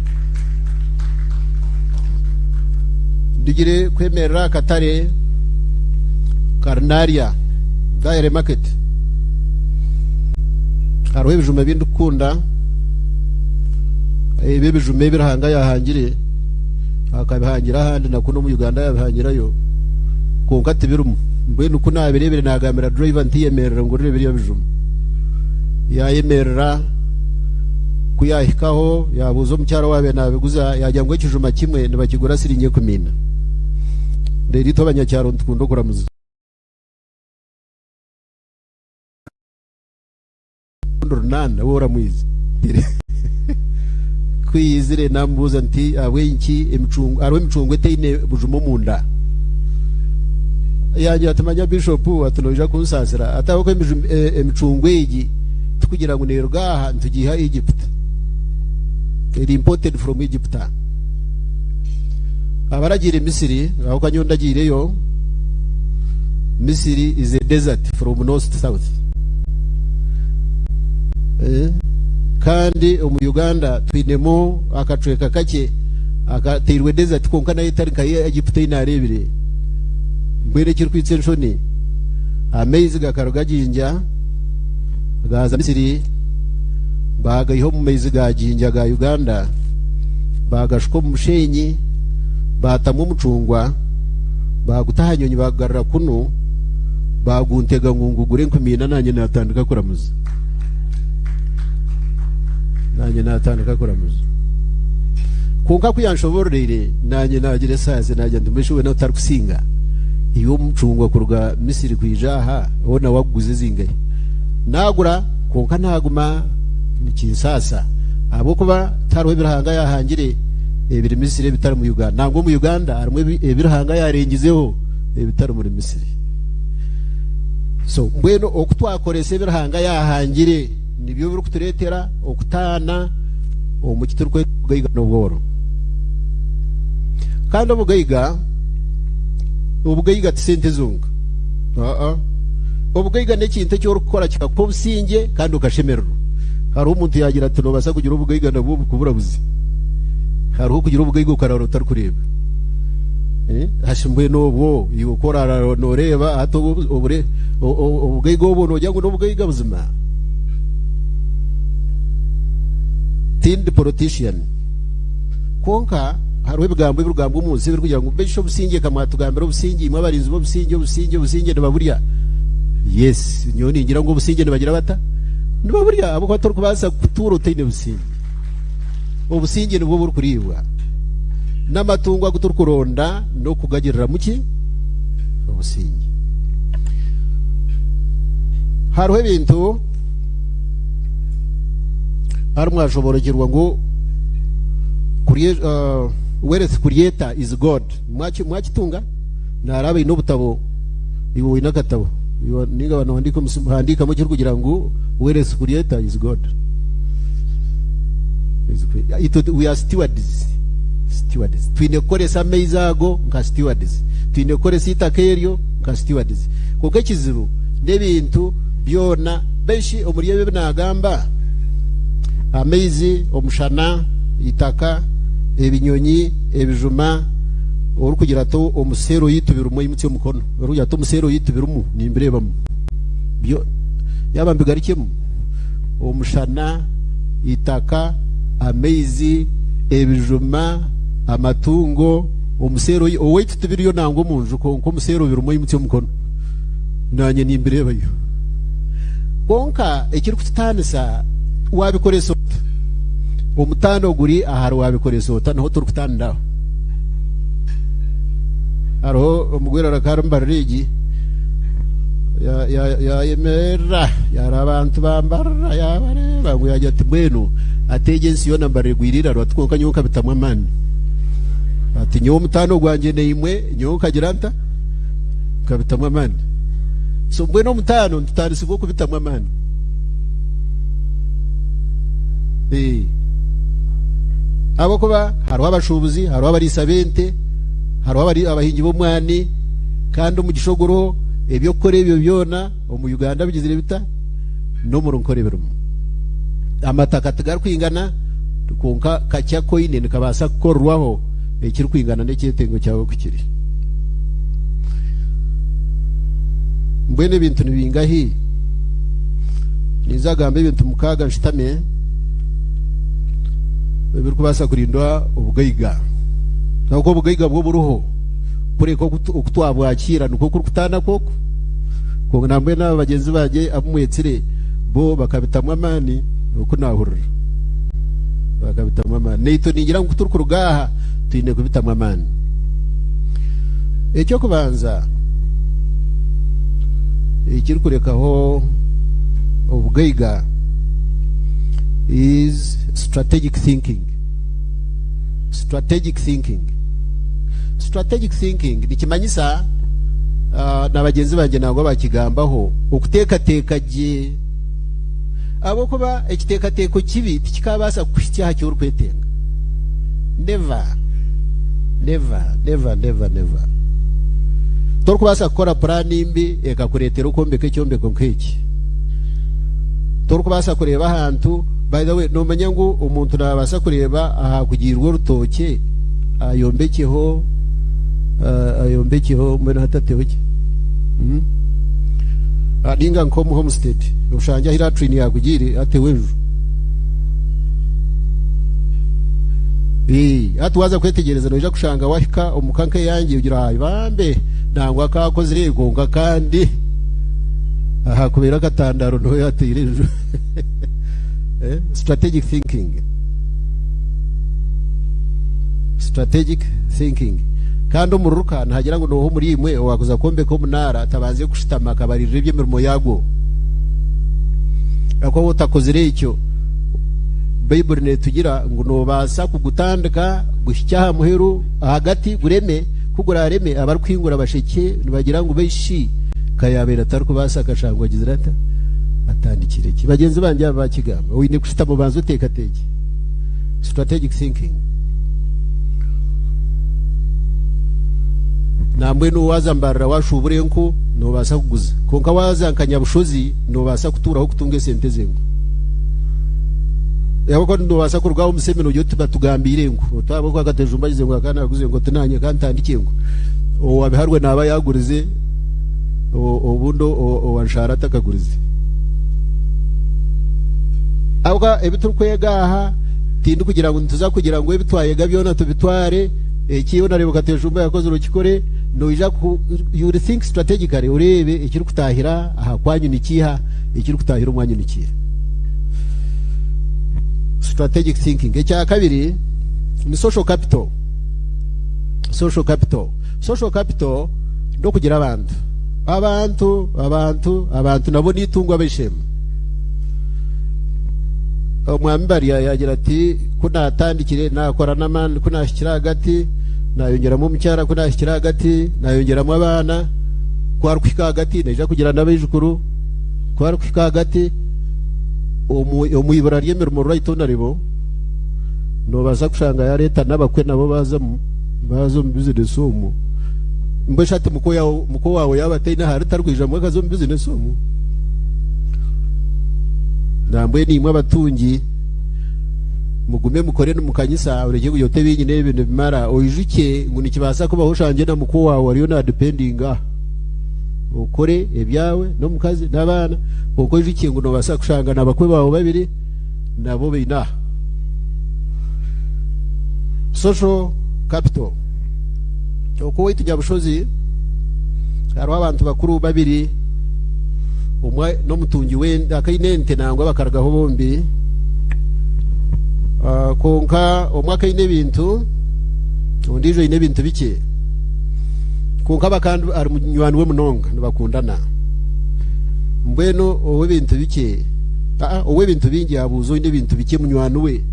Ndigire kwemerera aha katare Karinaria Dairy Market. Hariho ebijuma ebi ndikukunda, ebi ebijuma ebi Ruhanga yahangire akabihangira ahandi na kunu omu Uganda yabihangirayo kwonka tibirimu. Mbwenu ku naabireebire naagambira driver nti yemerera ngurire biriya bijuma. Yaayemerera, ku yaahikaho yaabuuza omukyara owaabaire naabiguza yaagira ngu ekijuma kimwe nibakigura siringi ekumiina. Reero itwe abanyakyaro nitukunda okuramuza. Runaana we oramwize. Ku yaizire naamubuuza nti ahabw'enki emicungwa hariho emicungwa etaine bujuma omunda? Yangira ati manya Bishop ati noija kunsaasira ati ahabw'okuba emicungwa egi tikugira ngu neeruga aha nitugiiha Egypt. Eri imported from Egypt. Abaragiire Misiri ahabw'okuba nyowe ndagiireyo Misiri is a desert from north to south. Eh, kandi omu Uganda twinemu akacweka kakye akateirwe desert kwonka nayo etari nka Egypt ei naareebire. Mbwenu ekirikwitsa enshoni, amaizi gakaruga Jinja gaaza Misiri, baagaiha omu maizi ga Jinja ga Uganda, baagashuka omu mushenyi, baatamu omucungwa, baaguta aha nyonyi baagugarura kunu, baaguntega ngu ngugure enkumiina naanye naatandika kuramuza. Naanye naatandika kuramuza. Kwonka ku yaanshobororeire, naanye naagira esaasi naagira nti mbwenu shi weena otarikusinga iwe omucungwa kuruga Misiri kwija aha, hoona waguguza ezingahi? Naagura, kwonka naaguma nikinsaasa ahabw'okuba tihariho ebi Ruhanga yaahangire ebiri Misiri ebitari mu Uganda. Nangwa omu Uganda harimu ebi Ruhanga yaarengizeho ebitari muri Misiri. So mbwenu oku twakoresa ebi Ruhanga yaahangire nibyo birikutureetera okutaana omu ki turikweta obugaiga n'obworo. Kandi obugaiga, obugaiga ti sente zonka. Aa. Obugaiga n'ekintu eki orikukora kikakuha obusingye kandi okashemererwa. Hariho omuntu yaagira ati noobaasa kugira obugaiga nabwo bukubura buzi. Hariho okugira obugaiga okaraara otarikureeba. Eh, hashi mbwenu obwo iwe ku oraara nooreeba hati obwo obure obugaiga obwo noogira ngu n'obugaiga buzima? Tindi politician. Kwonka hariho ebigambo ebirikugambwa omu nsi ebirikugira ngu beshi obusingye ka mwatugambira obusingye imwe abarinzi b'obusingye obusingye obusingye nibaburya. Yes, nyowe ningira ngu obusingye nibagira bata? Nibaburya ahabw'okuba torikubaasa kutuura otaine busingye. Obusingye nibwo burikuriibwa. N'amatungo agu turikuronda n'okugagiriramu ki? Obusingye. Hariho ebintu hariho mwashoborokyerwa ngu wealth creator is God. Mwakitunga? Naaraba aine obutabo, iwe oine akatabo. Ninga banohandiika omu simu, handiikamu ekirikugira ngu wealth creator is God. Itwe we are stewards. Stewards. Twine kukoresa amaizi ago nka stewards. Twine kukoresa eitaka eryo nka stewards. Kwonka ekizibu n'ebintu byona beishi omuri ebyo ebi naagamba, amaizi, omushana, eitaka, ebinyonyi, ebijuma, orikugira ati omuseero yitu birimu aimutsye omukono. Orikugira ati omuseero yitu birimu nimbireebamu. Byo yaaba mbigarukyemu, omushana, eitaka, amaizi, ebijuma, amatungo, omuseero owaitu tibiriyo nangwa omu nju kwonka omuseero birimu aimutsye omukono. Naanye nimbireebayo. Kwonka ekirikututaanisa waabikoresa ota? Omutaano guri ahari waabikoresa ota niho turikutaanira aho. Hariho omugwere akaba ari omu egi yayemerera yareeba abantu bambarira yabareeba ngu yagira ati mbwenu ati egi ensi yoona mbarira egwire eiraro ati kwonka nyowe nkabitamu amaani ati nyowe omutaano gwangye naimwe nyowe nkagira nta nkabitamu amaani so mbwenu omutaano nitutaanisibwa okubitamu amaani Eh. Ahabw'okuba hariho abashuubuzi, hariho abariisa b'ente, hariho abari abahingi b'omwani, kandi omugisha oguriho eby'okukora ebyo byona omu Uganda bigizire bita? N'omuri Nkore birimu. Amataka tigarikwingana kwonka kakye aku oine nikabaasa kukorerwaho ekirikwingana n'ekyetengo kyawe oku kiri. Mbwenu ebintu ni bingahi? Ninza kugamba ebintu mukaaga nshutame ebirikubaasa kurindwa obugaiga. Ahabw'okuba obugaiga bwo buriho kureka oku twabwakiira nikwo kurikutaana kwokwo. Kwonka nambwenu aba bagyenzi bangye abu mwetsire bo bakabitamu amaani oku naahurira. Bakabitamu amaani. Naitwe ningira ngu ku turikuruga aha twine kubitamu amaani. Eky'okubanza ekirikurekaho obugaiga is strategic thinking. Strategic thinking. Strategic thinking nikimanyisa uh, na bagyenzi bangye nangwa bakigambaho okuteekateeka gye ahabw'okuba ekiteekateeko kibi tikikabaasa kukuhitsya aha ki orikwetenga. Never. Never, never, never, never. Torikubaasa kukora puraani mbi ekakureetera okwombeka ekyombeko nk'eki. Torikubaasa kureeba ahantu, by the way, noomanya ngu omuntu naabaasa kureeba aha kugiirwe orutookye ayombekyeho uh, ayombekyeho mbwenu hati ateho ki? Hmm? Ah, ninga nk'omu homestead oshangye ahu latrine yakugiire ateho enju. Ee, hati waaza kwetegyereza noija kushanga wahika omu ka nk'eyangye ogira aha bambe nangwa kaakozire kwonka kandi aha kubeera akatandaro niho yateire enju. Eh, strategic thinking. Strategic thinking. Kandi omururuka nihagira ngu nooha omuri imwe owaakuza kwombeka omunaara atabanze kushutama akabariirira eby'emirimo yaagwo. Ahakuba waaba otakozire ekyo, Baiburi neetugira ngu noobaasa kugutandika guhikye aha muheru ahagati gureme, ku guraareme abarikuhingura bashekye nibagira ngu beishi ka yaabaire atarikubaasa akashangwa agizire ata? Atandikire ki? Bagyenzi bangye aba baakigamba, oine kushutama obanze oteekateekye. Strategic thinking. Nambwenu waaza Mbarara waashuubura enku noobaasa kuguza kwonka waaza nka Nyabushozi noobaasa kutuuraho kutunga esente z'enku. Ahabw'okuba noobaasa kuruga aho omu semina ogire oti batugambiire enku oti ahabw'okuba Katejumba agize ngu akaba naaguza enku oti naanye ka ntandikye enku. Owa Biharwe naaba yaagurize obundi owa Nshaara atakagurize. Ahabw'okuba ebi turikwega aha tindikugira ngu nituza kugira ngu ebi twayega byona tubitware, eki Honourable Katejumba yakozire okikore, noija ku you will think strategically oreebe ekirikutaahira aha kwanyu nikiiha, ekirikutaahira omwanyu nikiiha. Strategic thinking. Ekya kabiri ni social capital. Social capital. Social capital n'okugira abantu. Abantu, abantu, abantu nabo n'itungo ab'eishe-emwe. Omwami Barya yaagira ati, Ku naatandikire naakora n'amaani, ku naahikire ahagati naayongyeramu omukyara, ku naahikire ahagati naayongyeramu abaana, ku arikuhika ahagati naija kugira n'abaijukuru, ku arikuhika ahagati omu ibura ry'emirimo right honourable noobaasa kushanga yaareeta n'abakwe nabo baazamu baaza omu bizinesi omwo. Mbwenu shi hati muko waawe yaaba ataine ahu ari tarikwijamu akaza omu bizinesi omwo? Nambwenu imwe abatungi mugume mukore nimukanyisa orekye kugira oti ebi nyine ebi nibimara. Oijukye ngu nikibaasa kubaho oshangye na muko waawe ariyo naadipendinga aha. Okore ebyawe n'omukazi n'abaana kwonka oijukye ngu noobaasa kushanga na bakwe baawe babiri nabo baine aha. Social capital. Oku owaitu Nyabushozi hariho abantu bakuru babiri omwe n'omutungi w'ente akaine ente nangwa bakarugaho bombi Ah, kwonka omwe akaine ebintu ondiijo aine ebintu bikye kwonka bakandi ari munywani we munonga nibakundana mbwenu ow'ebintu bikye aa ow'ebintu bingi yabuuza oine ebintu bikye munywani we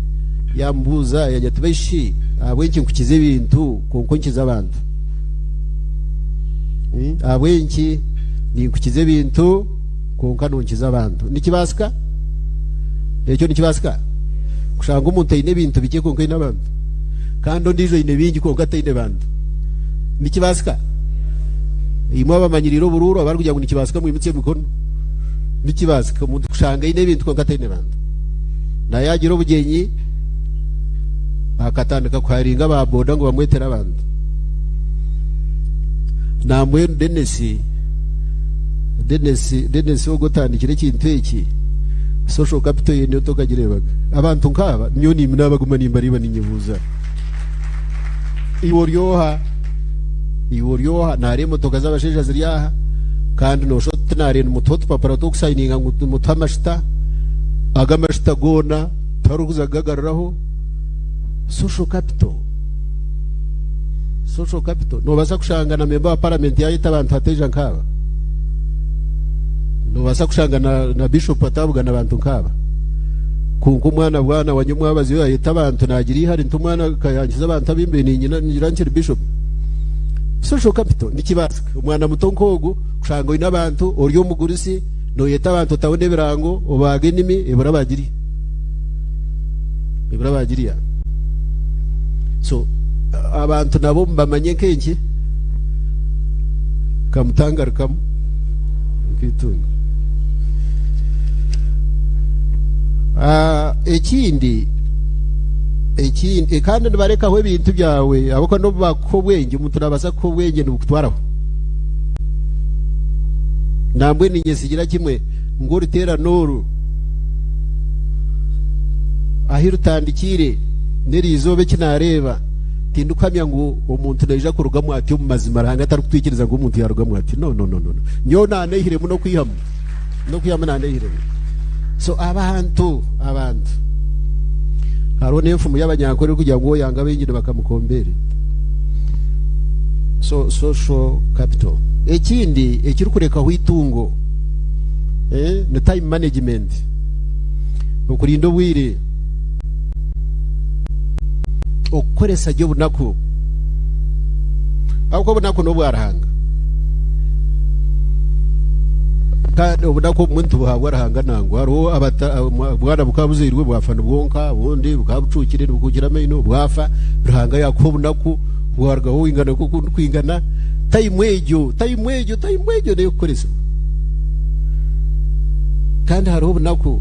yamubuuza yagira ati baishi ahabw'enki nkukiza ebintu kwonka onkiza abantu Hmm? Ahabw'enki ninkukiza ebintu kwonka nonkiza abantu? Nikibaasika? Ekyo nikibaasika? Kushanga omuntu aine ebintu bikye kwonka aine abantu, kandi ondiijo aine bingi kwonka ataine bantu. Nikibaasika? Imwe abamanyiriire oburuuru abarikugira ngu nikibaasika mwimutsye emikono. Nikibaasika omuntu kushanga aine ebintu kwonka ataine bantu. Na yaagira obugyenyi akatandika kuharinga aba boda ngu bamwetere abantu. Nambwenu Denis, Denis, Denis ogwo otandikire ekintu eki, social capital ye niyo tokagireebaga. Abantu nk'aba nyowe niimi naabaguma nimbareeba ninyebuuza. Iwe ori oha? Iwe ori oha? Naareeba emotoka z'abashaija ziri aha kandi nooshusha oti tinaarenda mutuhe otupapura tw'okusayininga ngu mutuhe amashita. Ago amashita goona tiharikuza kugagaruraho. Social capital. Social capital. Noobaasa kushanga na memba wa paramenti yaayeta abantu hataija nk'aba. Noobaasa kushanga na, na bishop ataabugana abantu nk'aba. Kwonka omwana bwana wanye omwabazi we yayeta abantu nagira ihari nti omwana akayankiza abantu abimbe ninyina nigira nkiri bishop. Social capital nikibaasika omwana muto nk'ogu kushanga oine abantu ori omugurisi noyeta abantu otabona ebirango obaaga enimi ebura bagiri ebura bagiriya. So abantu nabo mubamanye nk'enki kamutangarukamu nk'itungo. Ah, ekindi ekindi kandi nibarekaho ebintu byawe ahabw'okuba n'obu bakuha obwengye omuntu naabaasa kukuha obwengye nibukutwaraho nambwenu ninyesigira kimwe ngu oruteerane oru ahi rutandikiire n'eri izooba eki naareeba tindikuhamya ngu omuntu naija kurugamu ati omu mazima Ruhanga atarikutwikiriza ngu omuntu yaarugamu ati no no no no no nyowe naanehiremu n'okwihamu n'okwihamu naanehiremu So abantu abantu hariho n'enfumu y'abanyankore erikugira ngu oyanga baingi nibakamukombeere. So social capital. Ekindi ekirikurekaho eitungo eh, ni time management. Okurinda obwire, okukoresa gye obunaku. Ahabw'okuba obunaku n'obwa Ruhanga. Kandi obunaku obumwe nitubuhabwa Ruhanga nangwa. Hariho abata obwana bukaba buzairwe bwafa nibwonka, obundi bukaba bucuukire nibukuukire amaino bwafa. Ruhanga yaakuha obunaku bwarugaho waingana nk'oku ndikwingana. Tayimu egyo, tayimu egyo, tayimu egyo n'ey'okukoresibwa. Kandi hariho obunaku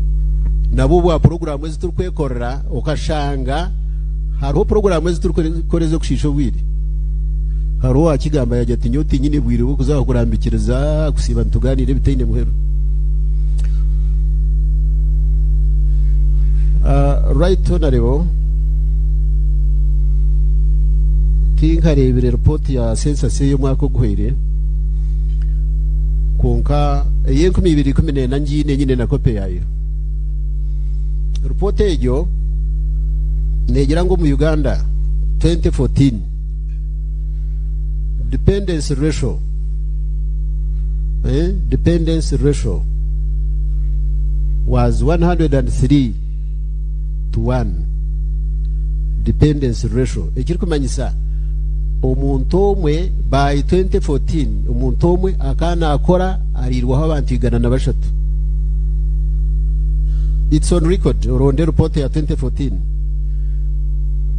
nabwo bwa puroguraamu ezi turikwekorera okashanga hariho puroguraamu ezi turikukora ez'okushiisha obwire. Hariho owaakigamba yaagira ati, Nyowe tinyine bwire bw'okuza aha kurambikiriza kusiiba nitugaaniira ebitaine muheru. Right Honourable, tinkareebire ripooti ya census ey'omwaka oguhweire, kwonka ey'enkumi ibiri ikumi n'ena ngiine nyine na kope yaayo. Ripooti egyo neegira ngu omu Uganda 2014, Dependence ratio, eh, dependence ratio was 103 to 1. Dependence ratio ekirikumanyisa omuntu omwe by 2014 omuntu omwe akaba nakora ariirwaho abantu 103. It's on record, oronde report ya 2014.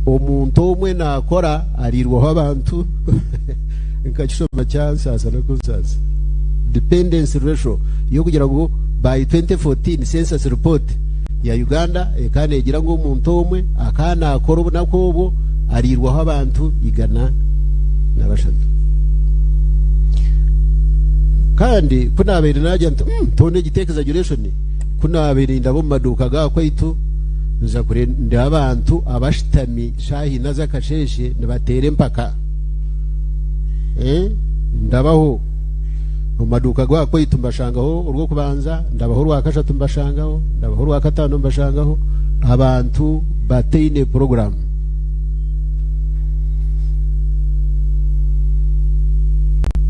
Omuntu omwe naakora ariirwaho abantu nkakishoma kyansaasa n'okunsaasa. Dependence ratio y'okugira ngu by 2014 census report ya Uganda ekaba neegira ngu omuntu omwe akaba naakora obunaku obwo ariirwaho abantu 103. Kandi ku naabaire naagira nti mm, toona egi exaggeration, ku naabaire nindaba omu maduuka gaakwaitu Nza kurenda abantu abashutami shaaha ina z'akasheeshe nibateera empaka. Ndabaho omu maduuka g'ahakwaitu mbashangaho orw'okubanza, ndabaho orwakashatu mbashangaho, ndabaho orwakataano mbashangaho, abantu bataine puroguraamu.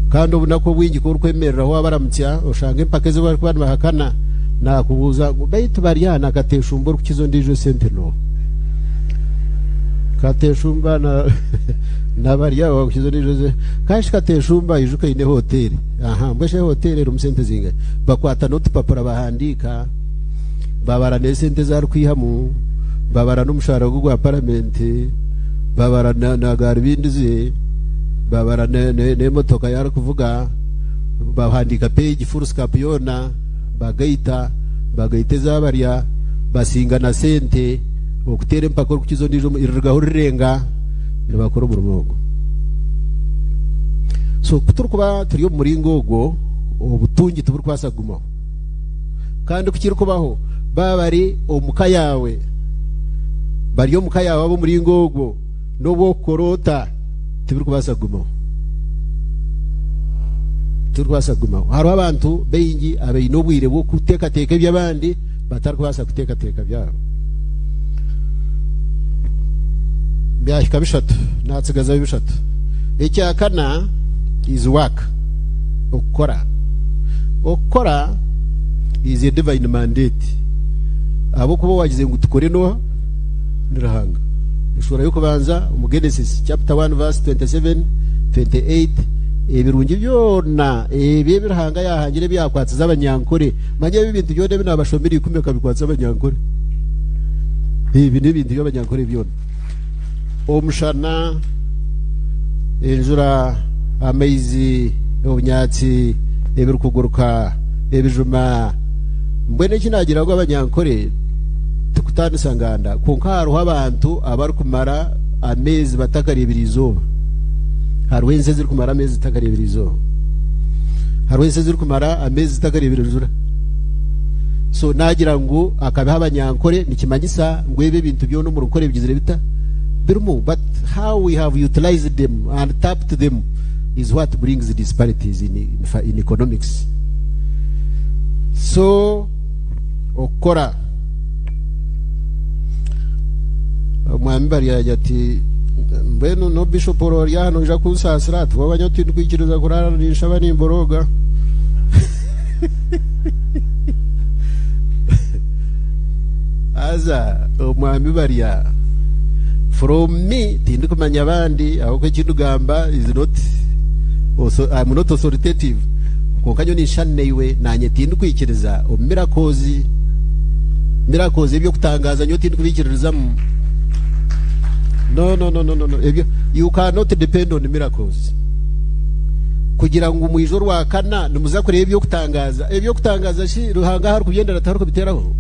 Kandi obunaku obwingi ku orikwemereraho wabaramutsya oshanga empaka ezi barikuba nibahakana Naakubuuza ngu, Beitu bari aha na Kateeshumba orikukiza ondiijo esente n'oha? Kateeshumba na na bari aba bakukiza ondiijo esente. Kandi shi Kateeshumba aijuka aine hoteeri. Aha, mbwenu shi ehoteeri erimu sente zingahi? Bakwata n'otupapura bahandiika, babara n'esente ezi arikwihamu, babara n'omushaara gwe gwa paramenti, babara na, na garubindi ze, babara n'emotoka ei arikuvuga, bahandiika peegi full scape yoona. bagaita, bagaita eza barya, basingana sente, okuteera empaka orikukiza ondiijo rirugaho rirenga, nibakora omurimo ogwo. So ku turikuba turi omu muringo ogwo, obutungi tiburikubaasa kugumaho. Kandi ku kirikubaho, baaba bari omu ka yaawe, bari omu ka yaawe ab'omuringo ogwo, n'obu okukora ota, tibirikubaasa kugumaho. Tibirikubaasa kugumaho. Hariho abantu baingi abaine obwire bw'okuteekateeka eby'abandi batarikubaasa kuteekateeka byabo. Byahika bishatu, naatsigazayo bishatu. Ekyakana is work, okukora. Okukora is a divine mandate. Ahabw'okuba owaagize ngu tukore n'oha? Ni Ruhanga. Eshuura y'okubanza omu Genesis chapter 1 verse 27, 28, ebirungi byona ebi ebi Ruhanga yaahangire ebi yaakwatsize abanyankore. Manya ebi ebintu byona ebi naabashomire ikumi akabikwatsa abanyankore. Ebi n'ebintu by'abanyankore byona. Omushana, enjura, amaizi, obunyaatsi, ebirikuguruka, ebijuma. Mbwenu eki naagira ngu abanyankore tikutaanisa nganda, kwonka hariho abantu abarikumara ameezi batakareebire izooba. Hariho ensi ezirikumara ameezi zitakareebire izooba. Hariho ensi ezirikumara ameezi zitakareebire njura. So naagira ngu akabiha abanyankore nikimanyisa ngu ebi ebintu byona omu runkore bigizire bita? Birimu. But how we have utilized them and tapped them is what brings disparities in, in, in economics. So okukora omwami Baryagira ati mbwenu no bishop ori aha noija kunsaasira ati wabanya oti ndikwikiriza kuraara ninshaba nimborooga haza omwami Barya from me tindikumanya abandi ahabw'okuba eki ndikugamba is not I'm not authoritative kwonka nyowe ninshushana naiwe naanye tindikwikiriza omu miracles miracles eby'okutangaaza nyowe tindikubiikiririzamu no no no no no no ebyo you cannot depend on miracles kugira ngu mwije orwakana nimuza kureeba eby'okutangaaza eby'okutangaaza shi Ruhanga ahu arikubyendera tiharikubiteeraho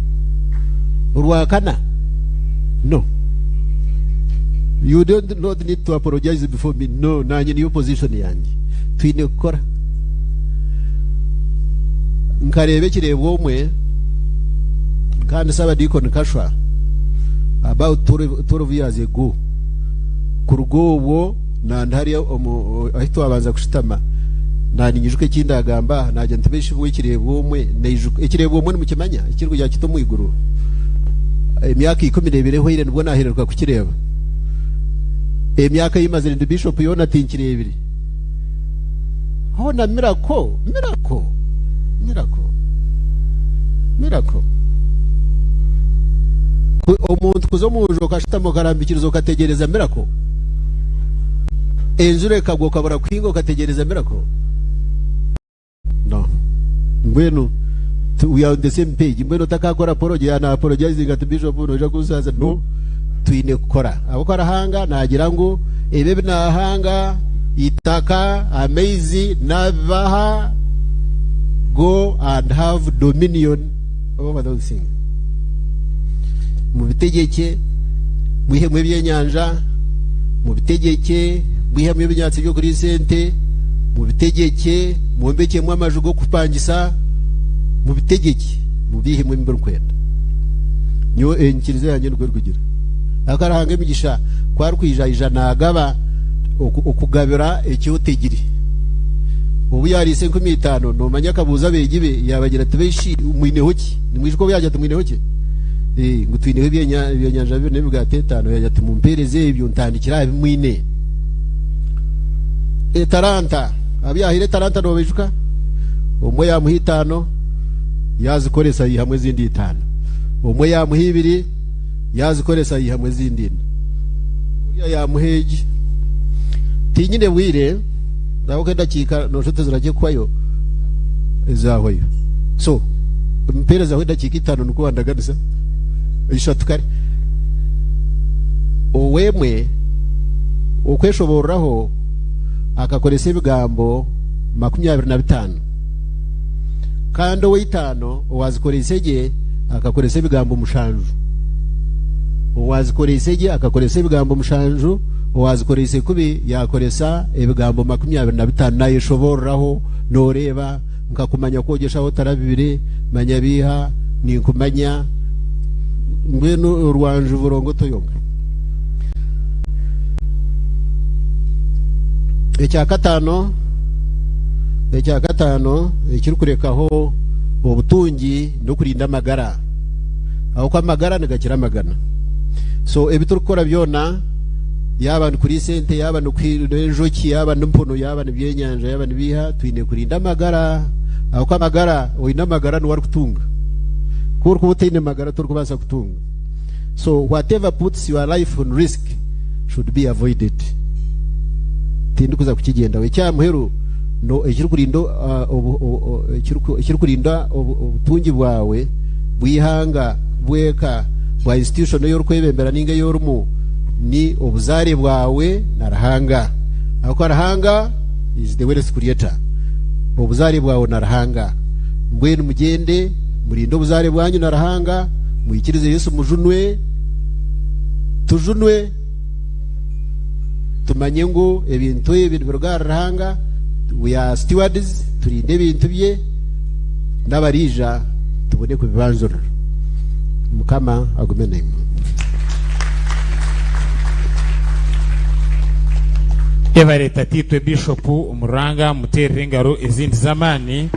orwakana no you don't not need to apologize before me no nanye niyo position yangye twine kukora nkareeba ekireebwa omwe kandi Saabadiikoni Kashwa about 12 years ago kuruga obwo nandi hariya omu ahi twabanza kushutama naninyijuka eki ndagamba aha nagira nti beshi bwe ekireebwa omwe naijuka ekireebwa omwe nimukimanya ekirikugira kiti omu iguru emyaka 12 ehweire nibwo nahereruka kukireeba emyaka ei mazire ndi bishop yoona tinkireebire Hoona miracle, miracle, miracle, miracle. Ku- Omuntu kuza omu nju okashutama okarambikiriza okategyereza miracle. Enjura ekagwa okabura kuhinga okategyereza miracle. No. Mbwenu we are on the same page. Mbwenu otakakora apology ya na apologizing ati bishop noija kunsaasa. No. Twine kukora. Ahabw'okuba Ruhanga naagira ngu ebi ebi naahanga Itaka, amaizi nabibaha, go and have dominion over those things. Mubitegyekye, mwihemu ebyenyanja, mubitegyekye, mwihemu ebinyaatsi by'okuriisa ente, mubitegyekye, mwombekyemu amaju g'okupangisa, mubitegyekye, mubiihemu ebi murikwenda. Nyowe enyikiriza yangye nikwo erikugira. Ahabw'okuba Ruhanga emigisha ku arikwija aija naagaba. Okugabira eki otegire. Obu yaariisa enkumi itaano, noomanya akabuuza abeegi be yaabagira ati, Beishi mwineho ki? Nimwijuka obu yaagira ati, Mwineho ki? Ngu twineho ebyenyanja bibiri n'emigaati etaano. Yaagira ati, Mumpeereze ebyo ntandikire aha bi mwine. Etalanta. Abu yaahaire etalanta noobaijuka? Omwe yaamuha itaano, yaazikoresa yaihamu ezindi itaano. Omwe yaamuha ibiri. Yaazikoresa yaihamu ezindi ina. Oriya yaamuha egi. Tinyine bwire, ahabw'okuba edakiika nooshusha oti ziragye kuhwayo, zaahwayo. So, mpeerezaho edakiika itaano nikwo wandaganisa, ishatu kare. Ow'emwe okweshoboororaho akakoresa ebigambo 25. Kandi oweitaano owaazikoreise gye akakoresa ebigambo mushanju. Owaazikoreise gye akakoresa ebigambo mushanju, owaazikoreise kubi yaakoresa ebigambo 25. Naayeshoboororaho, nooreeba, nkakumanya ku ogyeshaho otarabibire, manya biiha, ninkumanya, mbwenu orwanju burongo toyonka. Ekyakataano, ekyakataano ekirikurekaho obutungi n'okurinda amagara. Ahabw'okuba amagara nigakira amagana. So ebi turikukora byona yaaba nikuriisa ente, yaaba n'enjoki, yaaba n'empunu, yaaba n'ebyenyanja, yaaba nibiiha, twine kurinda amagara. Ahabw'okuba amagara, oine amagara niwe arikutunga. Ku orikuba otaine magara torikubaasa kutunga. So whatever puts your life on risk should be avoided. Tindikuza kukigyendaho. Ekyaha muheru no ekirikurinda ekirikurinda obutungi bwawe bw'eihanga, bw'eka, bwa institution ei orikwebembera ninga ei orimu ni obuzaare bwawe na Ruhanga. Ahabw'okuba Ruhanga is the wealth creator. Obuzaare bwawe na Ruhanga. Mbwenu mugyende murinde obuzaare bwanyu na Ruhanga, mwikirize Yesu mujunwe, tujunwe, tumanye ngu ebintu ebi nibiruga ahari Ruhanga, we are stewards, turinde ebintu bye, n'abariija tubone kubibanjurira. Mukama agume naimwe. Yebare tatiitwe Bishop Omuranga muteerere engaro ezindi z'amaani.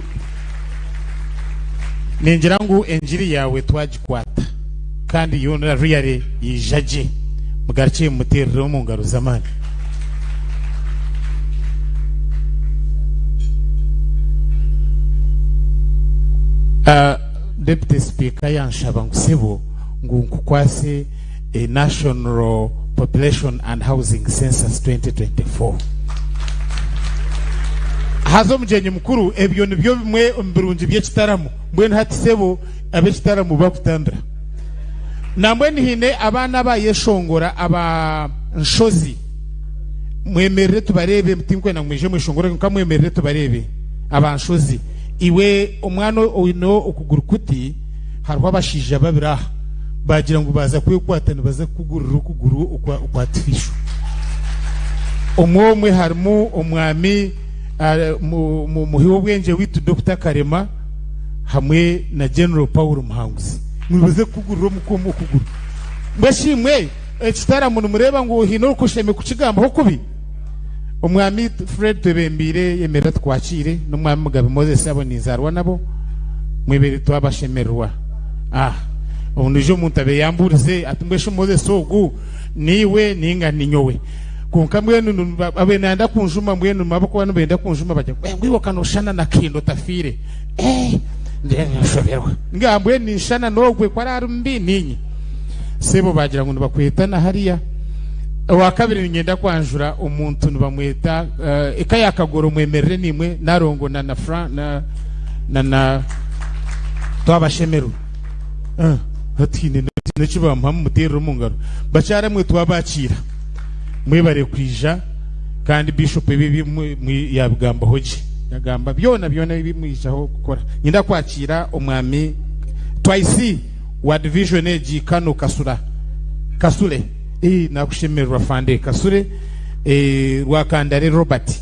Ningira ngu engiri yaawe twagikwata kandi yoona really yaija gye. Mugarukye mumuteerere omu ngaro z'amaani. Ah, Deputy Speaker yanshaba ngu sebo ngu nkukwase a National Population and Housing Census 2024. Haza omugyenyi mukuru ebyo nibyo bimwe omu birungi by'ekitaramo. Mbwenu hati sebo ab'ekitaramo bakutambira. Nambwenu haine abaana abayeshongora aba Nshozi. Mwemerere tubareebe, tinkwenda ngu mwije mweshongore kwonka mwemerere tubareebe aba Nshozi. Iwe omwana oine okuguru kuti hariho abashaija babiri aha baagira ngu baaza kwekwata nibaza kukugurira okuguru okwa okwa artificial. Omwe omwe harimu omwami muhi w'obwengye waitu Dokita Karema hamwe na General Paul Muhanguzi. Nibaza kukugurira omu okuguru. Mbwenu shi imwe ekitaramo nimureeba ngu haine orikushemereire kukigambaho kubi? Omwami Fred Twebembeire yemerera tukwakiire n'omwami Mugabe Moses abo ninzaarwa nabo mwebere twabashemererwa. Ah, ondiijo omuntu abe yambuurize ati mbwenu shi Moses ogu niiwe ninga ninyowe? Kwonka mbwenu abe nayenda kunjuma mbwenu abakuba nibenda kunjuma bagira ngu ngu iwe okanooshana na Kahinda otafiire. Eh, nshoberwa. Nga mbwenu ninshana n'ogwe ku ari mubi niinye. Sebo baagira ngu nibakweta na hariya. Owakabiri niinyenda kwanjura omuntu nibamweta eka ya Kagoro mwemerere naimwe Nalongo na na Fra na na na twabashemererwa. Hati haine n'eki bamuha mumuteerere omu ngaro. Bakyara mwe twabakiira. Mwebare kwija kandi Bishop ebi ebi yabigambaho gye. Yagamba byona byona ebi mwijaho kukora. Niinyenda kwakiira omwami Twaisi wa division egi Kano Kasura Kasule. Eeh nakushemererwa afande Kasule eeh Rwakandare Robert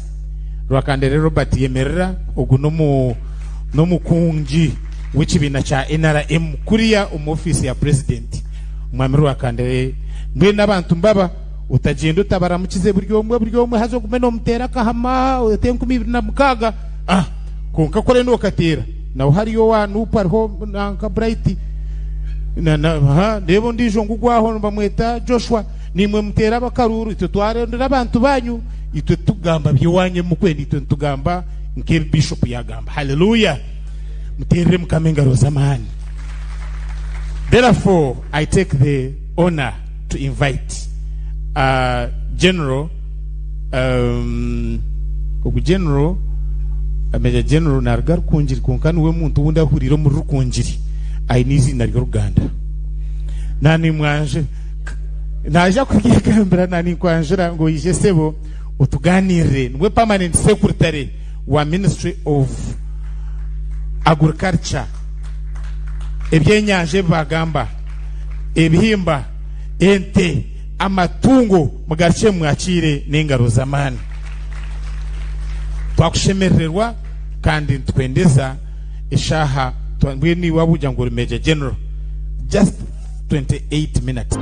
Rwakandare Robert yemerera ogu nomu nomukungi wekibiina kya NRM kuriya omu office ya president omwami Rwakandare mbwenu abantu mbaba otagyenda otabaramukize buri omwe buri omwe haza ogume nomuteera akahama ote 2006 ah kwonka kore nokateera Naho hariyo owa Nup hariho nanka Bright na na ha reeba ondiijo ngu aho nibamweta Joshua niimwe muteera abakaruuru itwe twarondera abantu banyu itwe titugamba by'owanyu ebi mukwenda itwe nitugamba nk'ebi Bishop yagamba hallelujah muteerere mukama engaro z'amaani therefore I take the honor to invite uh, General um, ogu General Major General naruga Rukungiri kwonka niwe muntu ou ndahuriire omuri Rukungiri aine eiziina ry'oruganda. Nanimwanje naija kubyegambira naninkwanjura ngu oije sebo otuganirire. Niwe permanent secretary wa Ministry of Agriculture, ebyenyanja ebi bagamba, ebihimba, ente, amatungo, mugarukye mumwakiire n'engaro z'amaani. Twakushemerererwa kandi nitukwendeza eshaaha mbwenu iwe wabugira ngu ori Major General just 28 minutes.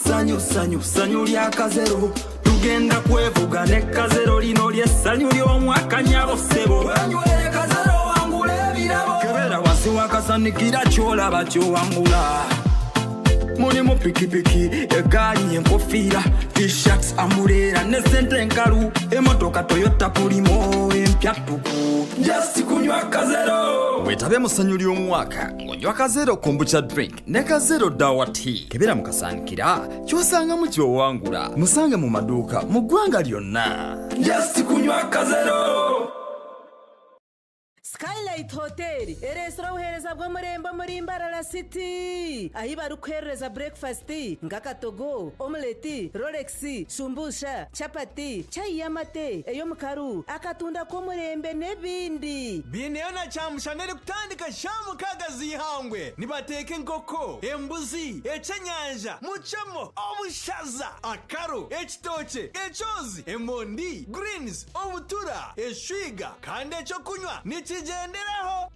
Sanyu sanyu sanyu lya kazero tugenda kwevuga ne kazero lino lyessanyu ly'omwaka nyabo ssebo wenywere kazero wangula ebirabo kebera wansi wakasanikira kyolaba kyowangula mulimu pikipiki egaali enkofiira t-shirts amuleera ne sente enkalu emotoka toyota pulimo empya ttuku just kunywa kazero Wetabe mu ssanyu ly'omwaka ng'onywa kazero kombucha drink ne kazero dawa tea. Kebera mu kasaanikira ky'osangamu ky'owangula. Musange mu maduuka mu ggwanga lyonna. Just kunywa kazero. Skylight Hotel ereetsire obuheereza bw'omurembe omuri Mbarara City ahi barikuheerereza breakfast nk'akatogo, omelette, rolex, shumbusha, chapati, chai y'amate, ey'omukaru, akatunda k'omurembe n'ebindi. Baineyo na kyamushana erikutandika shaaha mukaaga z'eihangwe. Nibateeka enkoko, embuzi, ekyenyanja, mucemo, obushaza, akaro, ekitookye, ekyozi, emondi, greens, obutura, eshwiga kandi ekyokunywa nikigyenderaho.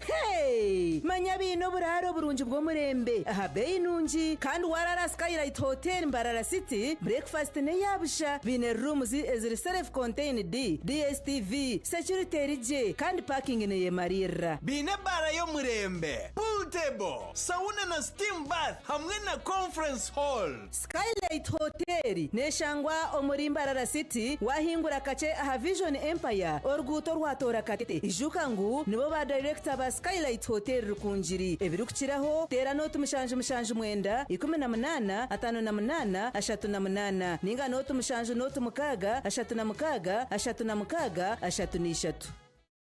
Hey! Manya baine oburaaro burungi bw'omurembe aha beeyi nungi kandi waraara Skylight Hotel Mbarara City, breakfast n'eya busha. Baine rooms eziri self contained, DSTV, security eri gye kandi parking neyemariirira. Baine ebaara y'omurembe, pool table, sauna na steam bath hamwe na conference hall. Skylight Hotel neshangwa omuri Mbarara City wahingura kakye aha Vision Empire oruguuto orwatoora Katete. Ijuka ngu nibo ba dayirekita ba Skylight Hotel Rukungiri. Ebirikukiraho teera nooti 779 18 58 38 ninga nooti 7 nooti 6 36 36 33.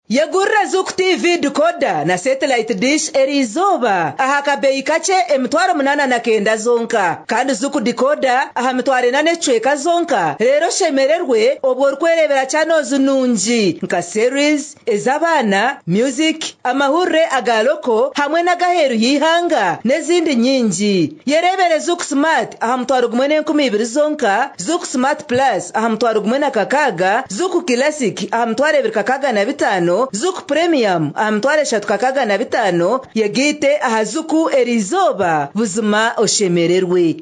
Yegurire Zuku TV decoder na satellite dish eriizooba aha kabeeyi kakye 8,900 zonka. Kandi Zuku decoder aha 4,000 n'ekicweka zonka reero oshemererwe obwo orikwereebera channels nungi nka series, ez'abaana, music, amahurire aga loko hamwe n'ag'aheeru y'eihanga n'ezindi nyingi. Yereebere Zuku Smart aha 1,200 zonka, Zuku Smart Plus aha 1,600, Zuku Classic aha 2,605, Zuku Premium aha 3,605, yegaite aha Zuku eriizooba buzima oshemererwe.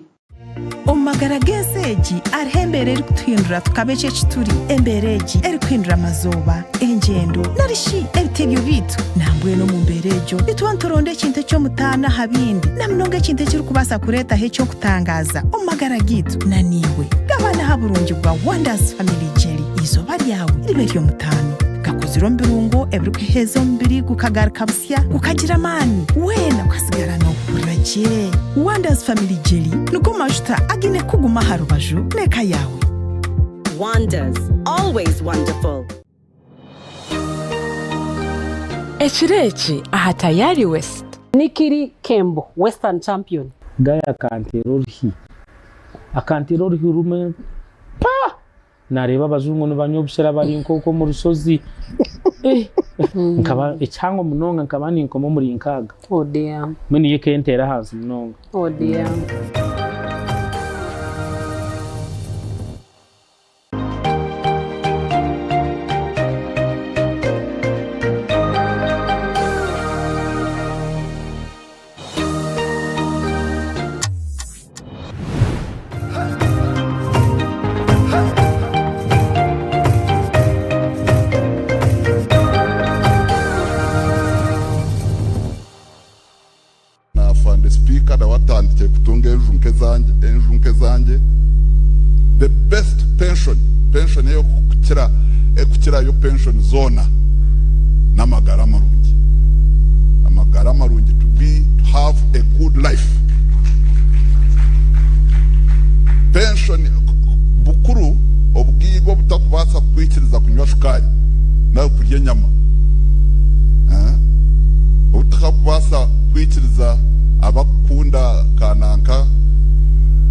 Omu magara g'ensi egi hariho embeera erikutuhindura tukaba eki eki turi. Embeera egi erikuhindura amazooba, engyendo, nari shi ebitebyo byaitu. Nambwenu omu mbeera egyo nituba nituronda ekintu eky'omutaano aha bindi, na munonga ekintu ekirikubaasa kureetaho eky'okutangaaza omu magara gaitu. Na naiwe gabana aha burungi bwa Wonders Family Jelly. Eizooba ryawe ribe ery'omutaano. Gakozirwe omu birungo ebirikuheeza omubiri gukagaruka busya, gukagira amaani, weena okasigara noohurira gye. Wonders Family Jelly nigo majuta againe kukuguma aha rubaju n'eka yaawe. Wonders, always wonderful. Ekiro eki aha Tayari West. Nikiri Kembo, Western Champion. Guy akanteera oruhi, akanteera oruhi rumwe pa! Nareeba abajungu nibanywa obushera bari nk'okwo omu rushozi. Eh! Nkaba ekihango munonga nkaba ninkoma omuri nkaaga. Oh dear. Mbwenu yo ekenteera ahansi munonga. Oh dear. Na Afande Speaker nawe atandikire kutunga enju nk'ezangye enju nk'ezangye the best pension pension ey'okukira ekukirayo pension zoona n'amagara marungi amagara marungi to be to have a good life pension bukuru obugaiga obutakubaasa kukwikiriza kunywa shukaari nari kurya enyama eh, obutakakubaasa kwikiriza abakukunda kananka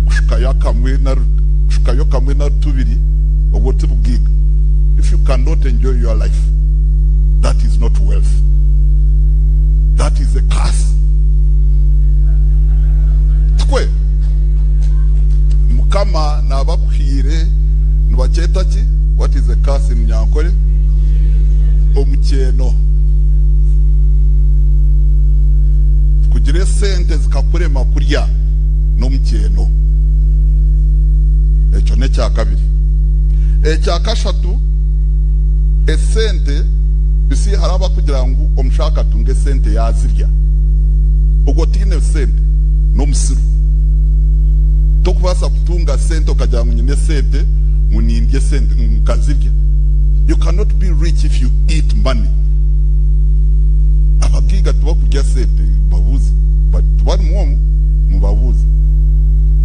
kushukayo akamwe nari kushukayo kamwe nari tubiri obwo ti bugaiga. If you cannot enjoy your life, that is not wealth. That is a curse. Tikwe? Mukama naaba akuhaire nibakyeta ki? What is a curse in Runyankore? Omukyeeno. Kugira esente zikakurema kurya n'omukyeeno. Ekyo n'ekya kabiri. Ekya kashatu, esente, you see hariho abakugira ngu omushaho akatunga esente yaazirya. Ogwo tihaine sente, n'omusiru. Tokubaasa kutunga sente okagira ngu nyine esente ngu nindya esente ngu nkazirya. You cannot be rich if you eat money. Abagaiga tibakurya sente, babuuze. But tibarimu omu, mubabuuze.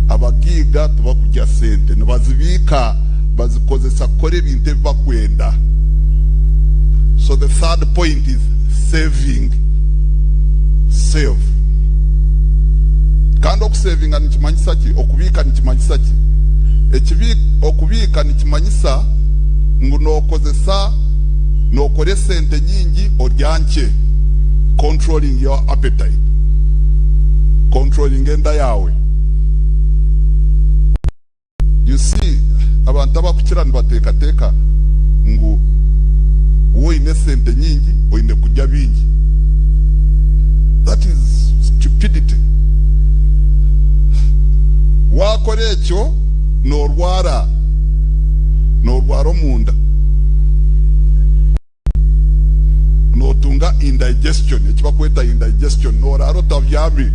Abagaiga tibakurya sente, nibazibiika bazikozesa kukora ebintu ebi bakwenda. So the third point is saving. Save. Kandi okusevinga nikimanyisa ki? Okubiika nikimanyisa ki? Ekibi, okubiika nikimanyisa ngu nokozesa, nokora esente nyingi orya nkye. Controlling your appetite. Controlling enda yaawe. You see, abantu abakukira nibateekateeka ngu waaba oine esente nyingi oine kurya bingi. That is stupidity. Waakora ekyo noorwara, noorwara omunda. Nootunga indigestion, eki barikweta indigestion, nooraara otabyami,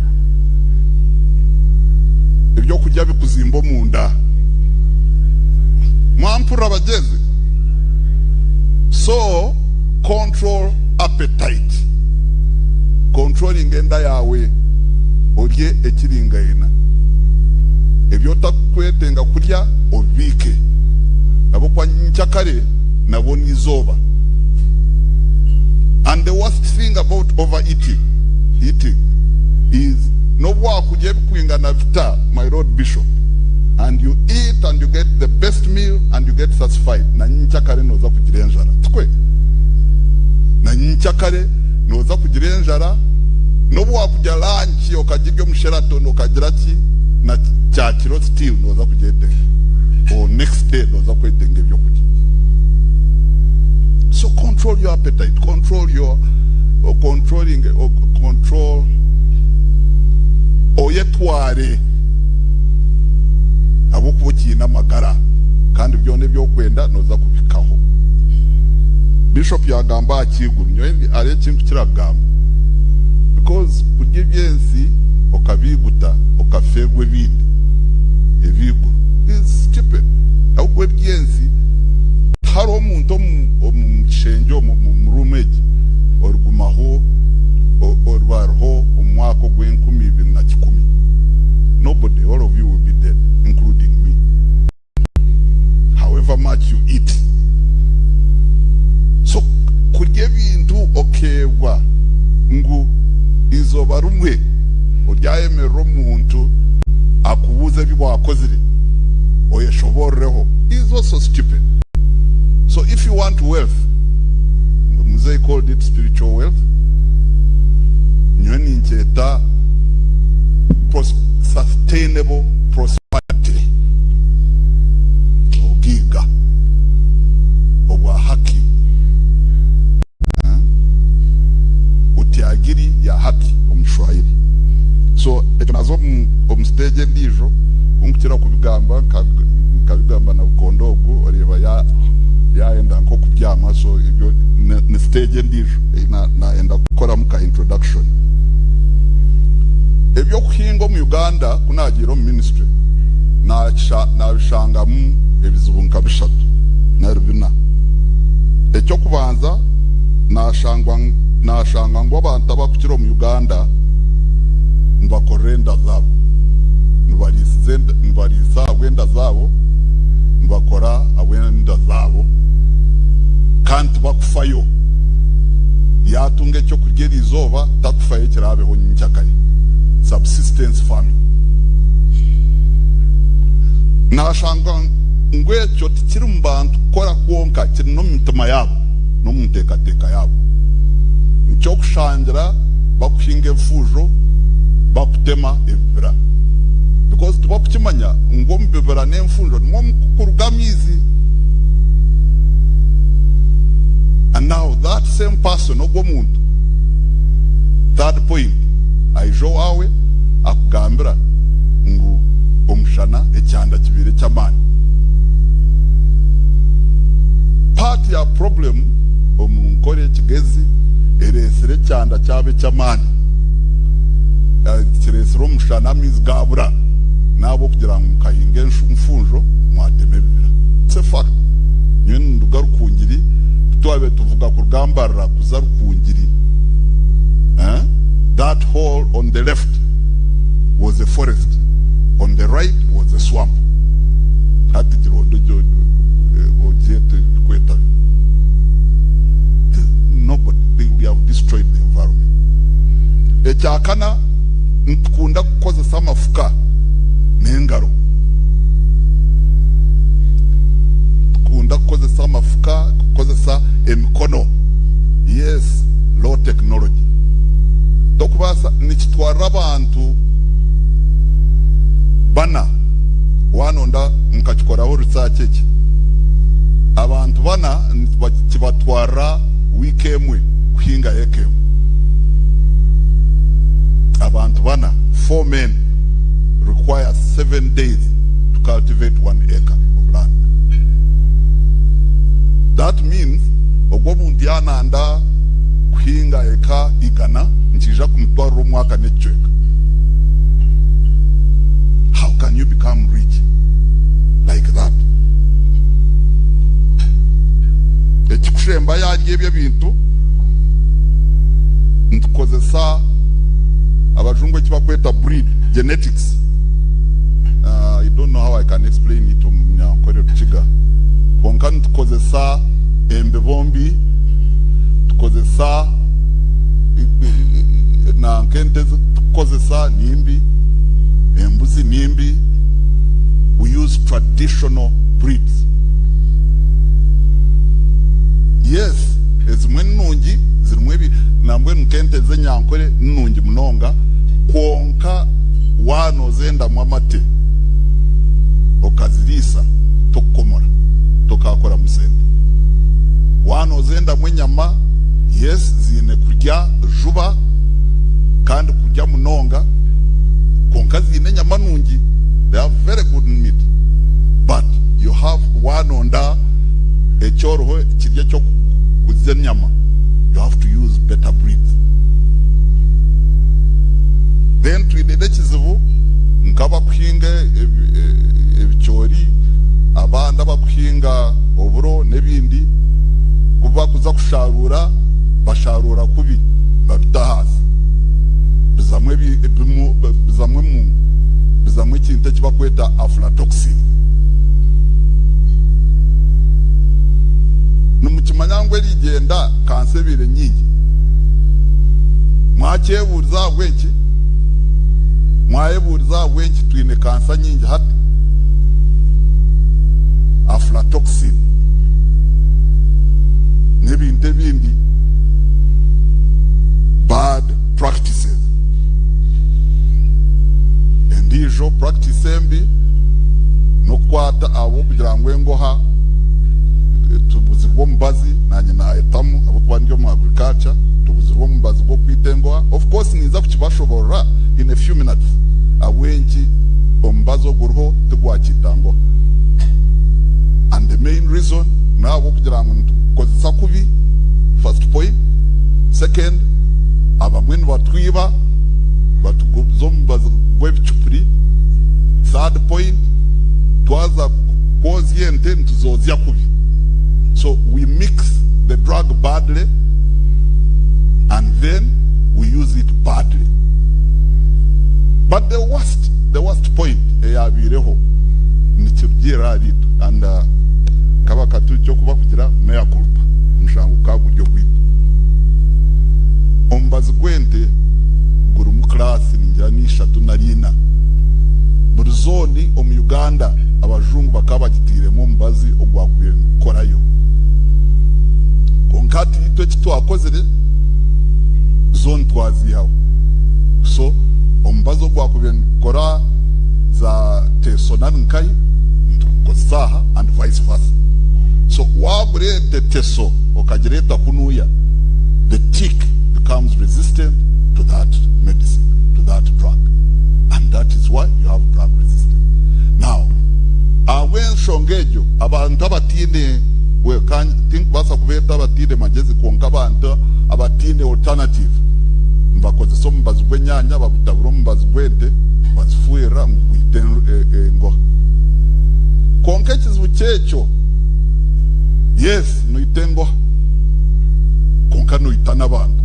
ebyokurya bikuzimba omunda. Mwampurira bagyenzi? So, control appetite. Controlling enda yaawe, orye ekiringaine. Ebi otarikwetenga kurya obibiike. Ahabw'okuba nyenkyakare nabwo n'eizooba. And the worst thing about overeating eating is n'obu waakurya ebikwingana bita, my lord bishop, and you eat and you get the best meal and you get satisfied, na nyenkyakare nooza kugira enjara. Tikwe? Na nyenkyakare nooza kugira enjara, n'obu waakurya lunch okagirya omu Sheraton okagira ki, na kyakiro still nooza kugyetenga. Or next day nooza kwetenga ebyokurya. So control your appetite, control your or controlling or control oyetware ahabw'okuba okiine amagara kandi byona ebi orikwenda nooza kubihikaho. Bishop yaagamba aha kiiguru, nyowe hariho eki ndikukira kugamba because kurya eby'ensi okabiiguta okafeerwa ebindi eby'eiguru is stupid ahabw'okuba eby'ensi Tihariho omuntu omu kishengye omu, omu ruumu egi, origumaho, oriba ariho omu mwaka ogw'enkumi ibiri na kikumi. Nobody, all of you will be dead, including me. However much you eat. So, kurya ebintu okeebwa ngu eizooba rimwe oryayemerera omuntu akubuuze ebi waakozire, oyeshoboororeho is also stupid. So if you want wealth, Mzee called it spiritual wealth, nyowe ninkyeta sustainable prosperity, obugaiga obwa haki, Utiagiri ya haki omu Kishwahili. So ekyo naza omu stage endiijo ku nkukira kubigamba nkabigamba na Bukondo ogu oreeba yayenda nk'okubyama so ebyo ni stage endiijo ei nayenda kukoramu ka introduction. Eby'okuhinga omu Uganda ku naagiire omu ministry nabishangamu ebizibu nka bishatu nari bina. Eky'okubanza nashangwa nashanga ngu abantu abakukira omu Uganda nibakorera enda zaabo, nibariisiza nibariisa ahabw'enda zaabo, nibakora ahabw'enda zaabo kandi tibakufayo. Yaatunga eky'okurya eriizooba takufayo ekiraabeho nyenkyakare. Subsistence farming. Naashanga ngu ekyo tikiri mu bantu kukora kwonka, kiri n'omu mitima yaabo n'omu nteekateeka yaabo. Nikyo kushangira bakuhinga ebifuujo, bakutema ebibira. Because tibakukimanya ngu omu bibira n'enfunjo nimwo mukuruga amaizi. And now that same person, ogwo omuntu, third point, aija owaawe akugambira ngu omushana ekyanda kibaire eky'amaani. Part ya problem omu Nkore Kigezi ereetsire ekyanda kyaba eky'amaani, kireetsire omushana amaizi gaabura n'ahabw'okugira ngu mukahinga enfunjo mwatema ebibira. It's a fact. Nyowe ninduga Rukungiri, ku twabaire tuvuga kuruga Mbarara kuza Rukungiri, that hole on the left was a forest, on the right was a swamp. Hati gironde ogyete kwetabe. Nobody, we have destroyed the environment. Ekyakana, nitukunda kukozesa amafuka n'engaro. Tukunda kukozesa amafuka, kukozesa emikono. Yes, low technology. Tokubaasa, nikitwarira abantu bana wanonda nkakikoraho research eki. Abantu bana kibatwarira wiiki emwe kuhinga eka emwe. Abantu bana, four men, require 7 days to cultivate 1 acre of land. That means ogwo omuntu yananda kuhinga eka 100 nikija kumutwarira omwaka n'ekicweka. How can you become rich like that? Ekikushemba yarya ebyo ebintu nitukozesa abajungu eki bakweta breed genetics. I don't know how I can explain it omu Munyankore Rukiga. Kwonka nitukozesa embibo mbi, tukozesa nanka ente tukozesa nimbi, embuzi nimbi. We use traditional breeds. Yes, ezimwe nungi zirimu ebi nambwenu nk'ente z'enyankore nungi munonga, kwonka wanozendamu amate okaziriisa tokukomora tokakoramu sente. Wanozendamu enyama, yes, ziine kurya juba kandi kurya munonga, kwonka ziine enyama nungi. They have very good meat, but you have wanonda ekyoroho kirya ekyokuguza enyama, you have to use better breeds. Then twine n'ekizibu nk'abakuhinga ebicoori, abandi abakuhinga oburo n'ebindi, kuba kuza kusharura basharura kubi, babita hasi, bizamwe bizamwe mu bizamwe ekintu eki bakweta aflatoxin. Nimukimanya ngu erigenda kansa ebiire nyingi? Mwakyebuuriza ahabw'enki? Mwayebuuriza ahabw'enki twine kansa nyingi hati? Aflatoxin n'ebintu ebindi, bad practices. Endiijo practice embi n'okukwata abo kugira ngu engoha tubuzirwe omubazi. Nanye nayetamu ahabwokuba ndi omu agriculture. Tubuzirwe omubazi gw'okwita engoha. Of course ninza kukibashoborora in a few minutes ahabw'enki omubazi oguriho tigwakiita ngoha. And the main reason nahabwokugira ngu nitukozesa kubi, first point. Second, abamwe nibatwiba batuguza omubazi gw'ebicupuri. Third point, twaza kwozya ente nituzozya kubi. So we mix the drug badly and then we use it badly. But the worst point eyabiireho nikirugiirira ahariitwe and kaba katu kyokuba kugira mea culpa, omushango gukaba guri ogwitu. Omubazi gw'ente gurimu class ningira ni ishatu nari ina. Buri zone omu Uganda abajungu bakaba bagitiiremu omubazi ogwakubaire nigukorayo. Kwonka hati itwe eki twakozire, zo nitwaziihaho. So omubazi ogwakubaire nigukora za Teso nari nkahi, nitugukozesa aha and vice versa. So waagura ente Teso okagireeta kunuya, the tick becomes resistant to that medicine, to that drug and that is why you have drug resistance. Now ahabw'enshonga egyo abantu abataine well tinkubaasa kubeeta abataine magyezi kwonka abantu abataine alternative nibakozesa omubazi gw'enyaanya bagutabura omubazi gw'ente bazifuhirira ngu gwite engoha. Kwonka ekizibu kyekyo yes noita engoha kwonka noita n'abantu.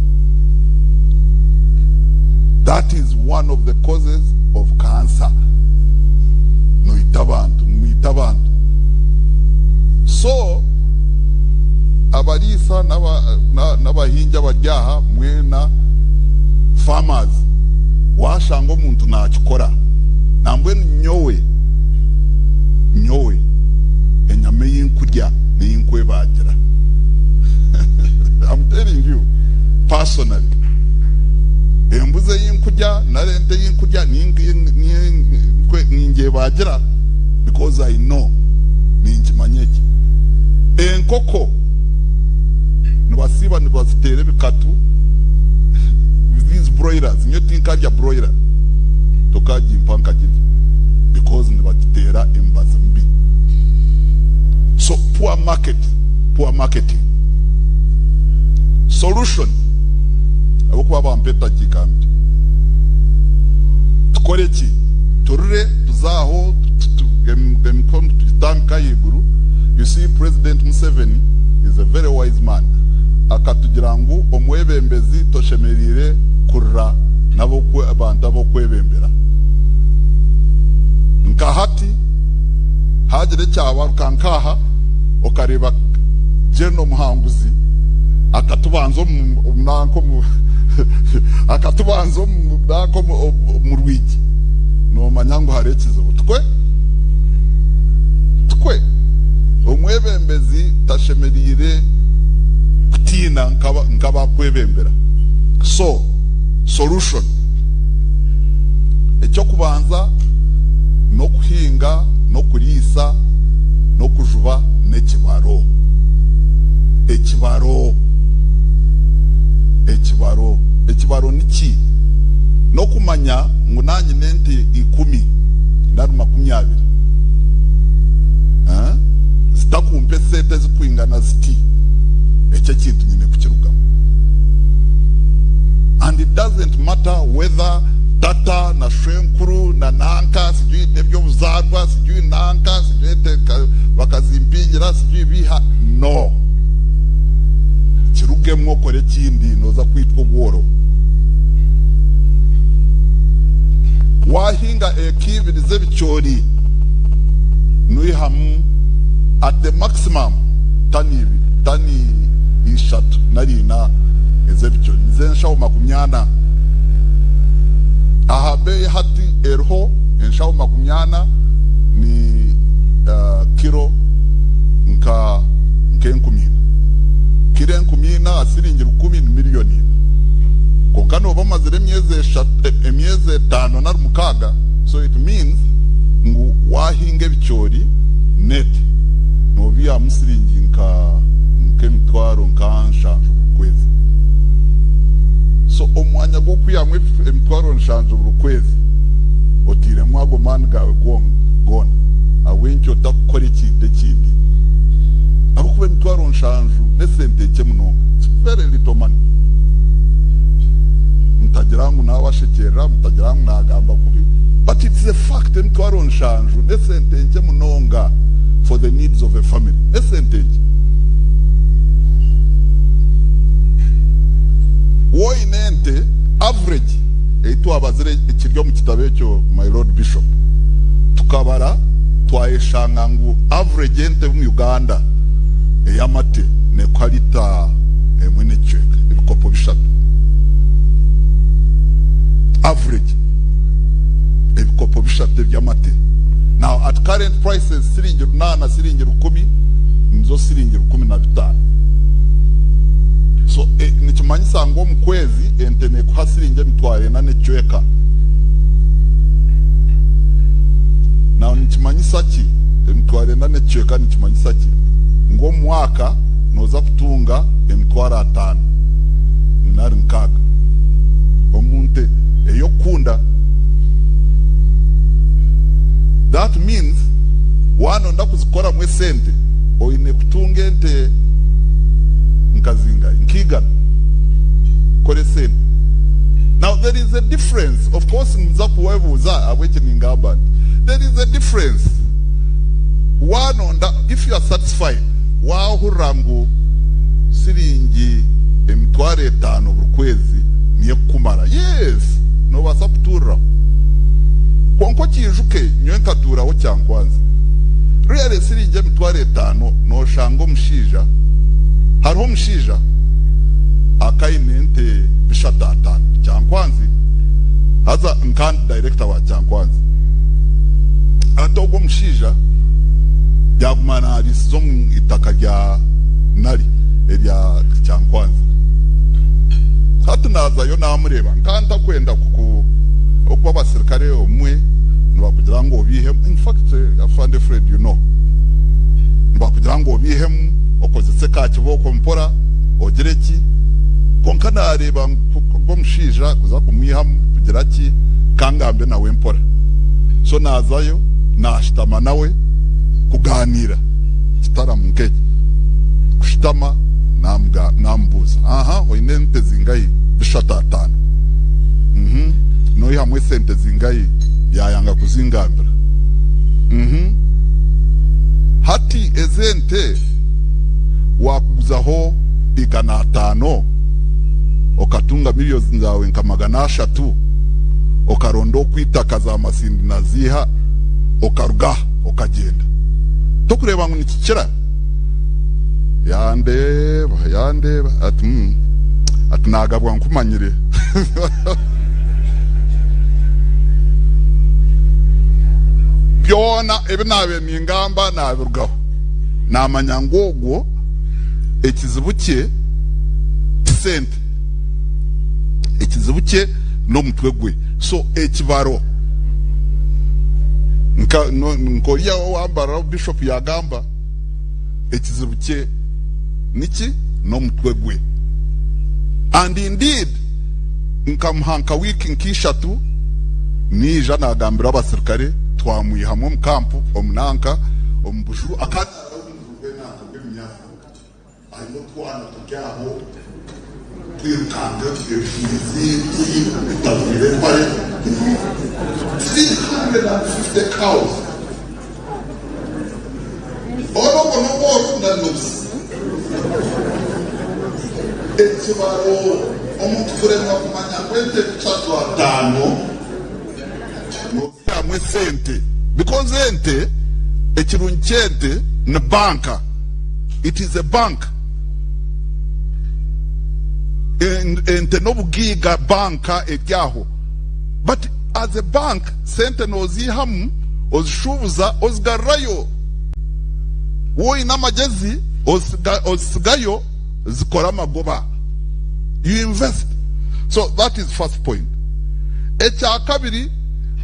That is one of the causes of cancer. Noita abantu, mwita abantu. So abariisa n'abahingi abari aha mwena farmers washanga omuntu nakikora nambwenu nyowe nyowe enyama ei nkurya nei nkwebagira I'm telling you personally embuzi ei nkurya nari ente ei nkurya ningyebagira because I know ninkimanya eki enkoko nibasiiba nibaziteera ebikatu these broilers nyowe tinkarya broiler tokagimpa nkagirya because nibagiteera emibazi mibi so poor market poor marketing solution ahabw'okuba bampa edakiika mbi tukore ki turire tuze aho emikono tugitambike ahaiguru you see president Museveni is a very wise man akatugira ngu omwebembezi toshemereire kurira n'abantu ab'okwebembera nka hati hagira ekyabaruka nk'aha okareeba General Muhanguzi akatubanza omu nanka omu akatubanza omu nanka omu rwigi nomanya ngu hariho ekizibu tikwe? Tikwe? Omwebembezi tashemereire kutiina nk'abakwebembera. So, solution eky'okubanza n'okuhinga n'okuriisa n'okujuba n'ekibaro. Ekibaro. Ekibaro. Ekibaro niki? N'okumanya ngu nanyine ente ikumi nari makumyabiri zitakumpa esente ezikwingana ziti, ekyo ekintu nyine kukirugamu. And it doesn't matter whether tata na shwenkuru na nanka sijui n'eby'obuzaarwa sijui nanka sijui ente bakazimpingira sijui biiha no. Kirugemu okore ekindi nooza kwitwa obworo. Waahinga eka ibiri z'ebicoori noihamu at the maximum tani ibiri, tani ishatu nari ina ez'ebicoori nizo enshaho makumyana. Aha beeyi hati eriho enshaho makumyana ni kiro nka nk'enkumi ina. Kiro enkumi ina aha siringi rukumi ni miriyoni ina. Kwonka nooba omazire emyezi eshatu, emyezi etaano nari mukaaga, so it means ngu waahinga ebicoori net noobiihamu siringi nka nk'emitwaro nka nshanju buri kwezi. So omu mwanya gw'okwihamu emitwaro nshanju buri kwezi, otairemu ago maani gaawe goona, ahabw'enki otakukora ekintu ekindi? Ahabw'okuba emitwaro nshanju n'esente nkye munonga. It's very little money. Mutagira ngu naabashekyerera, mutagira ngu naagamba kubi, but it's a fact emitwaro nshanju n'esente nkye munonga for the needs of a family. N'esente nkye. Woine ente average ei twabazire ekiri omu kitabo ekyo my lord bishop tukabara twayeshanga ngu average ente omu Uganda ey'amate nekuha lita emwe n'ekicweka ebikopo bishatu average ebikopo bishatu eby'amate now. At current prices siringi runaana, siringi rukumi nizo siringi 15. So nikimanyisa ngu omu kwezi ente nekuha siringi 400 n'ekicweka. Now nikimanyisa ki? 400 n'ekicweka nikimanyisa ki? Ngu omu mwaka noza kutunga 500 nari 60 omu nte ey'okukunda. That means wanonda kuzikoramu esente oine kutunga ente nka zingahi? Nka igana kukora esente. Now there is a difference, of course nimuza kuwebuuza ahabw'eki ningamba nti there is a difference wanonda if you are satisfied wahurira ngu siringi 500 buri kwezi niyo ekukumara, yes nobaasa kutuuriraho. Kwonka okiijuke nyowe nkatuuraho Kyankwanzi really siringi 500 noshanga omushaija hariho omushaija akaine ente bishatu ataano Kyankwanzi haza nkandi director wa Kyankwanzi hati ogwo omushaija yaguma nariisiza omu itaka rya nari erya Kyankwanzi hati nazayo namureeba nkaba ntakwenda kuku okuba abasirikare obumwe nibakugira ngu obiihemu in fact Afande Fred you know nibakugira ngu obiihemu okozese ka kibooko mpora ogire ki kwonka nareeba ngu ogwo omushaija kuza kumwihamu kugira ki kangambe nawe mpora so nazayo nashutama nawe kuganiira kitaramo nk'eki kushutama namubuuza aha oine ente zingahi bishatu ataano uhmm noihamu esente zingahi yayanga kuzingambira uhmm hati ezi ente wakuguzaho 500 okatunga millions zaawe nka 300 okaronda oku itaka za Masindi naziiha okaruga aha okagyenda tokureeba ngu nikikira? Yandeeba yandeeba ati mm ati nagabwa nkumanyire. Byona ebi naabaire ningamba naabirugaho. Naamanya ngu ogwo ekizibu kye ti sente, ekizibu kye n'omutwe gwe. So ekibaro nka nk'oriya owambariraho Bishop yaagamba, ekizibu kye niki? N'omutwe gwe. And indeed nkamuha nka wiiki nk'ishatu naija naagambira abasirikare twamwihamu omu kampu omu nanka omu buju akaba naaraho omu buju bw'enanka bw'eminyafu aine otwana turi aho twirukanga ebihiizi tutajwaire empare 350 cows Hoona obwo n'obworo nari n'obusiisi? Ekibaro, Omuntu kuremwa kumanya ngu ente bishatu ataano nozihamu esente because ente ekirungi ky'ente ni banka, it is a bank. Ente n'obugaiga banka eri aho but as a bank sente nozihamu ozishuubuza ozigarurayo. Waaba oine amagyezi ozitsigayo zikora amagoba. You invest. So that is first point. Ekyakabiri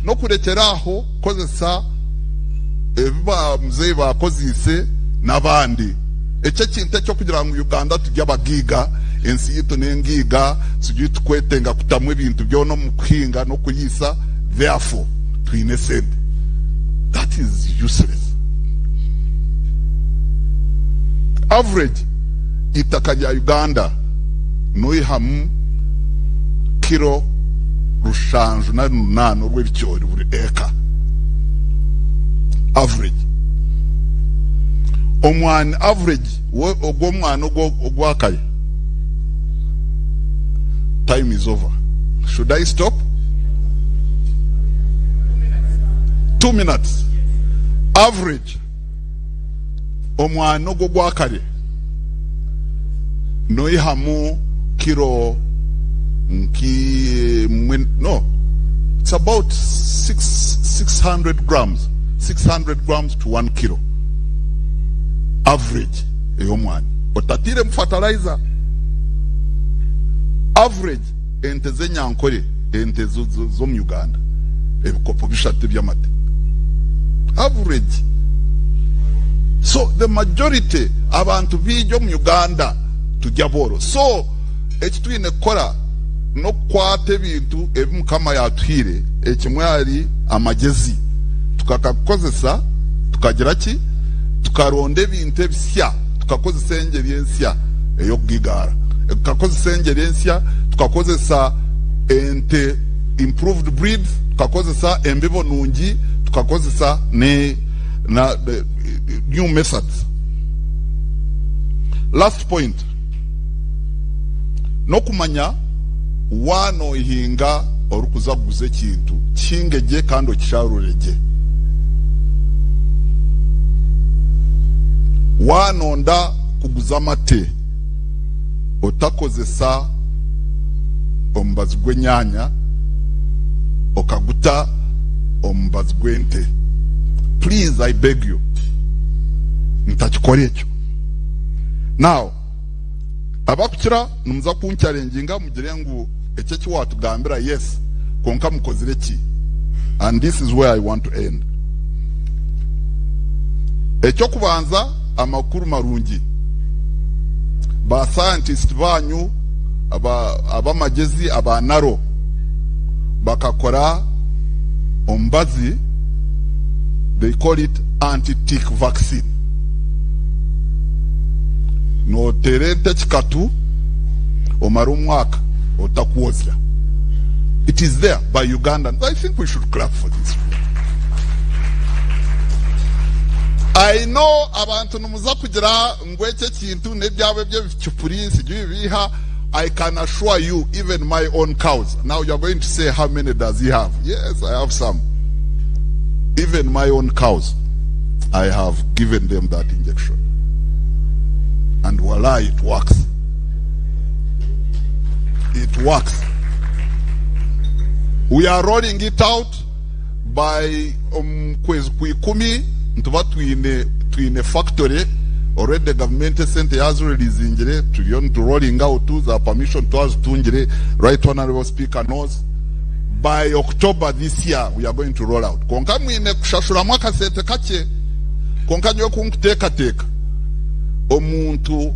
n'okurekyera aho kukozesa ebi ba muzeeyi baakozeise n'abandi. Ekyo ekintu eky'okugira ngu Uganda turi abagaiga, ensi yaitu n'engaiga, tituri tukwetenga kutamu ebintu byona omu kuhinga n'okuriisa, therefore twine esente. That is useless. Average eitaka rya Uganda noihamu kilo rushanju nari runaana orw'ebicoori buri eka. Average. Omwani average ogw'omwani ogwakare. Time is over. Should I stop? 2 minutes. Average omwani ogwo ogwakare noihamu kilo nki no it's about 600 grams. 600 grams to 1 kilo average ey'omwani otatairemu fertilizer. Average ente z'enyankore ente z'omu Uganda ebikopo bishatu eby'amate average. So the majority abantu baingi omu Uganda turi abooro so eki twine kukora n'okukwata ebintu ebi Mukama yaatuhaire ekimwe ahari amagyezi tukakakozesa tukagira ki tukaronda ebintu ebisya tukakozesa engyeri ensya ey'okugigaara tukakozesa engyeri ensya tukakozesa ente improved breeds tukakozesa embibo nungi tukakozesa ne na new methods. Last point n'okumanya waaba nohinga orikuza kuguza ekintu kihinge gye kandi okisharure gye. Waaba nonda kuguza amate otakozesa omubazi gw'enyaanya okaguta omu mubazi gw'ente. Please I beg you mutakikora ekyo. Now abakukira nimuza kunkyarenginga mugire ngu eki eki watugambira yes kwonka mukozire ki? And this is where I want to end. Eky'okubanza amakuru marungi ba scientist banyu ab'amagyezi aba NARO bakakora omubazi they call it anti-tick vaccine. Noteera ente ekikatu omare omwaka otakwozya. It is there by Ugandans. I think we should clap for this. I know abantu nimuza kugira ngu eki ekintu n'ebyabo eby'ebicupuri sijui biiha. I can assure you even my own cows. Now you are going to say how many does he have? Yes, I have some. Even my own cows, I have given them that injection. And voila, it works. It works. We are rolling it out by kwezi kwikumi nituba twine twine factory already government esente yazireleasingire turiyo nitu rolling out za permission twazitungire right honorable speaker knows by October this year we are going to roll out kwonka mwine kushashuramu akasente kakye kwonka nyowe kunkuteekateeka omuntu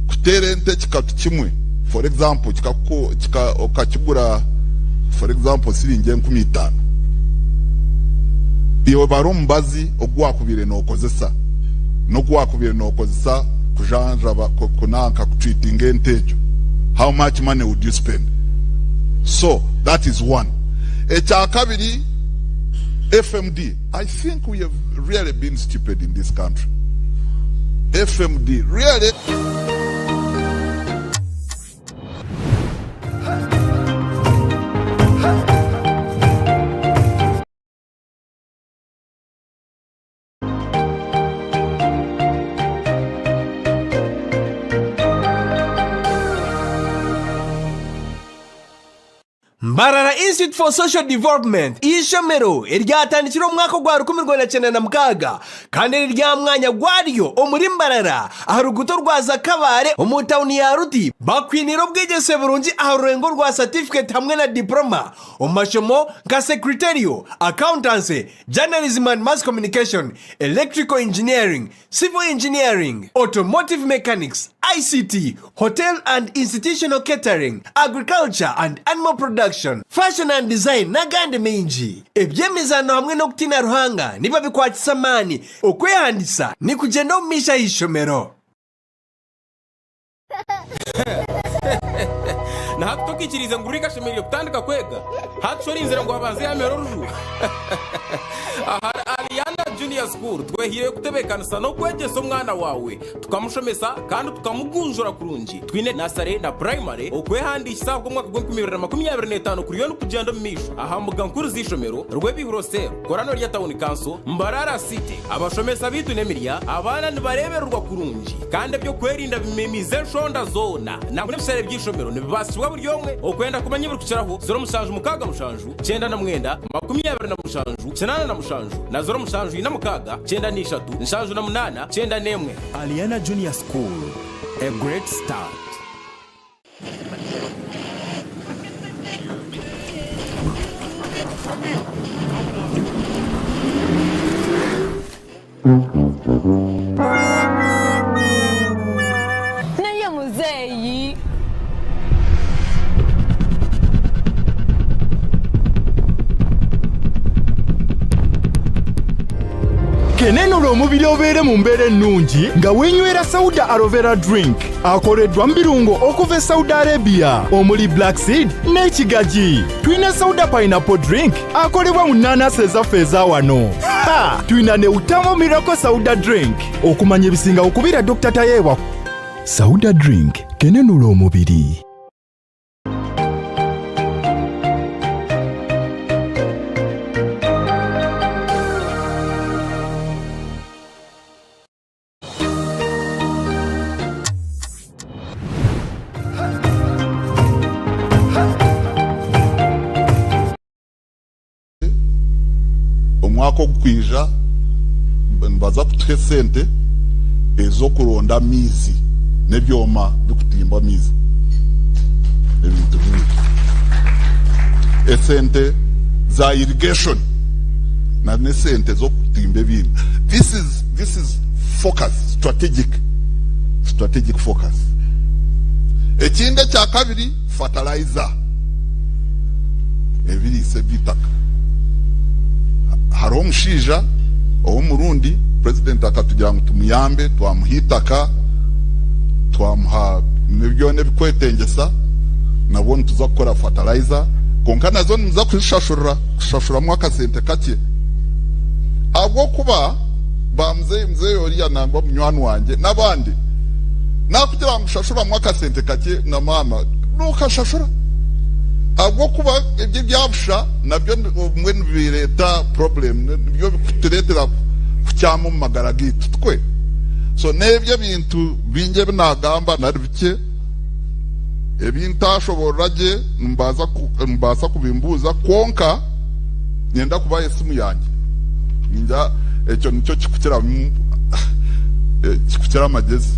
kuteera ente ekikatu kimwe for example kikaku kika okakigura for example siringi 5000 iwe bara omubazi ogu wakubaire nokozesa n'ogu wakubaire nokozesa kujanjaba kunanka kutreatinga ente egyo how much money would you spend so that is one ekyakabiri FMD I think we have really been stupid in this country FMD really Mbarara Institute for Social Development eishomero eryatandikire omu mwaka ogwa 1996 kandi eriri aha mwanya gwaryo omuri Mbarara aha ruguuto rwa Zakabare omu tauni ya Ruti bakwiniire obwegyese burungi aha rurengo rwa satifiketi hamwe na diporoma omu mashomo nka Secretarial, Accountancy, Journalism and Mass Communication, Electrical Engineering, Civil Engineering, Automotive Mechanics, ICT, Hotel and Institutional Catering, Agriculture and Animal Production, Fashion and Design n'agandi maingi. Eby'emizaano hamwe n'okutiina Ruhanga nibabikwatisa amaani. Okwehandiisa nikugyenda omu maisho aha ishomero. Na hati tokaikiriize ngu Rick ashemereire kutandika kwega? Hati shi orinzire ngu abanze yaamera oruju? Ahari Ariana. Junior School twehiireyo kutebeekanisa n'okwegyesa omwana waawe, tukamushomesa kandi tukamugunjura kurungi. Twine nasare na purayimare. Okwehandiikisa ahabw'omwaka gw'enkumi ibiri na makumyabiri n'etaano kuriyo nikugyenda omu maisho aha mbuga nkuru z'eishomero, Rwebihuro Cell, Korano rya Town Council, Mbarara City. Abashomesa baitu n'emirya, abaana nibareebererwa kurungi kandi eby'okwerinda bimemiize enshonda zoona. Nangwa n'ebishare by'eishomero nibibaasibwa buri omwe. Okwenda kumanya ebirikukiraho, 0767 99 27 87 na 0746 93 78 91. Aliana Junior School, a great start. Naye muzeeyi. Kenenula omubiri obeere mu mbeera ennungi nga weenywera Sauda Aloe Vera Drink akoleddwa mu birungo okuva e Saudi Arabia omuli black seed n'ekigagi. Tulina Sauda Pineapple Drink akolebwa mu nnaanasi ezaffe eza wano. Ha! Tulina ne Utamo Miracle Sauda Drink. Okumanya ebisingawo kubira Dr. Tayeebwa. Sauda Drink kenenula omubiri. Omwaka ogukwija nibaza kutuha esente ez'okuronda amaizi n'ebyoma bikutimba amaizi ebintu bibiri. Esente za irrigation na n'esente z'okutimba ebindi. This is this is focus strategic strategic focus. Ekindi ekyakabiri fertilizer. Ebiriisa eby'eitaka. Hariho omushaija ow'omurundi president akatugira ngu tumuyambe twamuha eitaka twamuha byona ebikwetengyesa nabwo nituza kukora fertilizer kwonka nazo nimuza kuzishashurira kushashuramu akasente kakye ahabw'okuba ba muzeeyi muzeeyi oriya nangwa munywani wangye n'abandi nakugira ngu shashuramu akasente kakye na maama nokashashura ahabw'okuba ebyo ebya busha nabyo obumwe nibireeta problem nibyo bikutureetera kukyama omu magara gaitu tikwe? So n'ebyo ebintu bingi ebi naagamba nari bikye ebi ntaashoboorora gye nimubaasa kubimbuuza kwonka niinyenda kubaha esimu yangye ningira ekyo nikyo kirikukiramu kirikukira amagyezi.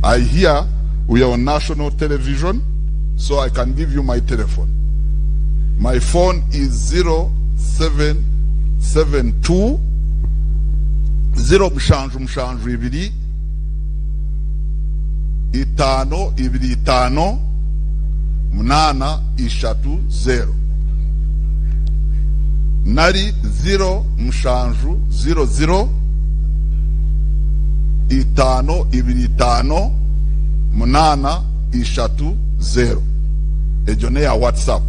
I hear we are on national television so I can give you my telephone. My phone is 0772 0772 525 830 nari 0700 525 830 egyo n'eya WhatsApp.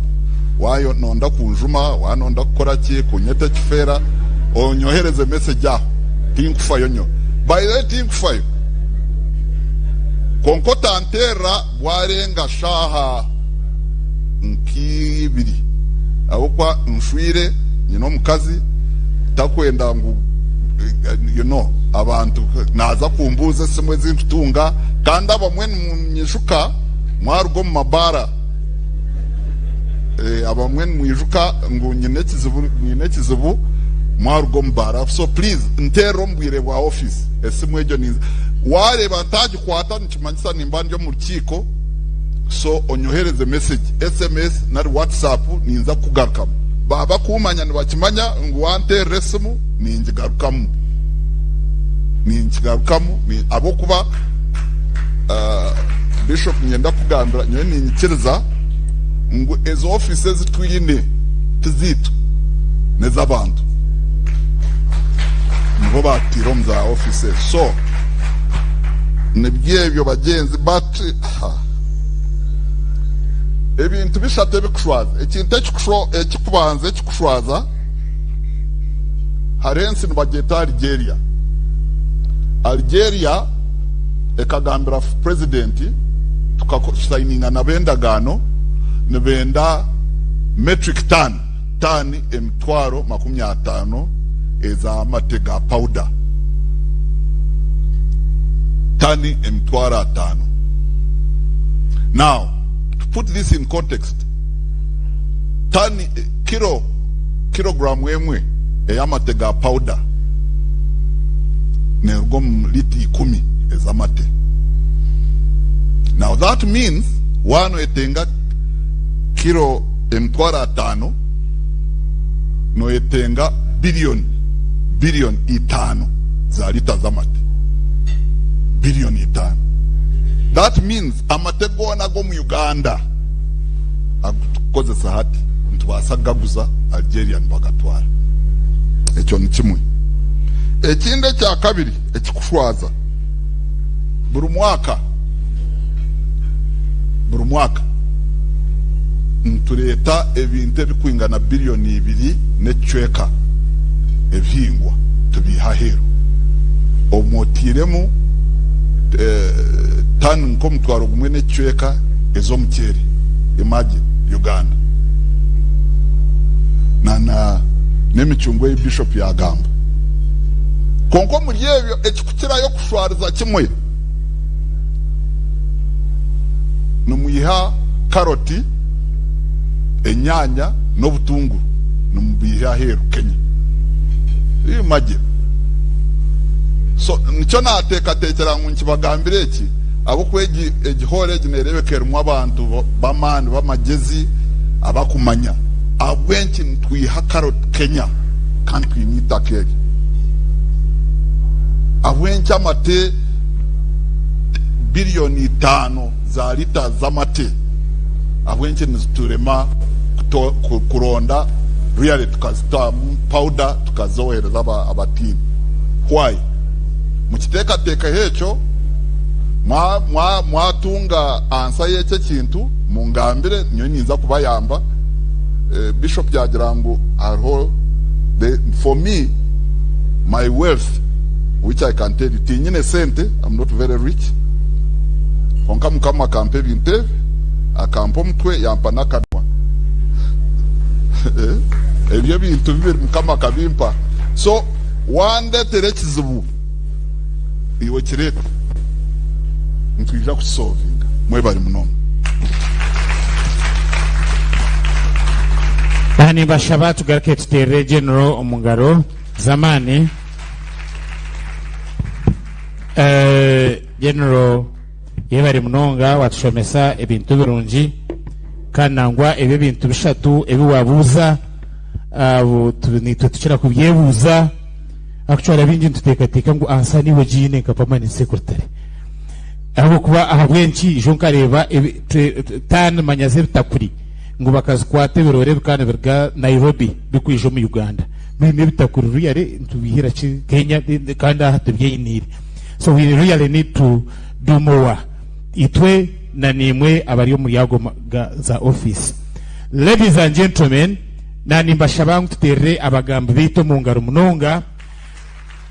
Waaba noyenda kunjuma, waaba noyenda kukora ki, kunyeta ekifeera, onyohereze message aho. Tinkufayo nyowe. By the way tinkufayo. Kwonka otanteerera bwarenga shaaha nk'ibiri ahabw'okuba nshwire, nyine omukazi, takwenda ngu you know abantu naaza kumbuuza esimu ezi nkutunga kandi abamwe nimunyijuka mwaruga omu mabaara eh, abamwe nimwijuka ngu nyine ekizibu nyine ekizibu mwaruga omu baara so please nteerera omu bwire bwa office esimu egyo ninza wareeba ntagikwata nikimanyisa nimba ndi omu rukiiko so onyohereze message sms nari whatsapp ninza kukugarukamu baaba kumanya nibakimanya ngu wanteerera esimu ningigarukamu ninkigarukamu ahabw'okuba uh, bishop niinyenda kugambira nyowe niinyikiriza ngu ezo office ezi twine tiziitu n'ez'abantu nibo batiire omu za office ezo so nibyo ebyo bagyenzi but ha, ebintu bishatu ebikushwaza ekintu ekikushwa ekikubanza ekikushwaza. Hariho ensi nibagyeta Algeria. Algeria ekagambira president tukasayininga nabo endagaano nibenda metric ton, taani 250,000 ez'amate ga powder. Tani 50,000. Now, to put this in context, tani, kiro, kilogram emwe ey'amate ga powder neeruga omu lita ikumi ez'amate. Now that means waaba noyetenga kiro 50,000, noyetenga billion, billion itaano za lita z'amate. Billion itaano. That means amate goona ag'omu Uganda agu turikukozesa hati nitubaasa kugaguza Algeria nibagatwara. Ekyo ni kimwe. Ekindi ekya kabiri ekikushwaza, buri mwaka, buri mwaka nitureeta ebintu ebirikwingana biliyoni ibiri n'ekicweka ebihingwa tubiiha aheeru. Obumwe otairemu tani nk'omutwaro gumwe n'ekicweka ez'omuceeri. Imagine Uganda na na n'emicungwa ei Bishop yaagamba. Kwonka omuri ebyo ekikukirayo kushwariza kimwe nimwiha karoti, enyaanya n'obutunguru nimubiiha aheeru Kenya. Imagine. So nikyo naateekateekyera ngu nkibagambire eki ahabw'okuba egi egi hall egi neereebeka erimu abantu b'amaani b'amagyezi abakumanya ahabw'enki nitwiha karoti Kenya kandi twine eitaka eri. Ahabw'enki amate biliyoni itaano za lita z'amate ahabw'enki niziturema kuronda really tukazitamu powder tukazohereza abatiini? Why? Mukiteekateekeho ekyo, mwatunga ansa y'ekyo ekintu mungambire, nyowe ninza kubayamba. Bishop yagira ngu hariho, for me my wealth which I can tell you, tinyine sente, I'm not very rich, kwonka Mukama akampa ebintu ebi, akampa omutwe yampa n'akanwa. Ebyo ebintu bibiri Mukama akabimpa. So wandetera ekizibu, iwe kireete, nitwija kukisolvinga. Mwebare munonga. Aha nimbashaba tugaruke tuteerere General omu ngaro z'amaani. Eh, General yebare munonga watushomesa ebintu birungi kandi nangwa ebi ebintu bishatu ebi wabuuza abo nitwe tukira kubyebuuza. Actually abaingi nituteekateeka ngu ansa niiwe ogiine nka permanent secretary. Ahabw'okuba ahabw'enki ijo nkareeba taani manya z'ebitakuri ngu bakazikwata ebiroore bikaba nibiruga Nairobi birikwija omu Uganda. Mbwenu ebitakuri really nitubihira ki Kenya kandi aha tubyeyiniire. So we really need to do more itwe na naimwe abari omuri ago za office. Ladies and gentlemen, na nimbashaba ngu tuteerere abagambi baitu omu ngaro munonga.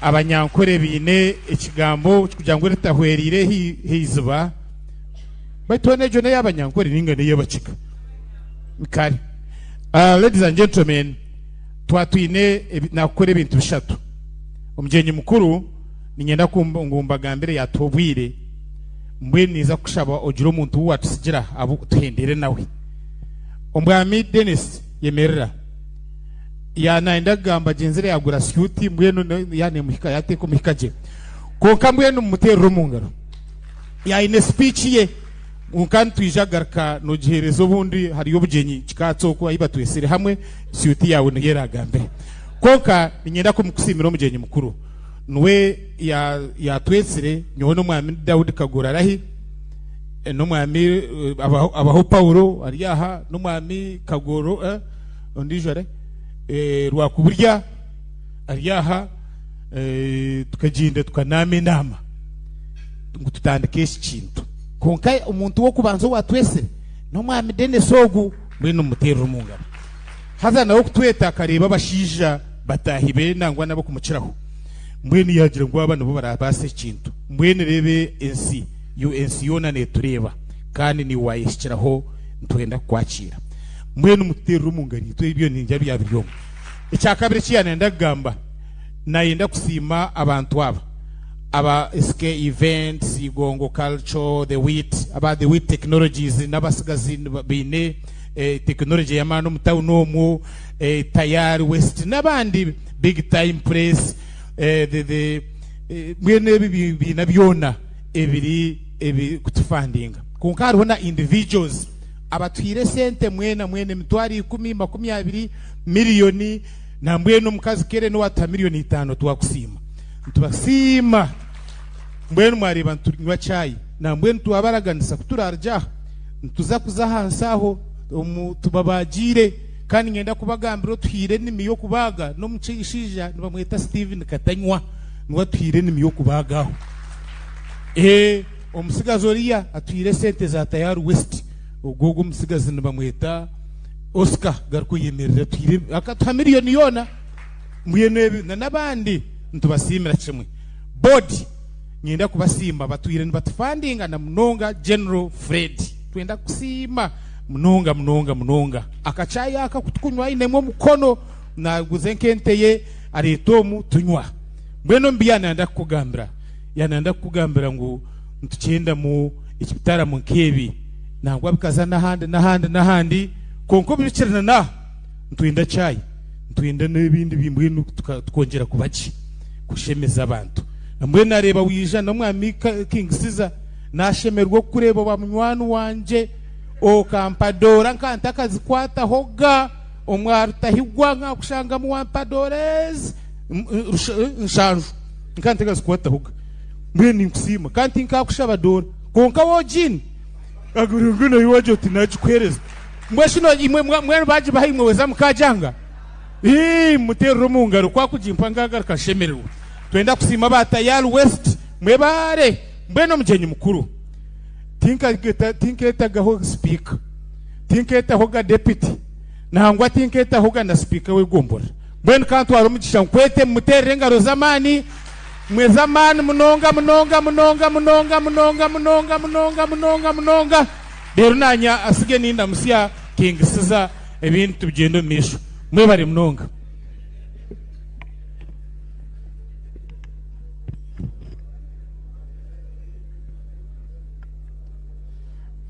Abanyankore baine ekigambo kugira ngu eritahwereire eiziba, baitu hoona egyo n'ey'abanyankore nainga n'ey'abakiga. Kare. Ladies and gentlemen, twaba twine nakukora ebintu bishatu. Omugyenyi mukuru niinyenda ngu mbagambire yaatuha obwire, mbwenu ninza kukushaba ogire omuntu ou waatutsigira abu tuhendere nawe. Omwami Denis yemerera. Ya nayenda kugamba agyenzire yagura syuti mbwenu ya nemuhika yateeka omuhika gye. Kwonka mbwenu mumuteerere omu ngaro. Yaine speech ye kwonka nitwija kugaruka nogiheereza obundi hariyo obugyenyi kikaatsi okwo ahi batwetsire hamwe syuti yaawe niyo eragambire. Kwonka niinyenda kumukusiimira omugyenyi mukuru. Niwe yatwetsire nyowe n'omwami Daudi Kagoro arahi n'omwami Abaho Paulo ari aha n'omwami Kagoro ondiijo ari Rwakuburya ari aha tukagyenda tukanaama enaama ngu tutandike eki kintu. Kwonka omuntu w'okubanza owatwetsire n'omwami Denis ogu mbwenu mumuteerere omu ngaro. Haza nawe okutweta akareeba abashaija. bataahi be nangwa n'ab'okumukiraho. Mbwenu yaagira ngu aba nibo baraabaase ekintu. Mbwenu reeba ensi, yo ensi yoona neetureeba, kandi naiwe waayehikiraho nitwenda kukwakiira. Mbwenu mututeerere omu ngaro itwe ebyo ningira byaba biri omwo. Ekya kabiri eki yaanenda kugamba, naayenda kusiima abantu aba, aba SK Events, Igongo Culture, The Wheat, aba The Wheat Technologies n'abatsigazi baine tekinologye y'amaani omu tawuni omwo, Tayari West n'abandi, Big Time Press, the the mbwenu ebi bibiina byona ebiri ebirikutufandinga. Kwonka hariho na individuals abatuhaire esente mwena mwena emitwaro ikumi, 20, miriyoni, nambwenu omukazi Keren owatuha miriyoni itaano twakusiima. Nitubasiima. Mbwenu mwareeba nitunywa chai nambwenu twabaraganisa ku turaarugye aha nituza kuza ahansi aho omu tubabaagiire. Kandi niinyenda kubagambira otuhaire enimi y'okubaaga n'omushaija nibamweta Steven Katanywa niwe atuhaire enimi y'okubaaga aho. Ee, omutsigazi oriya atuhaire esente za Tayari West, ogwo ogwo omutsigazi nibamweta Oscar garuka oyemerere atuhaire akatuha miriyoni yoona. Mbwenu ebi na n'abandi nitubasiimira kimwe. Board niinyenda kubasiima batwire nibatufandinga na munonga General Fred twenda kukusiima munonga munonga munonga. Akachai aka ku tukunywa ainemu omukono naaguza nk'ente ye areeta omu tunywa. Mbwenu omu bi yaanayenda kukugambira, yaanayenda kukugambira ngu nitukyendamu ebitaramo nk'ebi nangwa bikaza n'ahandi n'ahandi n'ahandi kwonka obu bikiri na n'aha nitwenda chai, nitwenda n'ebindi bi mbwenu tukongyera kuba gye kushemeza abantu. Mbwenu naareeba waija n'omwami King Caesar naashemererwa okukureeba oba munywani wangye. Okampa doora nka ntakazikwatahoga, omwa Rutahigwa nkakushangamu wampa doora ezi nshanju nka ntakazikwatahoga. Mbwenu ninkusiima kandi tinkakushaba doora kwonka waaba ogiine ngu nayo wagira oti nagikuheereza. Mbwenu shi imwe mbwenu baagibaha imwe weza mukagyanga? Ii mumuteerere omu ngaro ku akugimpa nkagaruka nshemererwa. Twenda kusiima aba Tayari West mwebaare mbwenu omugyenyi mukuru. Tinkeetagaho sipiika, tinkeetahoga deputy, nangwa tinkeetahoga na sipiika w'egomborora. Mbwenu ka ntware omugisha nkwete mumuteerere engaro z'amaani, mwe z'amaani munonga munonga munonga munonga munonga munonga munonga munonga munonga. Reero naanye asige nindamutsya King Caesar ebindi tubigyende omu maisho. Mwebare munonga.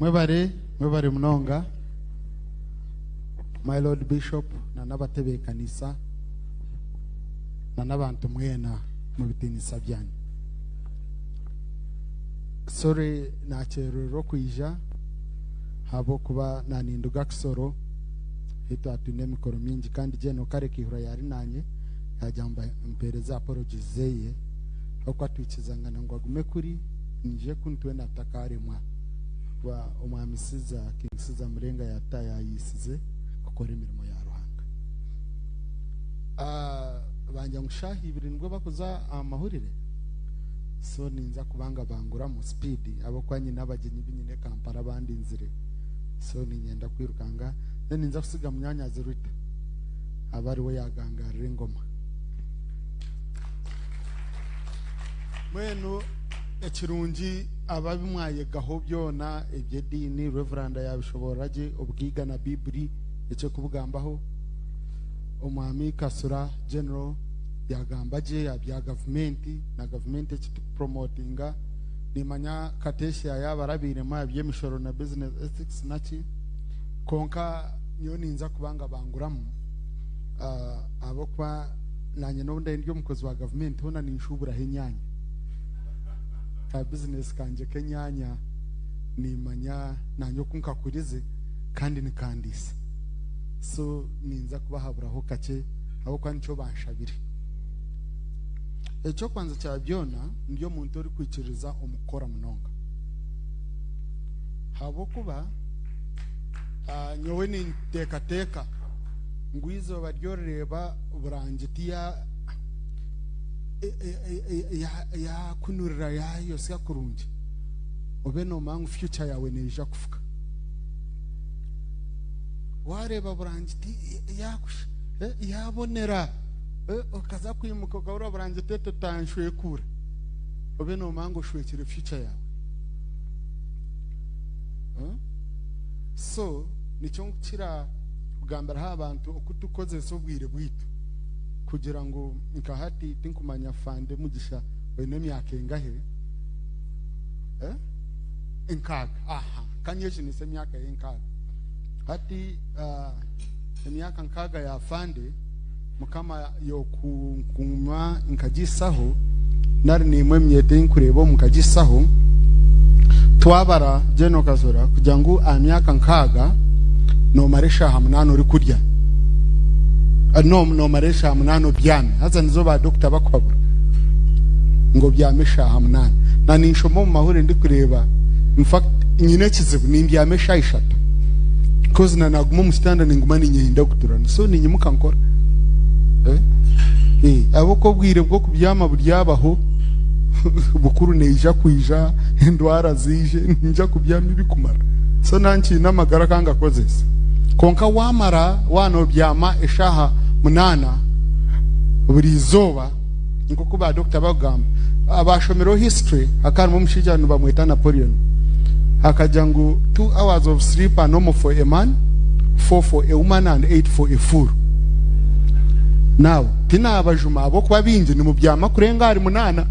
Mwebare mwebare munonga my lord bishop na n'abatebeekanisa na n'abantu mwena mu bitiinisa byanyu. Sorry nakyerererwa okwija ahabw'okuba naninduga Kisoro ahi twaba twine emikoro mingi kandi General Kale Kaihura yari nanye yagira ngu mpereze apologies zeye ahabw'okuba twikizangana ngu agume kuri Nyije kunu twena tutakaremwa kuba Omwami Caesar, King Caesar Murenga yatutayayisize kukora emirimo ya Ruhanga. Ah, bangira ngu shaaha ibiri nibwo bakuza aha mahurire so ninza kubanga banguramu speed ahabw'okuba nyine abagyenyi bu nyine Kampala bandinzire so niinyenda kwirukanga then ninza kusiga munyaanyazi Rita abe ariwe yaagangaarira engoma. Mbwenu ekirungi ababi mwayegaho byona eby'ediini, Reveranda yaabishoboorora gye, obugaiga na Baiburi eki erikubugambaho, Omwami Kasura General yaagamba gye aha bya gavumenti na gavumenti eki turikupromotinga. Niimanya Kateeshia yaaba arabiiremu aha by'emishoro na business ethics naki, kwonka nyowe ninza kuba ngabanguramu ahabw'okuba Naanye n'obu ndabe ndi omukozi wa gavumenti hoona ninshuuburaho enyaanya. Ka bizinesi kangye k'enyaanya niimanya naanye oku nkakurize kandi nikandiisa. So ninza kubahaburaho kakye ahabw'okuba nikyo banshabire. Eky'okubanza kya byona ndi omuntu orikwikiririza omu kukora munonga. Ahabw'okuba nyowe ninteekateeka ngu eizooba ry'orireeba burangiti ya yakunurira yayosya kurungi obe nomanya ngu future yawe neija kufuka wareeba burangiti yabonera. Eh, okaza kwimuka okabura burangiti eti otanshwekuura obe nomanya ngu oshwekire future yaawe. Eh? So nikyo nkukira kugambiraho abantu oku tukozesa obwire bwaitu kugira ngu nka hati tinkumanya fande Mugisha oine emyaka engahe? Eh? Enkaaga. Aha, kanyejunise emyaka y'enkaaga. Hati ah, emyaka nkaaga ya fande Mukama yokunkuuma nkagisaho nari nimwe emyeto ei nkureeba omu nkagisaho twabara General Kazora kugira ngu aha myaka nkaaga nomara eshaaha munaana orikurya Ah, no nomara eshaaha munaana obyami haza nizo ba dokita bakuhabura ngu obyame eshaaha munaana na ninshoma omu mahurire ndikureeba in fact nyine ekizibu nimbyama eshaaha ishatu Coz na naguma omu kitanda ninguma ninyenda kuturana so ninyimuka nkora eh? Eh, ahabw'okuba obwire bw'okubyama buryabaho bukuru neija kwija endwara ziije ninja kubyama ebikumara so nankiine amagara kangakozesa kwonka wamara wanobyama eshaaha munaana buri izooba nk'oku ba dokita bakugamba abashomireho history hakaba harimu omushaija nibamweta Napoleon akagira ngu 2 hours of sleep are normal for a man 4 for a woman and 8 for a fool now tinabajuma ahabw'okuba baingi nimubyama kurenga ahari munaana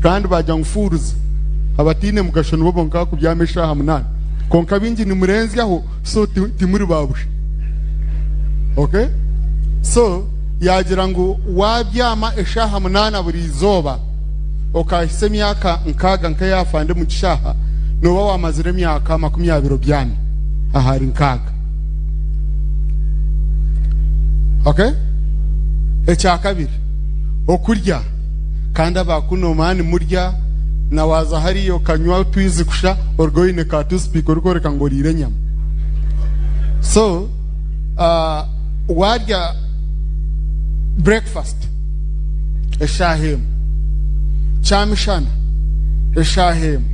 kandi bagira ngu fools abataine mugasho nibo bonka bakubyama eshaaha munaana kwonka baingi nimurenzyaho so timuri babusha okay so Yaagira ngu waabyama eshaaha munaana buri izooba, okaahitsya emyaka nkaaga nk'eya Afande Mugisha aha, nooba waamazire emyaka makumyabiri obyami ahari nkaaga. Okay? Ekya kabiri, okurya. Kandi aba kunu omanya nimurya, na waaza hariya okanywa otwizi kusha, oruga oine ka toothpick orikworeka ngu oriire enyama. So, uh, Waarya breakfast eshaaha emwe, kyamishana eshaaha emwe,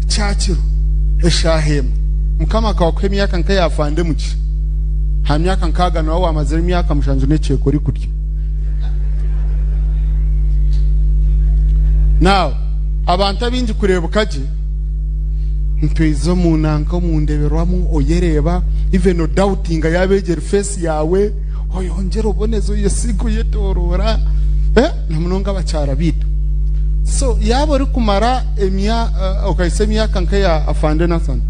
kyakiro eshaaha emwe, Mukama akakuha emyaka nk'eya Afande Mugisha, aha myaka nkaaga nooba waamazire emyaka mushanju n'ekicweka orikurya. Now, abantu abaingi kureebuka gye, nitwija omu nanka omu ndeberwamu oyereeba, even odoubtinga yaaba egi eri face yaawe, oyongyera oboneza oyesiga oyetoroora eh, na munonga abakyara baitu. So yaaba orikumara emya uh, okahitsya emyaka nk'eya Afande Nathan,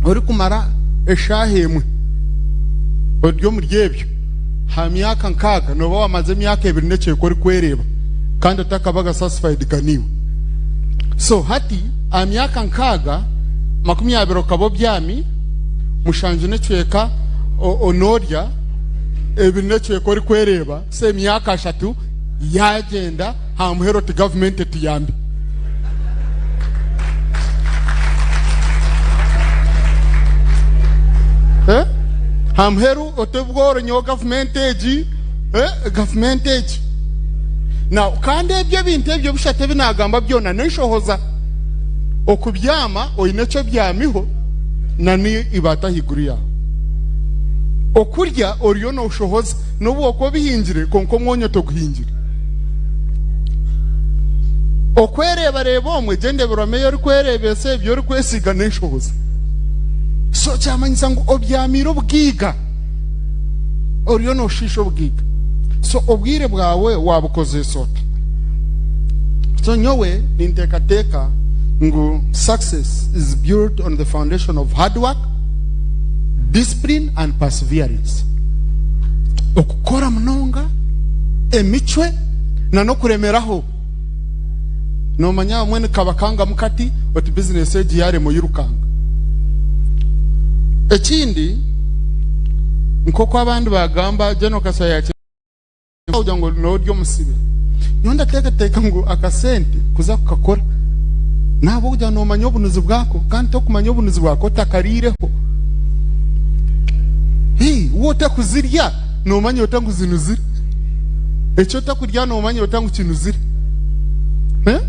orikumara eshaaha emwe ori omuri ebyo, ha myaka nkaaga nooba waamaze emyaka ebiri n'ekicweka orikwereeba kandi otakabaga satisfied kaniiwe. So hati aha myaka nkaaga, makumyabiri okaba obyami, mushanju n'ekicweka onoorya, ebiri n'ekicweka orikwereeba, so emyaka ashatu yaagyenda, aha muheru oti gavumenti etuyambe. Eh? Aha muheru oti obworo nyowe gavumenti egi, eh, gavumenti egi. Now, kandi ebyo ebintu ebyo bishatu ebi naagamba byona n'enshohoza. Okubyama oine eki obyamiho na n'ibaati ahaiguru yaawe. Okurya oriyo nooshohoza n'obu wakuba obihingire kwonka omwonyo toguhingire. Okwereebareeba omwe gyendeberwamu ei orikwereebesa ebi orikwesiiga n'enshohoza. So kyamanyisa ngu obyamiire obugaiga, oriyo nooshiisha obugaiga. So obwire bwawe waabukozeesa ota? So nyowe ninteekateeka ngu success is built on the foundation of hard work, discipline and perseverance. Okukora munonga, emicwe na n'okuremeraho. Noomanya abamwe nikabakangamu kati oti bizinesi egi yaarema oyirukanga. Ekindi nk'oku abandi baagamba, General Kasaya yaakire kugira ngu n'ori omusibe. Nyowe ndateekateeka ngu akasente kuza kukakora n'ahabw'okugira ngu noomanya obunuzi bwako kandi tokumanya obunuzi bwako otakariireho. Hii, waaba otakuzirya noomanya ota ngu zinuzire? Eki otakurya noomanya ota ngu kinuzire? Eh?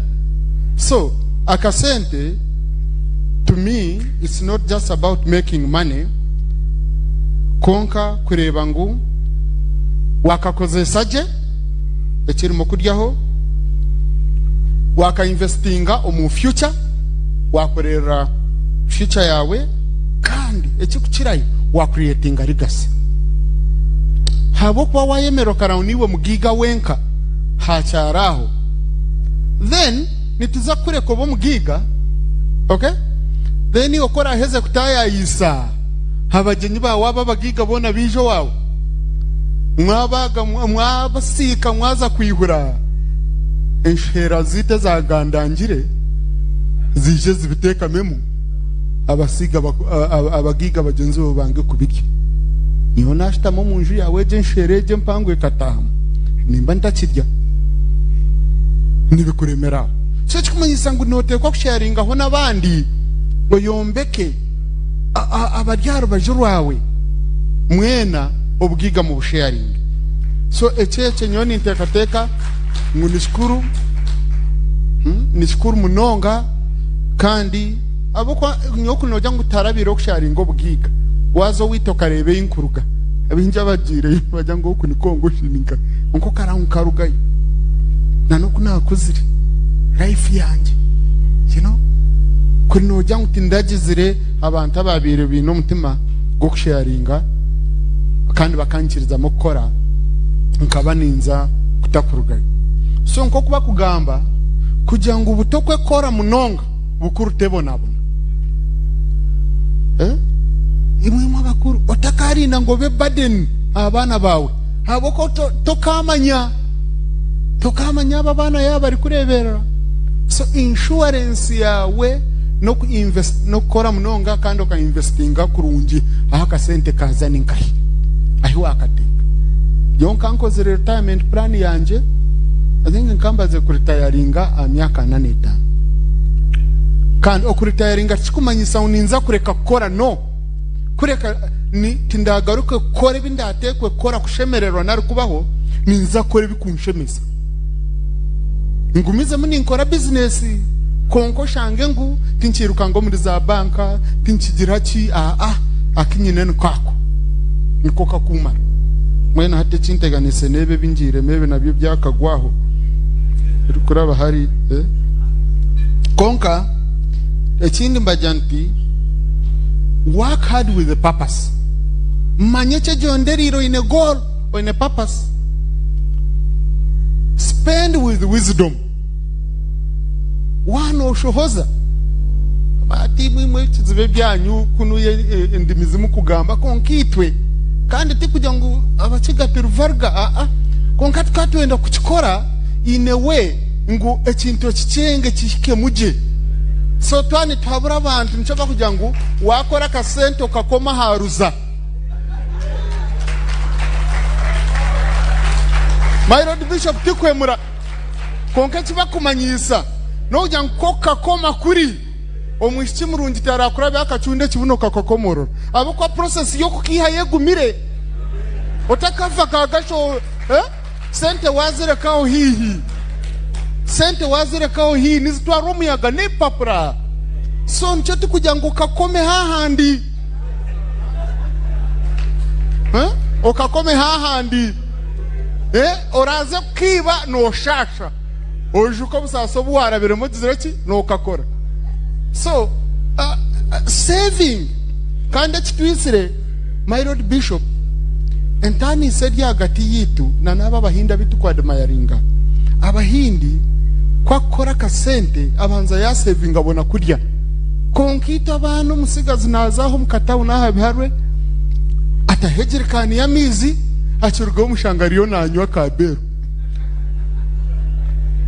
So, akasente to me it's not just about making money, kwonka kureeba ngu Wakakozesa gye ekirimo kuryaho, wakainvestinga omu future, wakorerera future yaawe kandi ekirikukirayo wa creatinga legacy. Ahabw'okuba wayemera okaraba ngu niiwe mugaiga wenka hakyaro aho, then nituza kukureka obe omugaiga, okay? Then oku oraheze kutaayaayisa abagyenyi baawe abo abagaiga boona baija owaawe, Mwabaaga, mwabasiika, mwaza kwihura enshohera zaitu ezagandangire, ziije zibiteekamemu, abasiiga abagaiga bagyenzi bawe bange kubirya. Nyowe naashutama omu nju yaawe egyo enshohera egyo empango ekataahamu, nimba ntakirya. Nibikuremera aho. So ekirikumanyisa ngu nooteekwa kusheyaringaho n'abandi, oyombeke abari aha rubaju rwawe mwena obugaiga mubusheyaringe. So ekyo ekyo nyowe ninteekateeka ngu nikikuru, nikikuru munonga kandi ahabw'okuba nyowe ku noogira ngu tiharabiireho okusheyaringa obugaiga, waaza owaitu okareeba ei nkuruga, abaingi abagiireyo nibagira ngu oku ni Congo shi ni nkahi, kwonka okaraba ngu nkarugayo na n'oku naakuzire life yangye you know, kuri noogira ngu tindagizire abantu abaabaire baine omutima gw'okusheyaringa kandi bakankirizamu kukora, nkaba ninza kutakurugayo. So nk'oku bakugamba kugira ngu butokwe kukora munonga bukuru tebonabona. Eh? Imwe imwe abakuru otakarinda ngu obe burden aha baana baawe ahabw'okuba to- tokamanya tokamanya abo abaana yaaba barikureeberera. So insurance yaawe n'oku invest n'okukora munonga kandi oka investinga kurungi ahu akasente kaaza ni nkahi ahi waakateeka. Nyowe nka nkozire retirement plan yangye, I think nka mbaze kuritayaringa aha myaka ana n'etaano. Kandi okuritayaringa tikikumanyisa ngu ninza kureka kukora, no. Kureka ni tindagaruke kukora ebi ndaateekwe kukora kushemererwa nari kubaho, ninza kukora ebikunshemeza. Ngumizemu ninkora bizinesi kwonka oshange ngu tinkiirukanga omuri za banka, tinkigira ki, aa, aku nyine niko ako, niko kakumara. Mbwenu hati ekinteganiise n'ebi ebi ngiiremu ebi nabyo byakagwaho, birikuraba hari, eh. Kwonka ekindi mbagira nti work hard with a purpose. Manya eki ogyondereire oine goal, oine purpose. Spend with wisdom. Waaba nooshohoza, ati imwe imwe ebikizibu ebyanyu kunuya endimi zi mukugamba kwonka itwe kandi tikugira ngu abakiga turi vulgar aa kwonka tukaba twenda kukikora in a way ngu ekintu okikyenge kihikemu gye. So twaba nituhabura abantu nikyo bakugira ngu waakora akasente okakoma aha ruza. My Lord Bishop tikwemura kwonka ekibakumanyiisa nokugira ngu kokakoma kuri omwishiki murungi tarakurabya akacunda ekibuno kakakomorora ahabwokuba process yokukiihayo egumire otakava kagasho eh? Sente wazirekaho haihi sente wazirekaho haihi nizitwarwa omuyaga nebipapura so nikyo tikugira ngu okakome hahandi Eh? Okakome hahandi Eh? Oraze kukiiba noshasha oijuka obusaasi obu warabiremu ogizire ki nokakora so uh, uh, saving kandi ekitwisire My Lord Bishop, entaaniso eri ahagati yaitu na n'abo Abahindi abu turikuadimayaringa, Abahindi ku akukora akasente abanza yaasevinga abona kurya. Kwonka itwe abaana omutsigazi naaza aha omu katawuni aha Biharwe ataho ejirikaani y'amaizi akirugaho omushanga ariyo naanywa ka beero.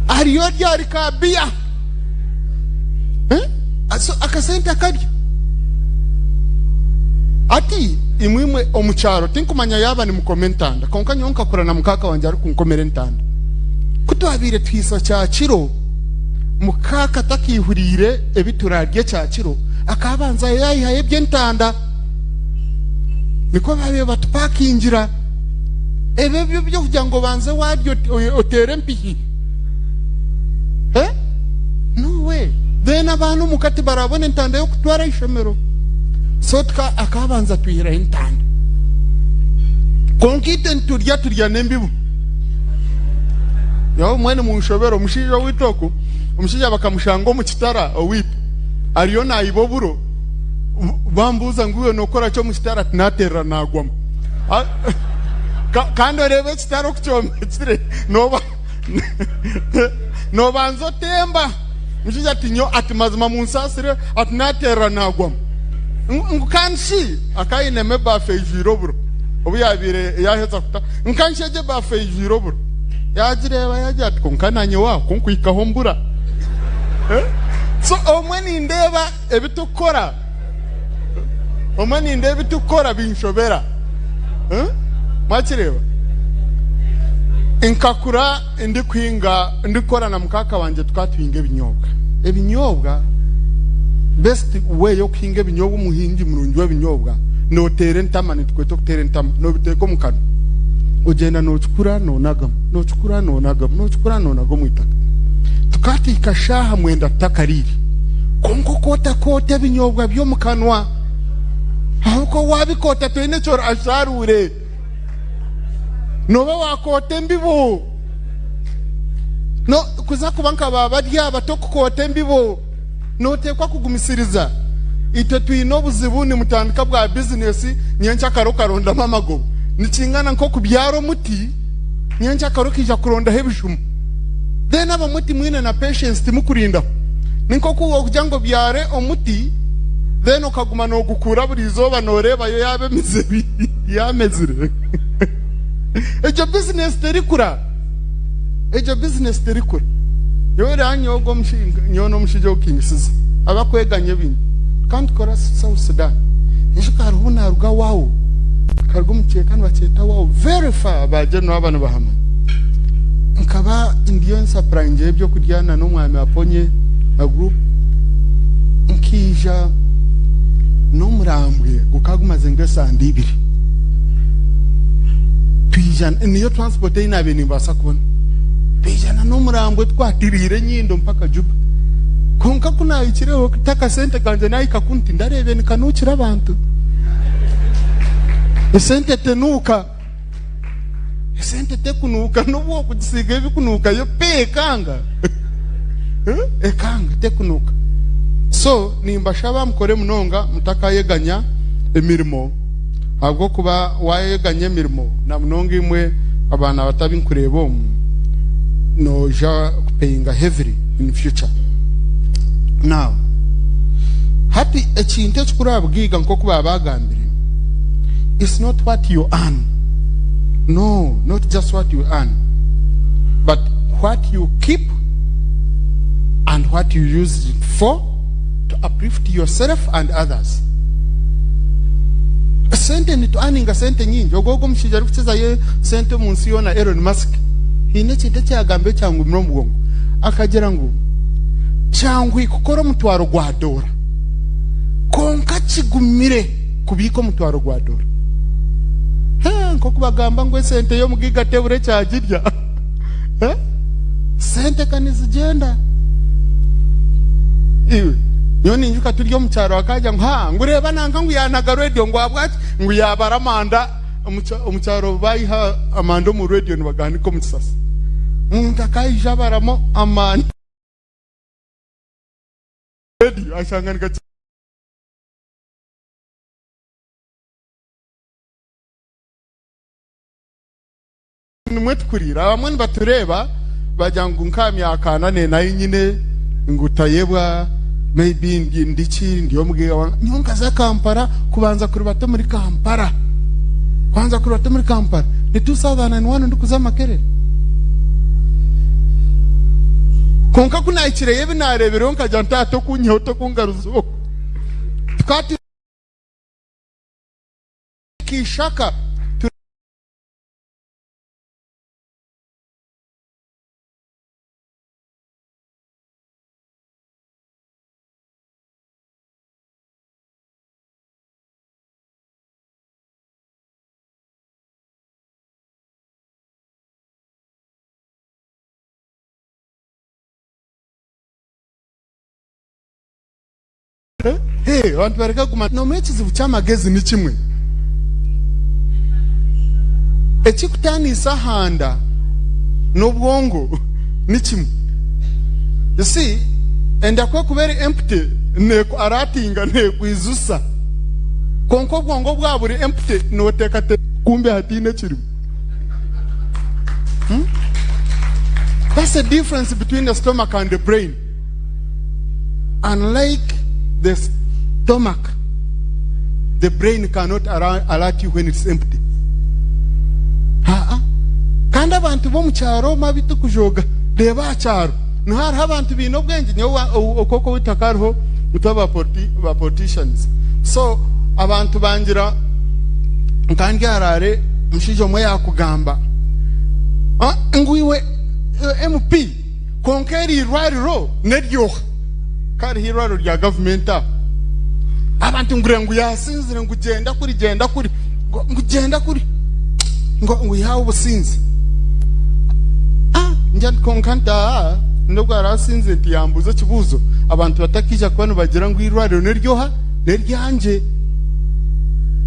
Ariyo arya ahari ka biya. Eh? So akasente akarya. Ati imwe imwe omu kyaro tinkumanya yaaba nimukoma entanda kwonka nyowe nkakura na mukaaka wangye arikunkomera entanda. Ku twabaire twisa kyakiro mukaaka atakiihuriire ebi turaarye kyakiro akabanza yaayihayo eby'entanda. Nikwo baabaire batupakingira. Ebyo ebyo by'okugira ngu obanze waarya oteere empihi. Eh? No way. Then abaana omuka tibarabona entanda y'okutwara aha ishomero. So tuka akabanza twihiraho entanda. Kwonka itwe niturya turya n'embibo. Nyowe obumwe nimunshobera omushaija owaitu oku, omushaija bakamushanga omu kitara owaitu ariyo naiba oburo, bambuuza ngu iwe nokora ki omu kitara ati naterera nagwamu. Kandi oreebe ekitara oku kyombekire noba nobanza otemba. Omushaija ati nyowe ati mazima munsaasire ati naterera nagwamu. Ngu kandi shi akaba ainemu ebaafu eijwire oburo obu yaabaire yaaheza kuta. Ngu kandi shi egyo ebaafu eijwire oburo. Yaagireeba yaagira ati kwonka naanye waaho ku nkuhikaho mbura. So obumwe nindeeba ebi turikukora, obumwe nindeeba ebi turikukora binshobera. Mwakireeba? Nkakura ndikuhinga, ndikukora na mukaaka wangye tukaba tuhinga ebinyobwa. Ebinyobwa, best way y'okuhinga ebinyobwa omuhingi murungi w'ebinyobwa noteera entama, nitukweta okuteera entama, nobiteeka omu kanwa ogyenda nokikura nonagamu, nokikura nonagamu, nokikura nonaga omu itaka. Tukaba tuhika shaaha mwenda tutakariire, kwonka okootakoota ebinyobwa by'omu kanwa ahabw'okuba wabikoota toine eki orasharuure. Nooba waakoota embibo. No, kuza kuba nka ba bari aba tokukoota embibo. Nooteekwa kugumisiriza. Itwe twine obuzibu nimutandika bwa bizinesi nyenkyakare okarondamu amagoba. Nikingana nk'okubyara omuti nyenkyakare okaija kurondaho ebijuma. Then abamwe timwine na patience timukurindaho. Ni nk'oku okugira ngu obyare omuti then okaguma nogukuura buri izooba noreebayo yaaba emizire yamezire. Egyo bizinesi terikura. Egyo bizinesi terikura. Nyowe reero nyowe ogwo nyowe n'omushaija ou kingisiza abakweganya ebintu. Tukaba nitukora South Sudan. Naijuka hariho obu naaruga Wau, nkaruga omu kicweka nibakyeta Wau very far ba General aba nibahamanya. Nkaba ndiyo nsapurayingireyo ebyokurya na n'omwami Aponye na group, nkaija n'omurambwe gukaba gumaze nk'esande ibiri. Twija niyo transport ei naabaire nimbaasa kubona. Twija na n'omurambwe tukwatiriire enyindo mpaka Juba. Kwonka ku naahikireho kuta akasente kangye naahika kunu tindareebire nikanuukira abantu. Esente tenuuka. Esente tekunuuka n'obu okugisiiga ebikunuuka yo pe ekanga. Ekanga tekunuuka. So nimbashaba mukore munonga mutakayeganya emirimo ahabw'okuba wayeganya emirimo na munonga imwe abaana bato abu nkureeba omu noija kupeyinga heavily in future. Now hati ekintu ekikuru aha bugaiga nk'oku baabagambire it's not what you earn no not just what you earn but what you keep and what you use it for to uplift yourself and others. Sente nitu earninga sente nyingi ogwo ogwo omushaija arikukizayo sente omu nsi yoona Elon Musk haine ekintu eki yagamba ekyangumire omu bwongo akagira ngu kyanguhi kukora omutwaro gwa doora kwonka kigumire kubiika omutwaro gwa doora. Hee nk'oku bagamba ngu esente y'omugaiga tebura ekyagirya. Eh? Sente ka nizigyenda. Iwe, nyowe ninjuka turi omu kyaro akaagira ngu ha ngu reeba nanka ngu yaanaga rediyo ngu ahabwaki ngu yaabara amanda omu kyaro baiha amanda omu rediyo nibagahanika omu kisasi. Omuntu akaija abaramu amanda rediyo ashanga nigakira. Nimwe tukuriire. Abamwe nibatureeba bagira ngu nk'aha myaka ana n'ena ei nyine ngu tayebwa maybe ndi ndi ki ndi omugaiga wa nyowe nkaza Kampala kubanza kuribata omuri Kampala kubanza kuribata omuri Kampala ni 2001 ndikuza Makerere. Kwonka ku naahikireyo ebi naareebireyo nkagira nti taata okunyihaho tokungaruza oku. Tukaba turi Kishaka turi. Abantu bareke kuguma. Noomanya ekizibu ky'amagezi ni kimwe. Ekikutaanisa aha nda n'obwongo ni kimwe. You see, enda ku ekuba eri empty neeku alertinga, neekwijusa. Kwonka obwongo bwaba buri empty nooteekateeka kumbe hataine ekirimu. Hmm? That's the difference between the stomach and the brain. Unlike the stomach, the brain cannot alert you when it's empty. Haa. Kandi abantu b'omu kyaro mabi tikujooga. Reeba aha kyaro. Niho hariho abantu baine obwengye. Nyowe okwo owaitu hakaba hariho itwe aba ba politicians. So abantu bangira nka ndyaraare omushaija omwe yaakugamba ngu iwe MP Kwonka eri irwariro n'eryoha? Ka hariho irwariro rya gavumenti aho. Abantu ngu ngu yasinzire ngu gyenda kuri gyenda kuri ngu gyenda kuri ngu ngu ihaho obusinzi. Ah, njya kwonka nti aa n'obu arasinzire nti yambuuza ekibuuzo abantu batakaija kuba nibagira ngu irwariro n'eryoha n'eryangye.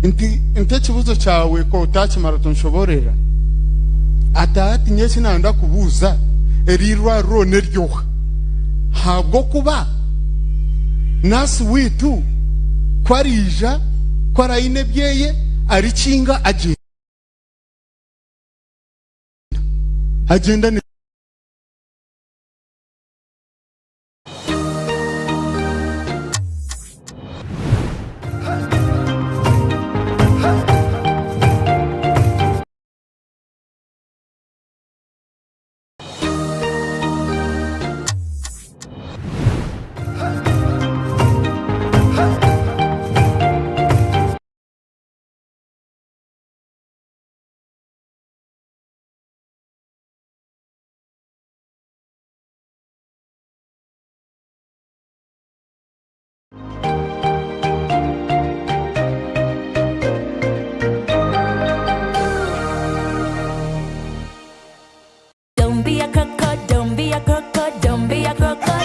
Nti nti ekibuuzo kyawe ku otakimara tonshoboororera. Ati hati nyowe eki nanda kubuuza, eri irwariro n'eryoha? Ahabw'okuba nurse waitu ku ariija, ku arayine ebyeye, arikinga agyenda. Agyenda ne. Don't be a croco, don't be a croco, don't be a crocodile.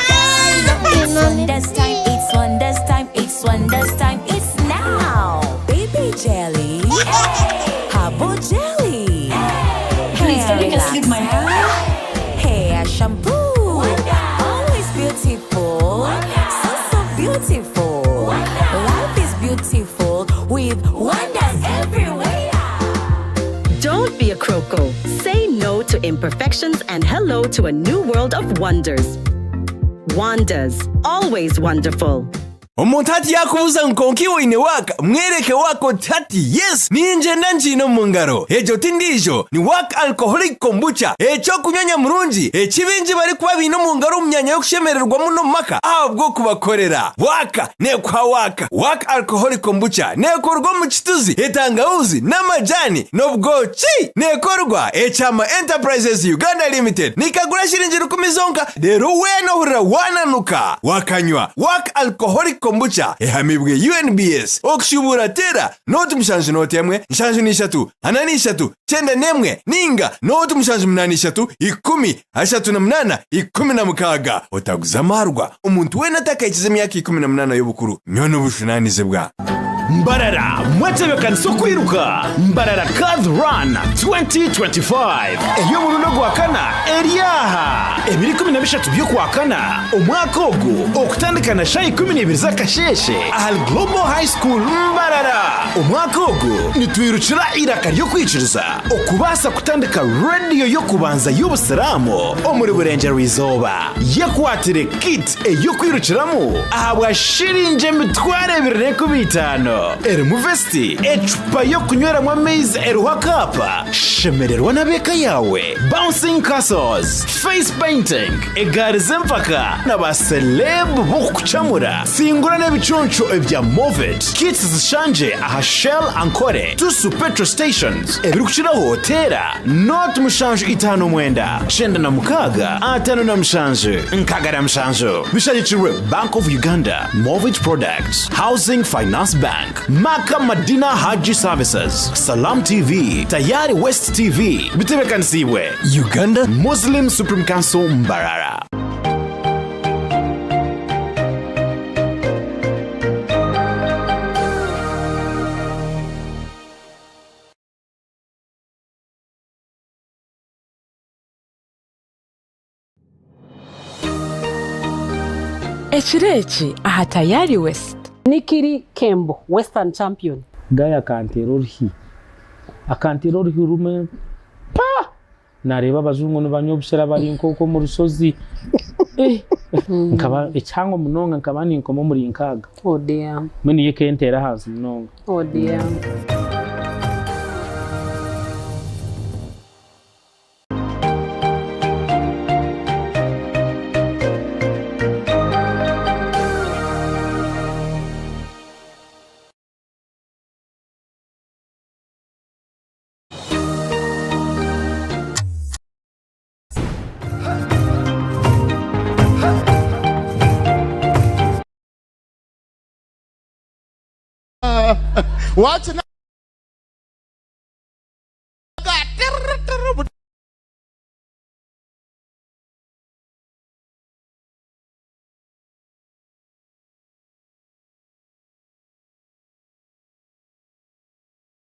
It's wonders time, it's wonders time, it's wonders time, it's now. Baby jelly, herbal jelly. Please, can you just leave my relaxer, Hair shampoo. Always beautiful. So, so beautiful. Life is beautiful with wonders everywhere. Don't be a croco. Say no to imperfections and hello to a new world of wonders. Wonders, always wonderful. Omuntu hati yaakubuuza ngu kwonka iwe oine waaka, mwereke waaka oti hati yes ningyenda ngiine omu ngaro. Egyo ti ndiijo, ni Waaka Alcoholic Kombucha, eky'okunywa nyamurungi eki baingi barikuba baine omu ngaro omu myanya y'okushemererwamu n'omu maka ahabw'okubakorera. Waaka neekuha waaka. Waaka Alcoholic Kombucha neekorwa omu kituzi, etangahuuzi n'amajaani n'obwoki. Neekorwa Ekyama Enterprises Uganda Limited. Nikagura shiringi rukumi zonka reero weena ohurira waananuka wakanywa. Waaka Alcoholic Kombucha ehamibwe UNBS. Okushubuura teera nooti mushanju nooti emwe, nshanju n'ishatu, ana n'ishatu, kyenda n'emwe ninga nooti mushanju munaana ishatu, ikumi, ashatu na munaana, 16. Otaguza amaarwa omuntu weena atakahikize emyaka 18 y'obukuru. Nywa n'obujunaanizibwa. Mbarara mwetebekanise okwiruka Mbarara Cars Run 2025 ey'omurundi ogwakana eri aha ebiro 13 by'okwakana omwaka ogu okutandika na shaaha 12 z'akasheeshe ahari Global High School Mbarara. Omwaka ogu nitwirukira eiraka ry'okwikiriza okubaasa kutandika rediyo y'okubanza y'obusiraamu omuri Burengyerwa-izooba. Yekwatire kit ey'okwirukiramu ahabwa shiringi 2,500 erimu vesiti, ecupa y'okunyweramu amaizi eriho akaapa, shemererwa n'ab'eka yaawe, bouncing castles, face painting, egaari z'empaka na ba celeb b'okukucamura. Singura n'ebiconco ebya Movit. Kits zishangye aha Shell Ankole, Tusu Petrol Stations. Ebirikukiraho teera nought mushanju itaano mwenda, kyenda na mukaaga, ataano na mushanju, nkaaga na mushanju. Bishagikirwe Bank of Uganda, Movit Products, Housing Finance Bank, Makka Madina Hajji Services, Salam TV, Tayari West TV. Bitebeekanisiibwe Uganda Muslim Supreme Council Mbarara. Ekiro eki aha Tayari West. Nikiri Kembo, Western Champion. Guy akanteera oruhi. Akanteera oruhi rumwe pa! Naareeba abajungu nibanywa obushera bari nk'okwo omu rushozi. Eh! Nkaba ekihango munonga nkaba ninkoma omuri nkaaga. Oh dear. Mbwenu yo ekenteera ahansi munonga. Oh dear. Wakina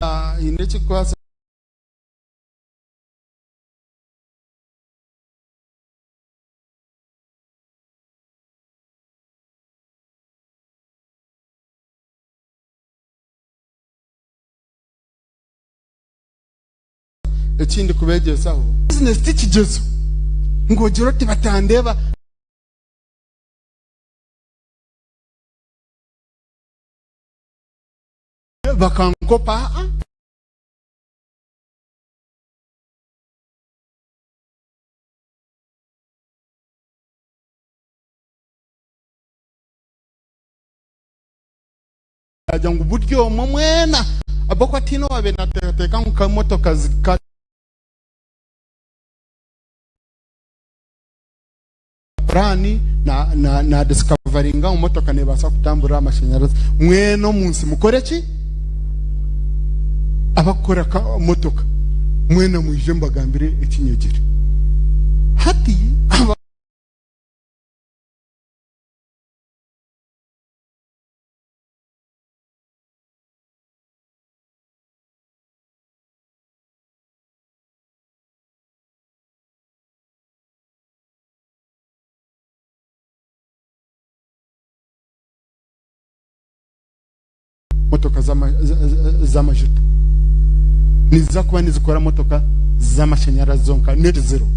haine ekikukwasa Ekindi kubegyesaho, bizinesi ti kigyezo ngu ogire oti batandeeba. Bakankopa aa. Yaagira ngu buri omwe mwena ahabw'okuba tihaine owaabaire naateekateeka ngu emotoka zika puraani na disikavaringa ngu motoka neebaasa kutamburira aha mashanyarazi. Mwena omu nsi mukore ki? Abakukora motoka mwena mwije mbagambire eki nyegire. Hati aba. Motoka z'amajuta niziza kuba nizikora motoka z'amashanyarazi zonka net zero.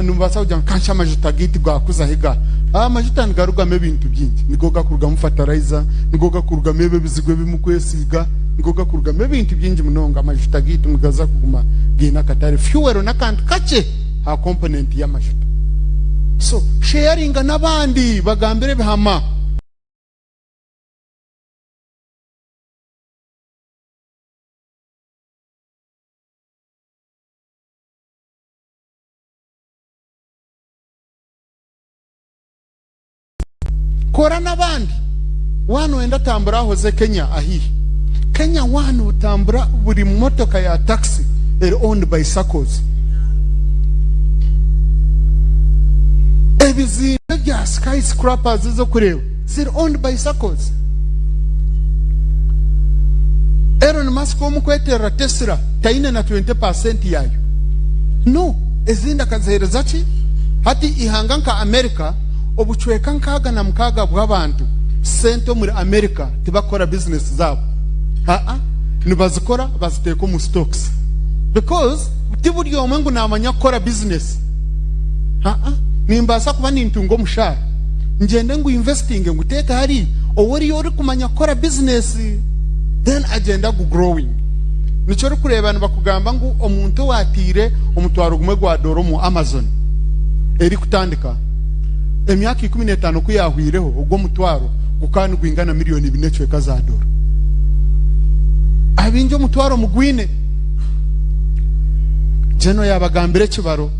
Nimubaasa kugira ngu kansha amajuta gaitu gakuzaho ga. Amajuta nigarugamu ebintu bingi. Nigo gakurugamu fertilizer, nigo gakurugamu ebi ebizigo ebi mukwesiiga, nigo gakurugamu ebintu bingi munonga. Amajuta gaitu nigaza kuguma gaine akatare. Fuel n'akantu kakye aha component y'amajuta. So sharinga n'abandi bagambire ebihama. Kora n'abandi. Waaba nooyenda tambura aha oze Kenya ahaihi. Kenya waaba nootambura buri motoka ya taxi eri owned by SACCOs. Ebizimbe bya skyscrapers ezi orikureeba ziri owned by SACCOs. Elon Musk ou murikweterera Tesla taine na 20% yaayo. No, ezindi akaziheereza ki? Hati eihanga nka America obucweka 66 bw'abantu sente omuri America tibakukora bizinesi zaabo. Aa, nibazikora baziteeka omu stocks because ti buri omwe ngu naamanya kukora bizinesi. Aa, nimbaasa kuba nintunga omushaara ngyende ngu investinge nguteeke hariya, ou oriyo orikumanya kukora bizinesi then agyende agu growing. Nikyo orikureeba nibakugamba ngu omuntu owaataire omutwaro gumwe gwa doora omu Amazon erikutandika, emyaka 15 ku yaahwaireho, ogwo omutwaro gukaba nigwingana miriyoni ibiri n'ekicweka za doora. Abaingi omutwaro mugwine. Geno yaabagambira ekibaro.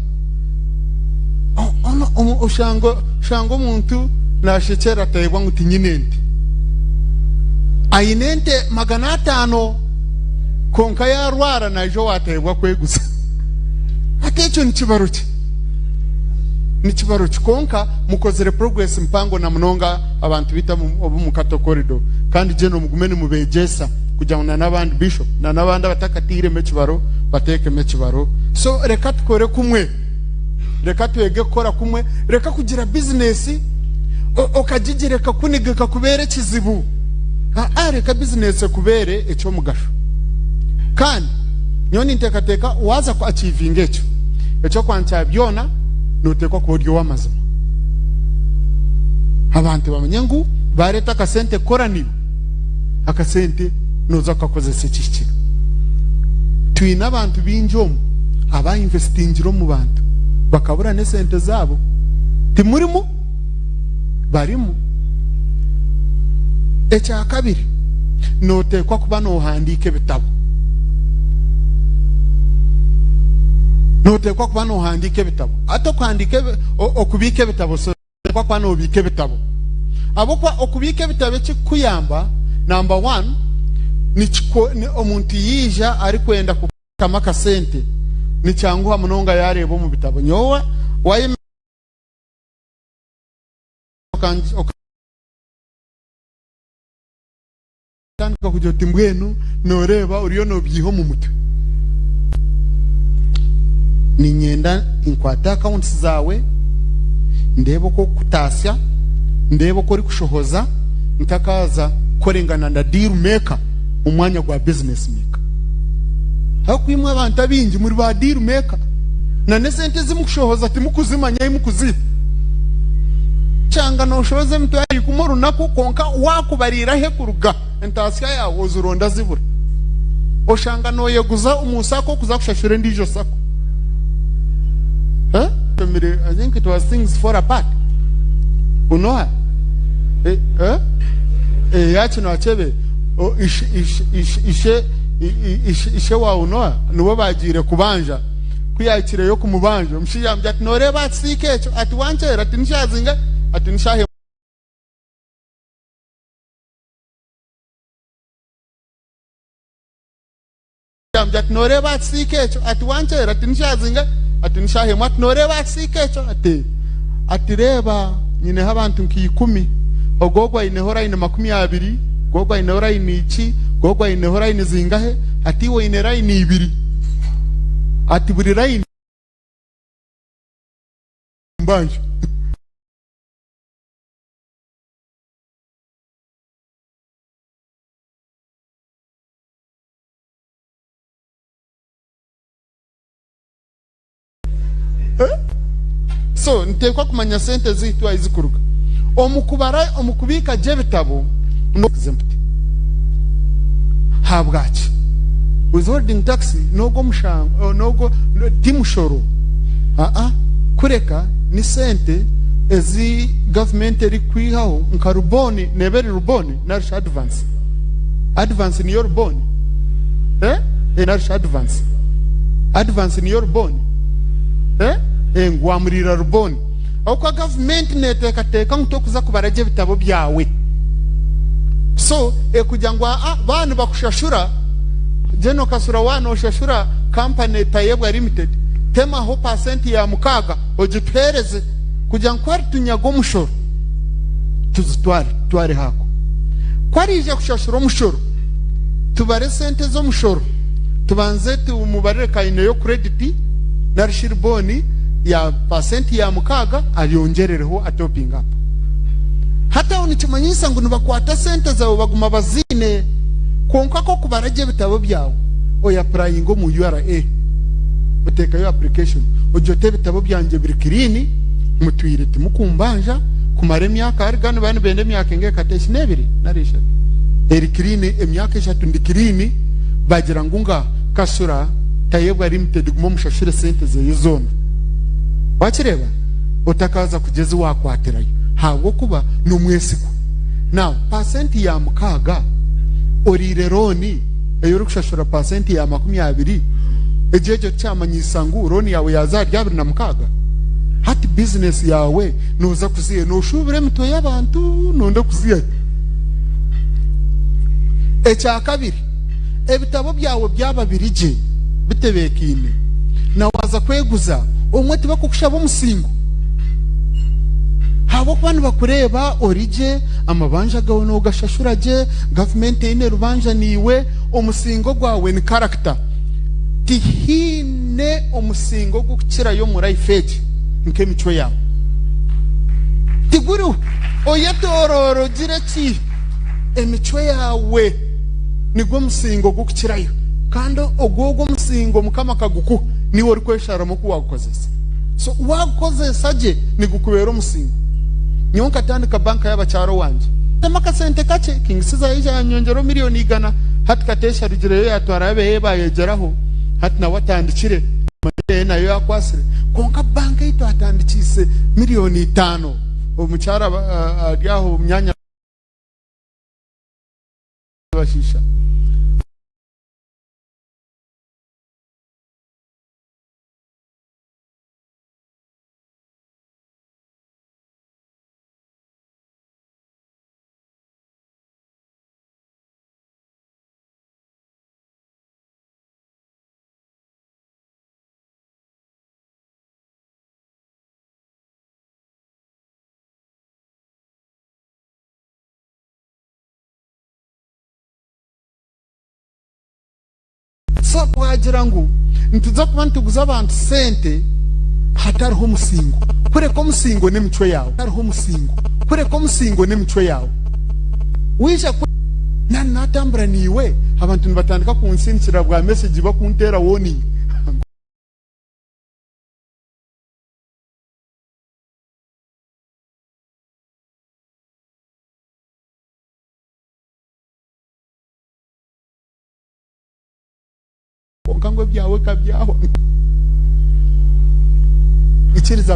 Oshanga omuntu naashekyerera ateebwa ngu tinyine ente. Aine ente 500 kwonka yaarwara naija owaateebwa kweguza. Hati ekyo nikibaro ki? Nikibaro ki? Kwonka mukozire progress mpango na munonga abantu baitu ab'omu Cattle Corridor. Kandi General mugume nimubeegyesa kugira ngu na n'abandi Bishop na n'abandi abatakatairemu ekibaro bateekemu ekibaro. So reka tukore kumwe. Reka twege kukora kumwe. Reka kugira bizinesi. Okagigira ekakuniga ekakubeera ekizibu. Aa reka bizinesi ekubeere eky'omugasho. Kandi nyowe ninteekateeka waaza ku achievinga ekyo, eky'okwankya byona nooteekwa kuba ori ow'amazima. Abantu bamanye ngu baareeta akasente kukora naiwe, akasente nooza kukakozesa ekihikire. Twine abantu baingi omu aba investingire omu bantu bakabura n'esente zaabo. Timurimu? Barimu. Ekyakabiri, nooteekwa kuba noohandiika ebitabo. Nooteekwa kuba noohandiika ebitabo. Hati okuhandiika okubiika ebitabo sorry, nooteekwa kuba noobiika ebitabo. Ahabw'okuba okubiika ebitabo ekikukuyamba, number one, omuntu yaija arikwenda kukutamu akasente, nikyanguha munonga yaareeba omu bitabo. Nyowe wayemerera okatandika kugira oti mbwenu nooreeba oriyo noobyiha omu mutwe. Niinyenda nkwate accounts zaawe, ndeebe oku orikutaasya, ndeebe oku orikushohoza ntakaaza kukorengana na deal maker omu mwanya gwa business maker. Ahabw'okuba imwe abantu abaingi muri ba deal maker na n'esente ezi mukushohoza timukuzimanya ahi mukuziha. Kyanga noshohoza emitwaro ikumi orunaku kwonka wakubariira ahi ekuruga entaasya yaawe ozironda zibura. Oshanga noyeguza omu sacco kuza kushashura endiijo sacco. Eh? I think it was things fall apart. Unoha? Eh, eh? Eh, yakino achebe. Ishe wa Unoa nibo baagiire kubanja. Ku yaahikireyo kumubanja, omushaija yaamugira ati, Nooreeba aha kisiika ekyo? Ati, Wankyera? Ati, Ni shaaha zingahi? Ati, Ni shaaha emwe. Yaamugira ati, Nooreeba aha kisiika ekyo? Ati, Wankyera? Ati, Ni shaaha zingahi? Ati, Ni shaaha emwe. Ati, Nooreeba aha kisiika ekyo? Ati, Ati, Reeba, nyineho abantu nka ikumi. Ogwo ogwo aineho layini 20, ogwo ogwo aineho layini iki, ogwo ogwo aineho layini zingahe? Ati, Iwe oine layini ibiri. Ati, Buri layini mbanja. So niteekwa kumanya sente zaitu ahi zikuruga. Omu kubara, omu kubiika gye ebitabo, exempt. Habwaki? Withholding tax n'ogwo omushango, n'ogwo ti mushoro. Aa, kureka ni sente ezi gavumenti erikwihaho nka ruboni, neeba eri ruboni narishi advance. Advance niyo ruboni? Eh? Eh, narishi advance. Advance niyo ruboni? Eh? Eh, ngu wamuriira ruboni. Ahabw'okuba gavumenti neteekateeka ngu tokuza kubara gye ebitabo byawe. So, ekugira ngu aa, baaba nibakushashura, General Kasura waaba noshashura company Tayebwa Limited, temaho pasenti ya mukaaga ogituheereze kugira ngu ku aritunyaga omushoro, tuzitware, tutwareho ako. Ku ariija kushashura omushoro, tubare esente z'omushoro, tubanze tumubarire ka aineyo credit nari shi ribooni ya pasenti ya mukaaga ayongyerereho a topping up. Hati aho nikimanyisa ngu nibakwata sente zaawe baguma baziine, kwonka ku okubara gye ebitabo byawe, oyapurayinga omu URA, oteekayo application, ogira oti ebitabo byangye biri clean, mutwire timukumbanja kumara emyaka hariga nibaba nibenda emyaka enga ekata eki n'ebiri nari eshatu eri clean emyaka eshatu ndi clean bagira ngu nga Kasura Tayebwa Limited guma omushashure sente zeye zoona wakireeba otakaza kugira ezi wakwatirayo ahabw'okuba n'omwesigwa now pasenti ya mukaaga oriire looni ei orikushashura pasenti ya 20 egyo egyo tikyamanyisa ngu looni yaawe yaaza ahari 26? Hati bizinesi yaawe nooza kuziha nooshuubura emitwe y'abantu noyenda kuziha hi? Ekyakabiri, ebitabo byawe byaba biri gye bitebeekaine, na waaza kweguza obumwe tibakukushaba omusingo ahabw'okuba nibakureeba ori gye, amabanja gaawe noogashashura gye, gavumenti teine rubanja naiwe, omusingo gwawe ni character. Tihaine omusingo ogukukirayo omu life egi nk'emicwe yaawe. Tiguriho. Oyetooroore ogire ki? Emicwe yaawe nigwo musingo ogurikukirayo. Kandi ogwo ogwo omusingo Mukama akagukuha, niiwe orikwesharamu oku waagukozesa. So waagukozesa gye, nigukubeera omusingo. Nyowe nkatandika banka y'abakyara owangye. Ntemu akasente kakye, King Caesar yaija yanyongyeraho miriyoni igana, hati Kateesha arugireyo yaatwarayo abeeye baayegyeraho, hati nawe atandikire. Manyire nayo yakwatsire kwonka banka ei twatandikiise miriyoni itano omukyara ari aho omu myanya bashiisha. So twagira ngu nituza kuba nituguza abantu sente hatariho omusingo. Kureka omusingo n'emicwe yaawe. Hatariho omusingo. Kureka omusingo n'emicwe yaawe. Waija ku na natambura naiwe, abantu nibatandika kunsindikira bwa message bakunteera warning. Kwonka ngu ebyawe ka byahwa. Ikiriza.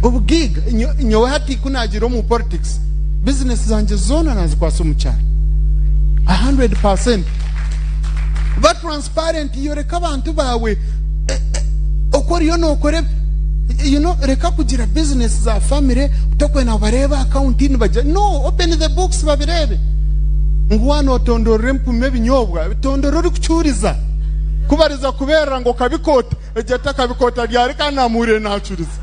Obugaiga, nyowe hati ku naagiire omu politics, bizinesi zangye zoona naazikwatsa omu kyaro. 100%. Ba transparent, yoreka abantu baawe oku oriyo nookora you know, reka kugira bizinesi za family otakwenda ngu bareebe akawunti nibagira no, open the books babireebe. Ngu waaba nootondorera empumi ebinyobwa, tondora orikucuuriza. Ku bariza kubeerera ngu okabikoota, Egyo atakabikoota ryari kandi namuhurire nacuriza.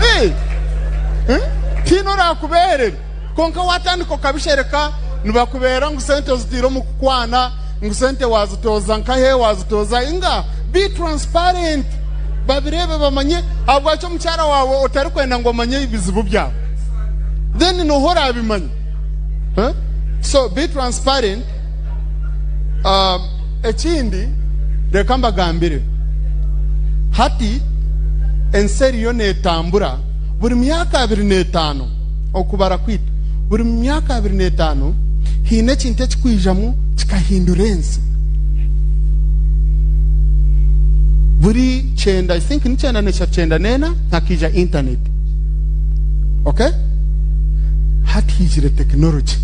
Hey! Eh? Tihaine orakubeerera. Kwonka watandika okabishereka nibakubeera ngu sente ozitiire omu kukwana, ngu sente wazitooza nkahe, wazitooza inga. Be transparent. Babireebe bamanye ahabwaki omukyara waawe otarikwenda ngu amanye ebizibu byawe. Then nooha orabimanya? Eh? So be transparent. Um, ekindi reka mbagambire hati ensi eriyo netambura buri myaka 25 okubara kwitu. Buri myaka 25 haine ekintu ekikwijamu kikahindura ensi. Buri kyenda, I think ni 93, 94 hakaija internet. Okay? Hati haijire technology.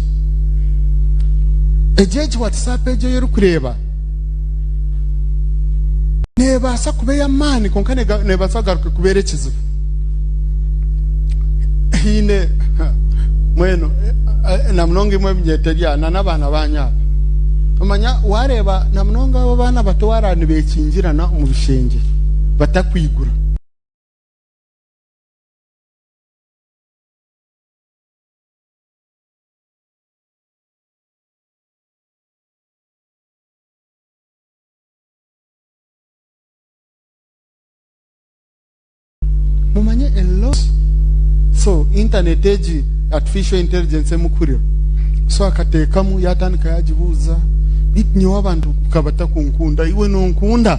Egyo egi WhatsApp egyo ei orikureeba neebaasa kuba ey'amaani kwonka neebaasa kugaruka ekubeere ekizibu. Haine mbwenu na munonga imwe ebinyeterya na n'abaana baanyu aba. Omanya waareeba na munonga abo abaana bato waaraaba nibeekingirana omu bishengye batakwigura. Mumanye a lot so internet egi artificial intelligence emukurira so akateekamu yatandika yagibuuza beitu nyowe abantu nkabatakunkunda iwe nonkunda?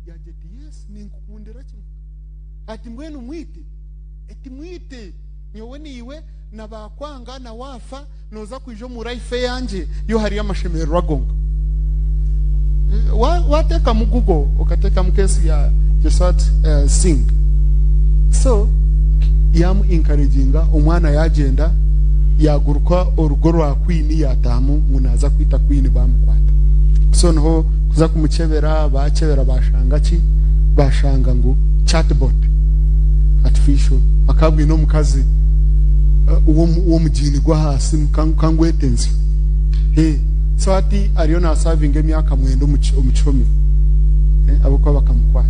Yaagira ati, Yes, ninkukundira kimwe. Ati, Mbwenu mwite? Eti, Mwite! Nyowe naiwe na baakwanga na waafa, nooza kwija omu life eyangye yo hariyo amashemererwa gonka. Waateekamu Google, okateekamu case ya Jaswant Singh. So, yaamu encouraginga, omwana yaagyenda, yaaguruka orugo rwa Queen yaataahamu ngu naaza kwita Queen baamukwata. So niho kuza kumukyebera, baakyebera baashanga ki? Baashanga ngu chatbot, artificial, akaba abwine omukazi w'omugiini gw'ahaasi ka ngwete ensyo. So hati ariyo naasavinga emyaka mwenda omu kihome ahabw'okuba bakamukwata.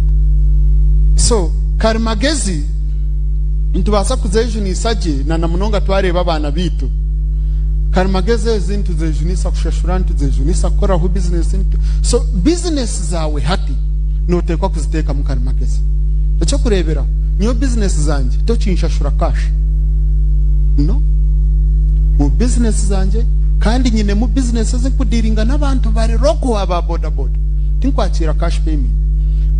So karimagezi nitubaasa kuzejunisa gye na namunonga twareeba abaana baitu. Karimagezi ezi nituzejunisa kushashura, nituzejunisa kukoraho bizinesi. So bizinesi zaawe hati nooteekwa kuziteekamu karimagezi. Eky'okureeberaho, nyowe bizinesi zangye tokinshashura cash. No. Mu bizinesi zangye kandi nyinemu bizinesi ezi nkudiiringa n'abantu bari local aba bodaboda. Tinkwakiira cash payment.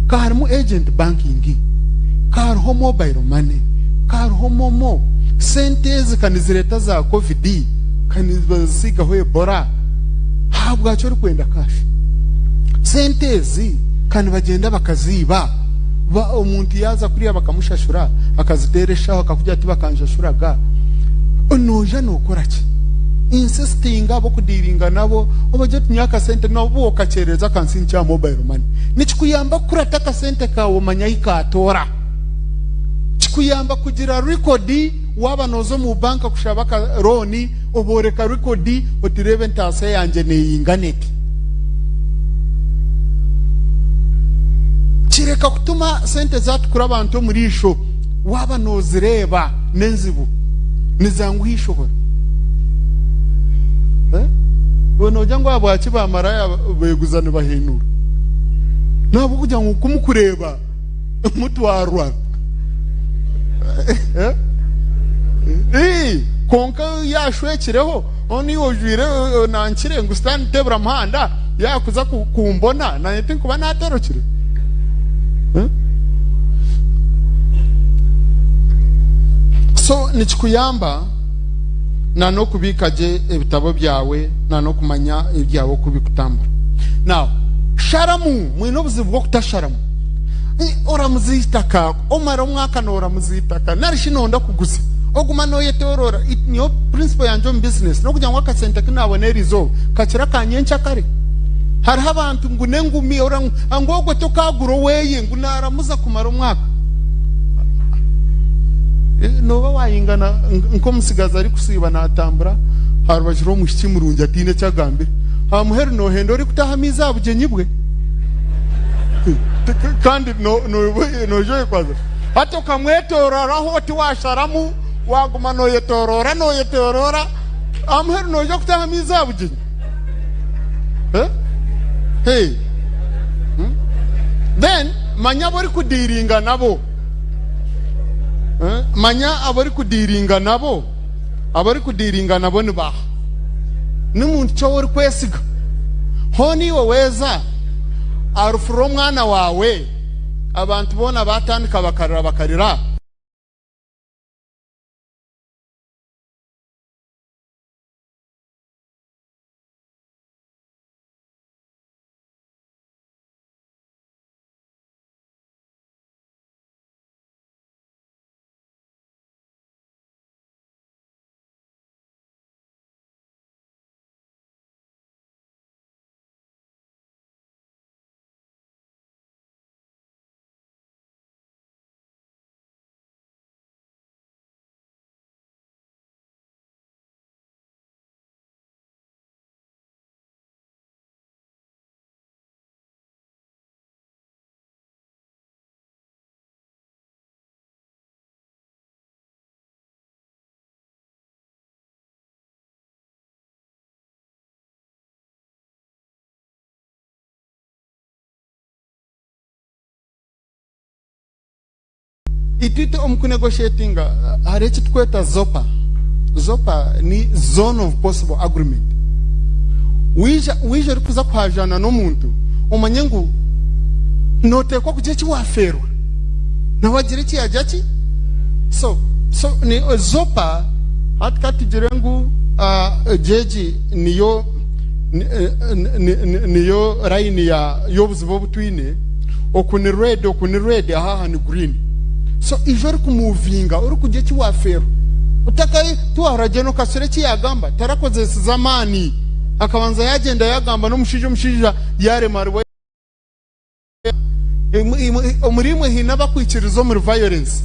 Ka harimu agent banking, ka hariho mobile money, ka hariho momo. Sente ezi ka nizireeta za covid, ka nibazisiigaho Ebola. Ahabwaki orikwenda cash? Sente ezi ka nibagyenda bakaziiba. Ba omuntu yaaza kuriya bakamushashura akaziteera eshaho akakugira ati bakanshashuraga. Noija nookora ki? Insistinga ab'okudiiringa nabo obagire oti nyowe akasente n'obu okakyerereza akansinkye aha mobile money. Nikikuyamba kukurata akasente kaawe omanye ahi kaatoora. Kikuyamba kugira record waaba nooza omu banka kushaba aka loan obooreka record oti reeba entaasa yangye neeyingana eti. Kireka kutuma sente zaatukura abantu omu riisho waaba noozireeba n'enzibu nizanguha eishohora. Iwe noogira ngu ahabwaki baamaraaya beeguza nibahiinura? N'ahabw'okugira ngu ku mukureeba mutwarwa. Kwonka yaashwekireho onu iwe ojwaire nankire ngu sitaani tebura muhanda yaakuza kumbona naanye tinkuba naatorokire. So nikikuyamba na n'okubiika gye ebitabo byawe na n'okumanya ebyawe oku bikutambura. Now, sharamu, mwine obuzibu bw'okutasharamu. Oramuza eitaka, omara omwaka nooramuza eitaka nari shi nooyenda kuguza, oguma nooyetooroora. Nyowe principle yangye omu business n'okugira ngu akasente ku naabona eriizooba kakira aka nyenkyakare. Hariho abantu ngu n'engumi ngu ogwo tokaagura oweye ngu naaramuza kumara omwaka. Nooba waayingana nk'omutsigazi arikusiiba naatambura aha rubaju rw'omwishiki murungi ataine eki agambire. Aha muheru noohenda orikutaha amaizi aha bugyenyi bwe. Kandi noija oyekwaza. Hati okamwetoororaho tiwaasharamu, waaguma nooyetooroora nooyetooroora, aha muheru noija kutaha amaizi aha bugyenyi. Hey. Then manya abu orikudiiringa nabo. Manya abu orikudiiringa nabo. Abu orikudiiringa nabo ni baaha? Ni muntu ki ou orikwesiga? Hoona iwe weeza aha rufu rw'omwana waawe, abantu boona baatandika bakarira bakarira. Itwe omu kunegoshetinga hariho eki turikweta ZOPA. ZOPA ni Zone of Possible Agreement. Waija waija orikuza kuhajaana n'omuntu, omanye ngu nooteekwa kugira eki waafeerwa, nawe agire eki yaagira ki? So, so ni ZOPA, hati ka tugire ngu egi niyo niyo layini y'obuzibu obu twine. Oku ni red oku ni red aha aha ni green so ija orikumuvinga orikugira eki wafeerwa otakayi tiwahurira General Kasule eki yagamba tarakozesize amaani akabanza yagyenda yagamba n'omushaija omushaija yarema ariwe omuri imwe haine abakwikiriza omuri violence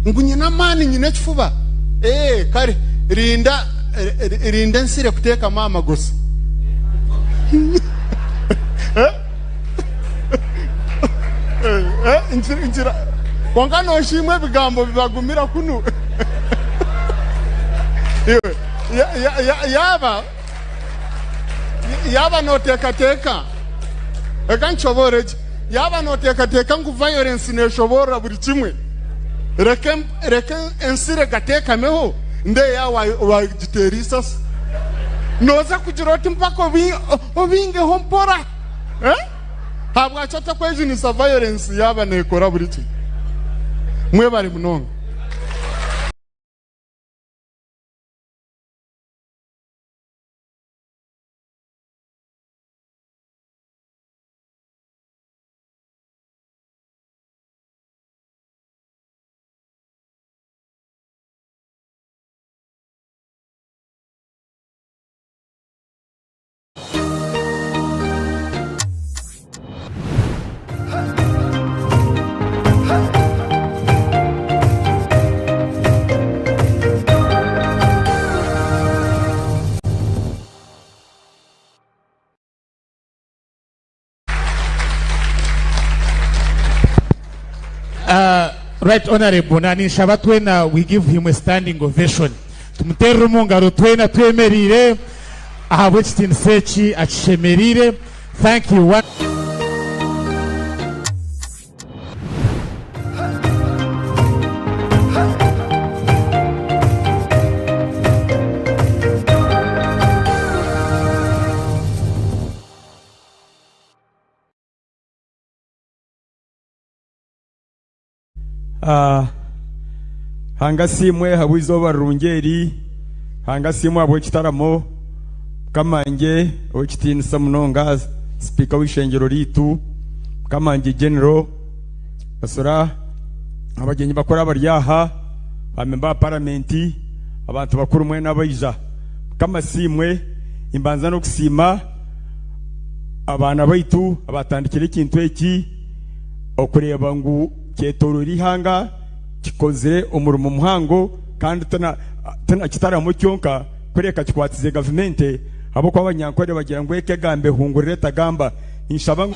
ngu nyine amaani nyine ekifuba ee kare rinda rinda ensi erikuteekamu amagosa. Ngira kwonka nooshiimwa ebigambo bibagumira kunu. Iwe yaaba yaaba nooteekateeka, reka nkishoboorore gye, yaaba nooteekateeka ngu violence neeshoboorora buri kimwe, reka reka ensi regateekameho ndeebe yaaba waagiteera eisasi. Nooza kugira oti mpaka obingeho mpora. Eh? Habwaki otakwejunisa violence yaaba neekora buri kimwe? Mwebare munonga. Right Honourable na ninshaba twena we give him a standing ovation. Tumuterere omu ngaro twena twemereire ahabw'ekitiinisa eki akishemereire. Thank you. Ah, Ruhanga asiimwe ahabw'eizooba rirungi eri. Ruhanga asiimwe ahabw'ekitaramo. Mukama wangye ow'ekitiinisa munonga sipiika w'eishengyero ryaitu, Mukama wangye General Kasura, abagyenyi bakuru abari aha, ba memba ba paramenti, abantu bakuru mwena abaija. Mukama asiimwe. Nimbanza n'okusiima abaana baitu abatandikire ekintu eki okureeba ngu kyetooroire eihanga, kikozire omurimo muhango kandi tina kitaramo kyonka kureka kikwatize gavumenti ahabw'okuba abanyankore bagira ngu eka egamba ehungurira etagamba. Ninshaba ngu.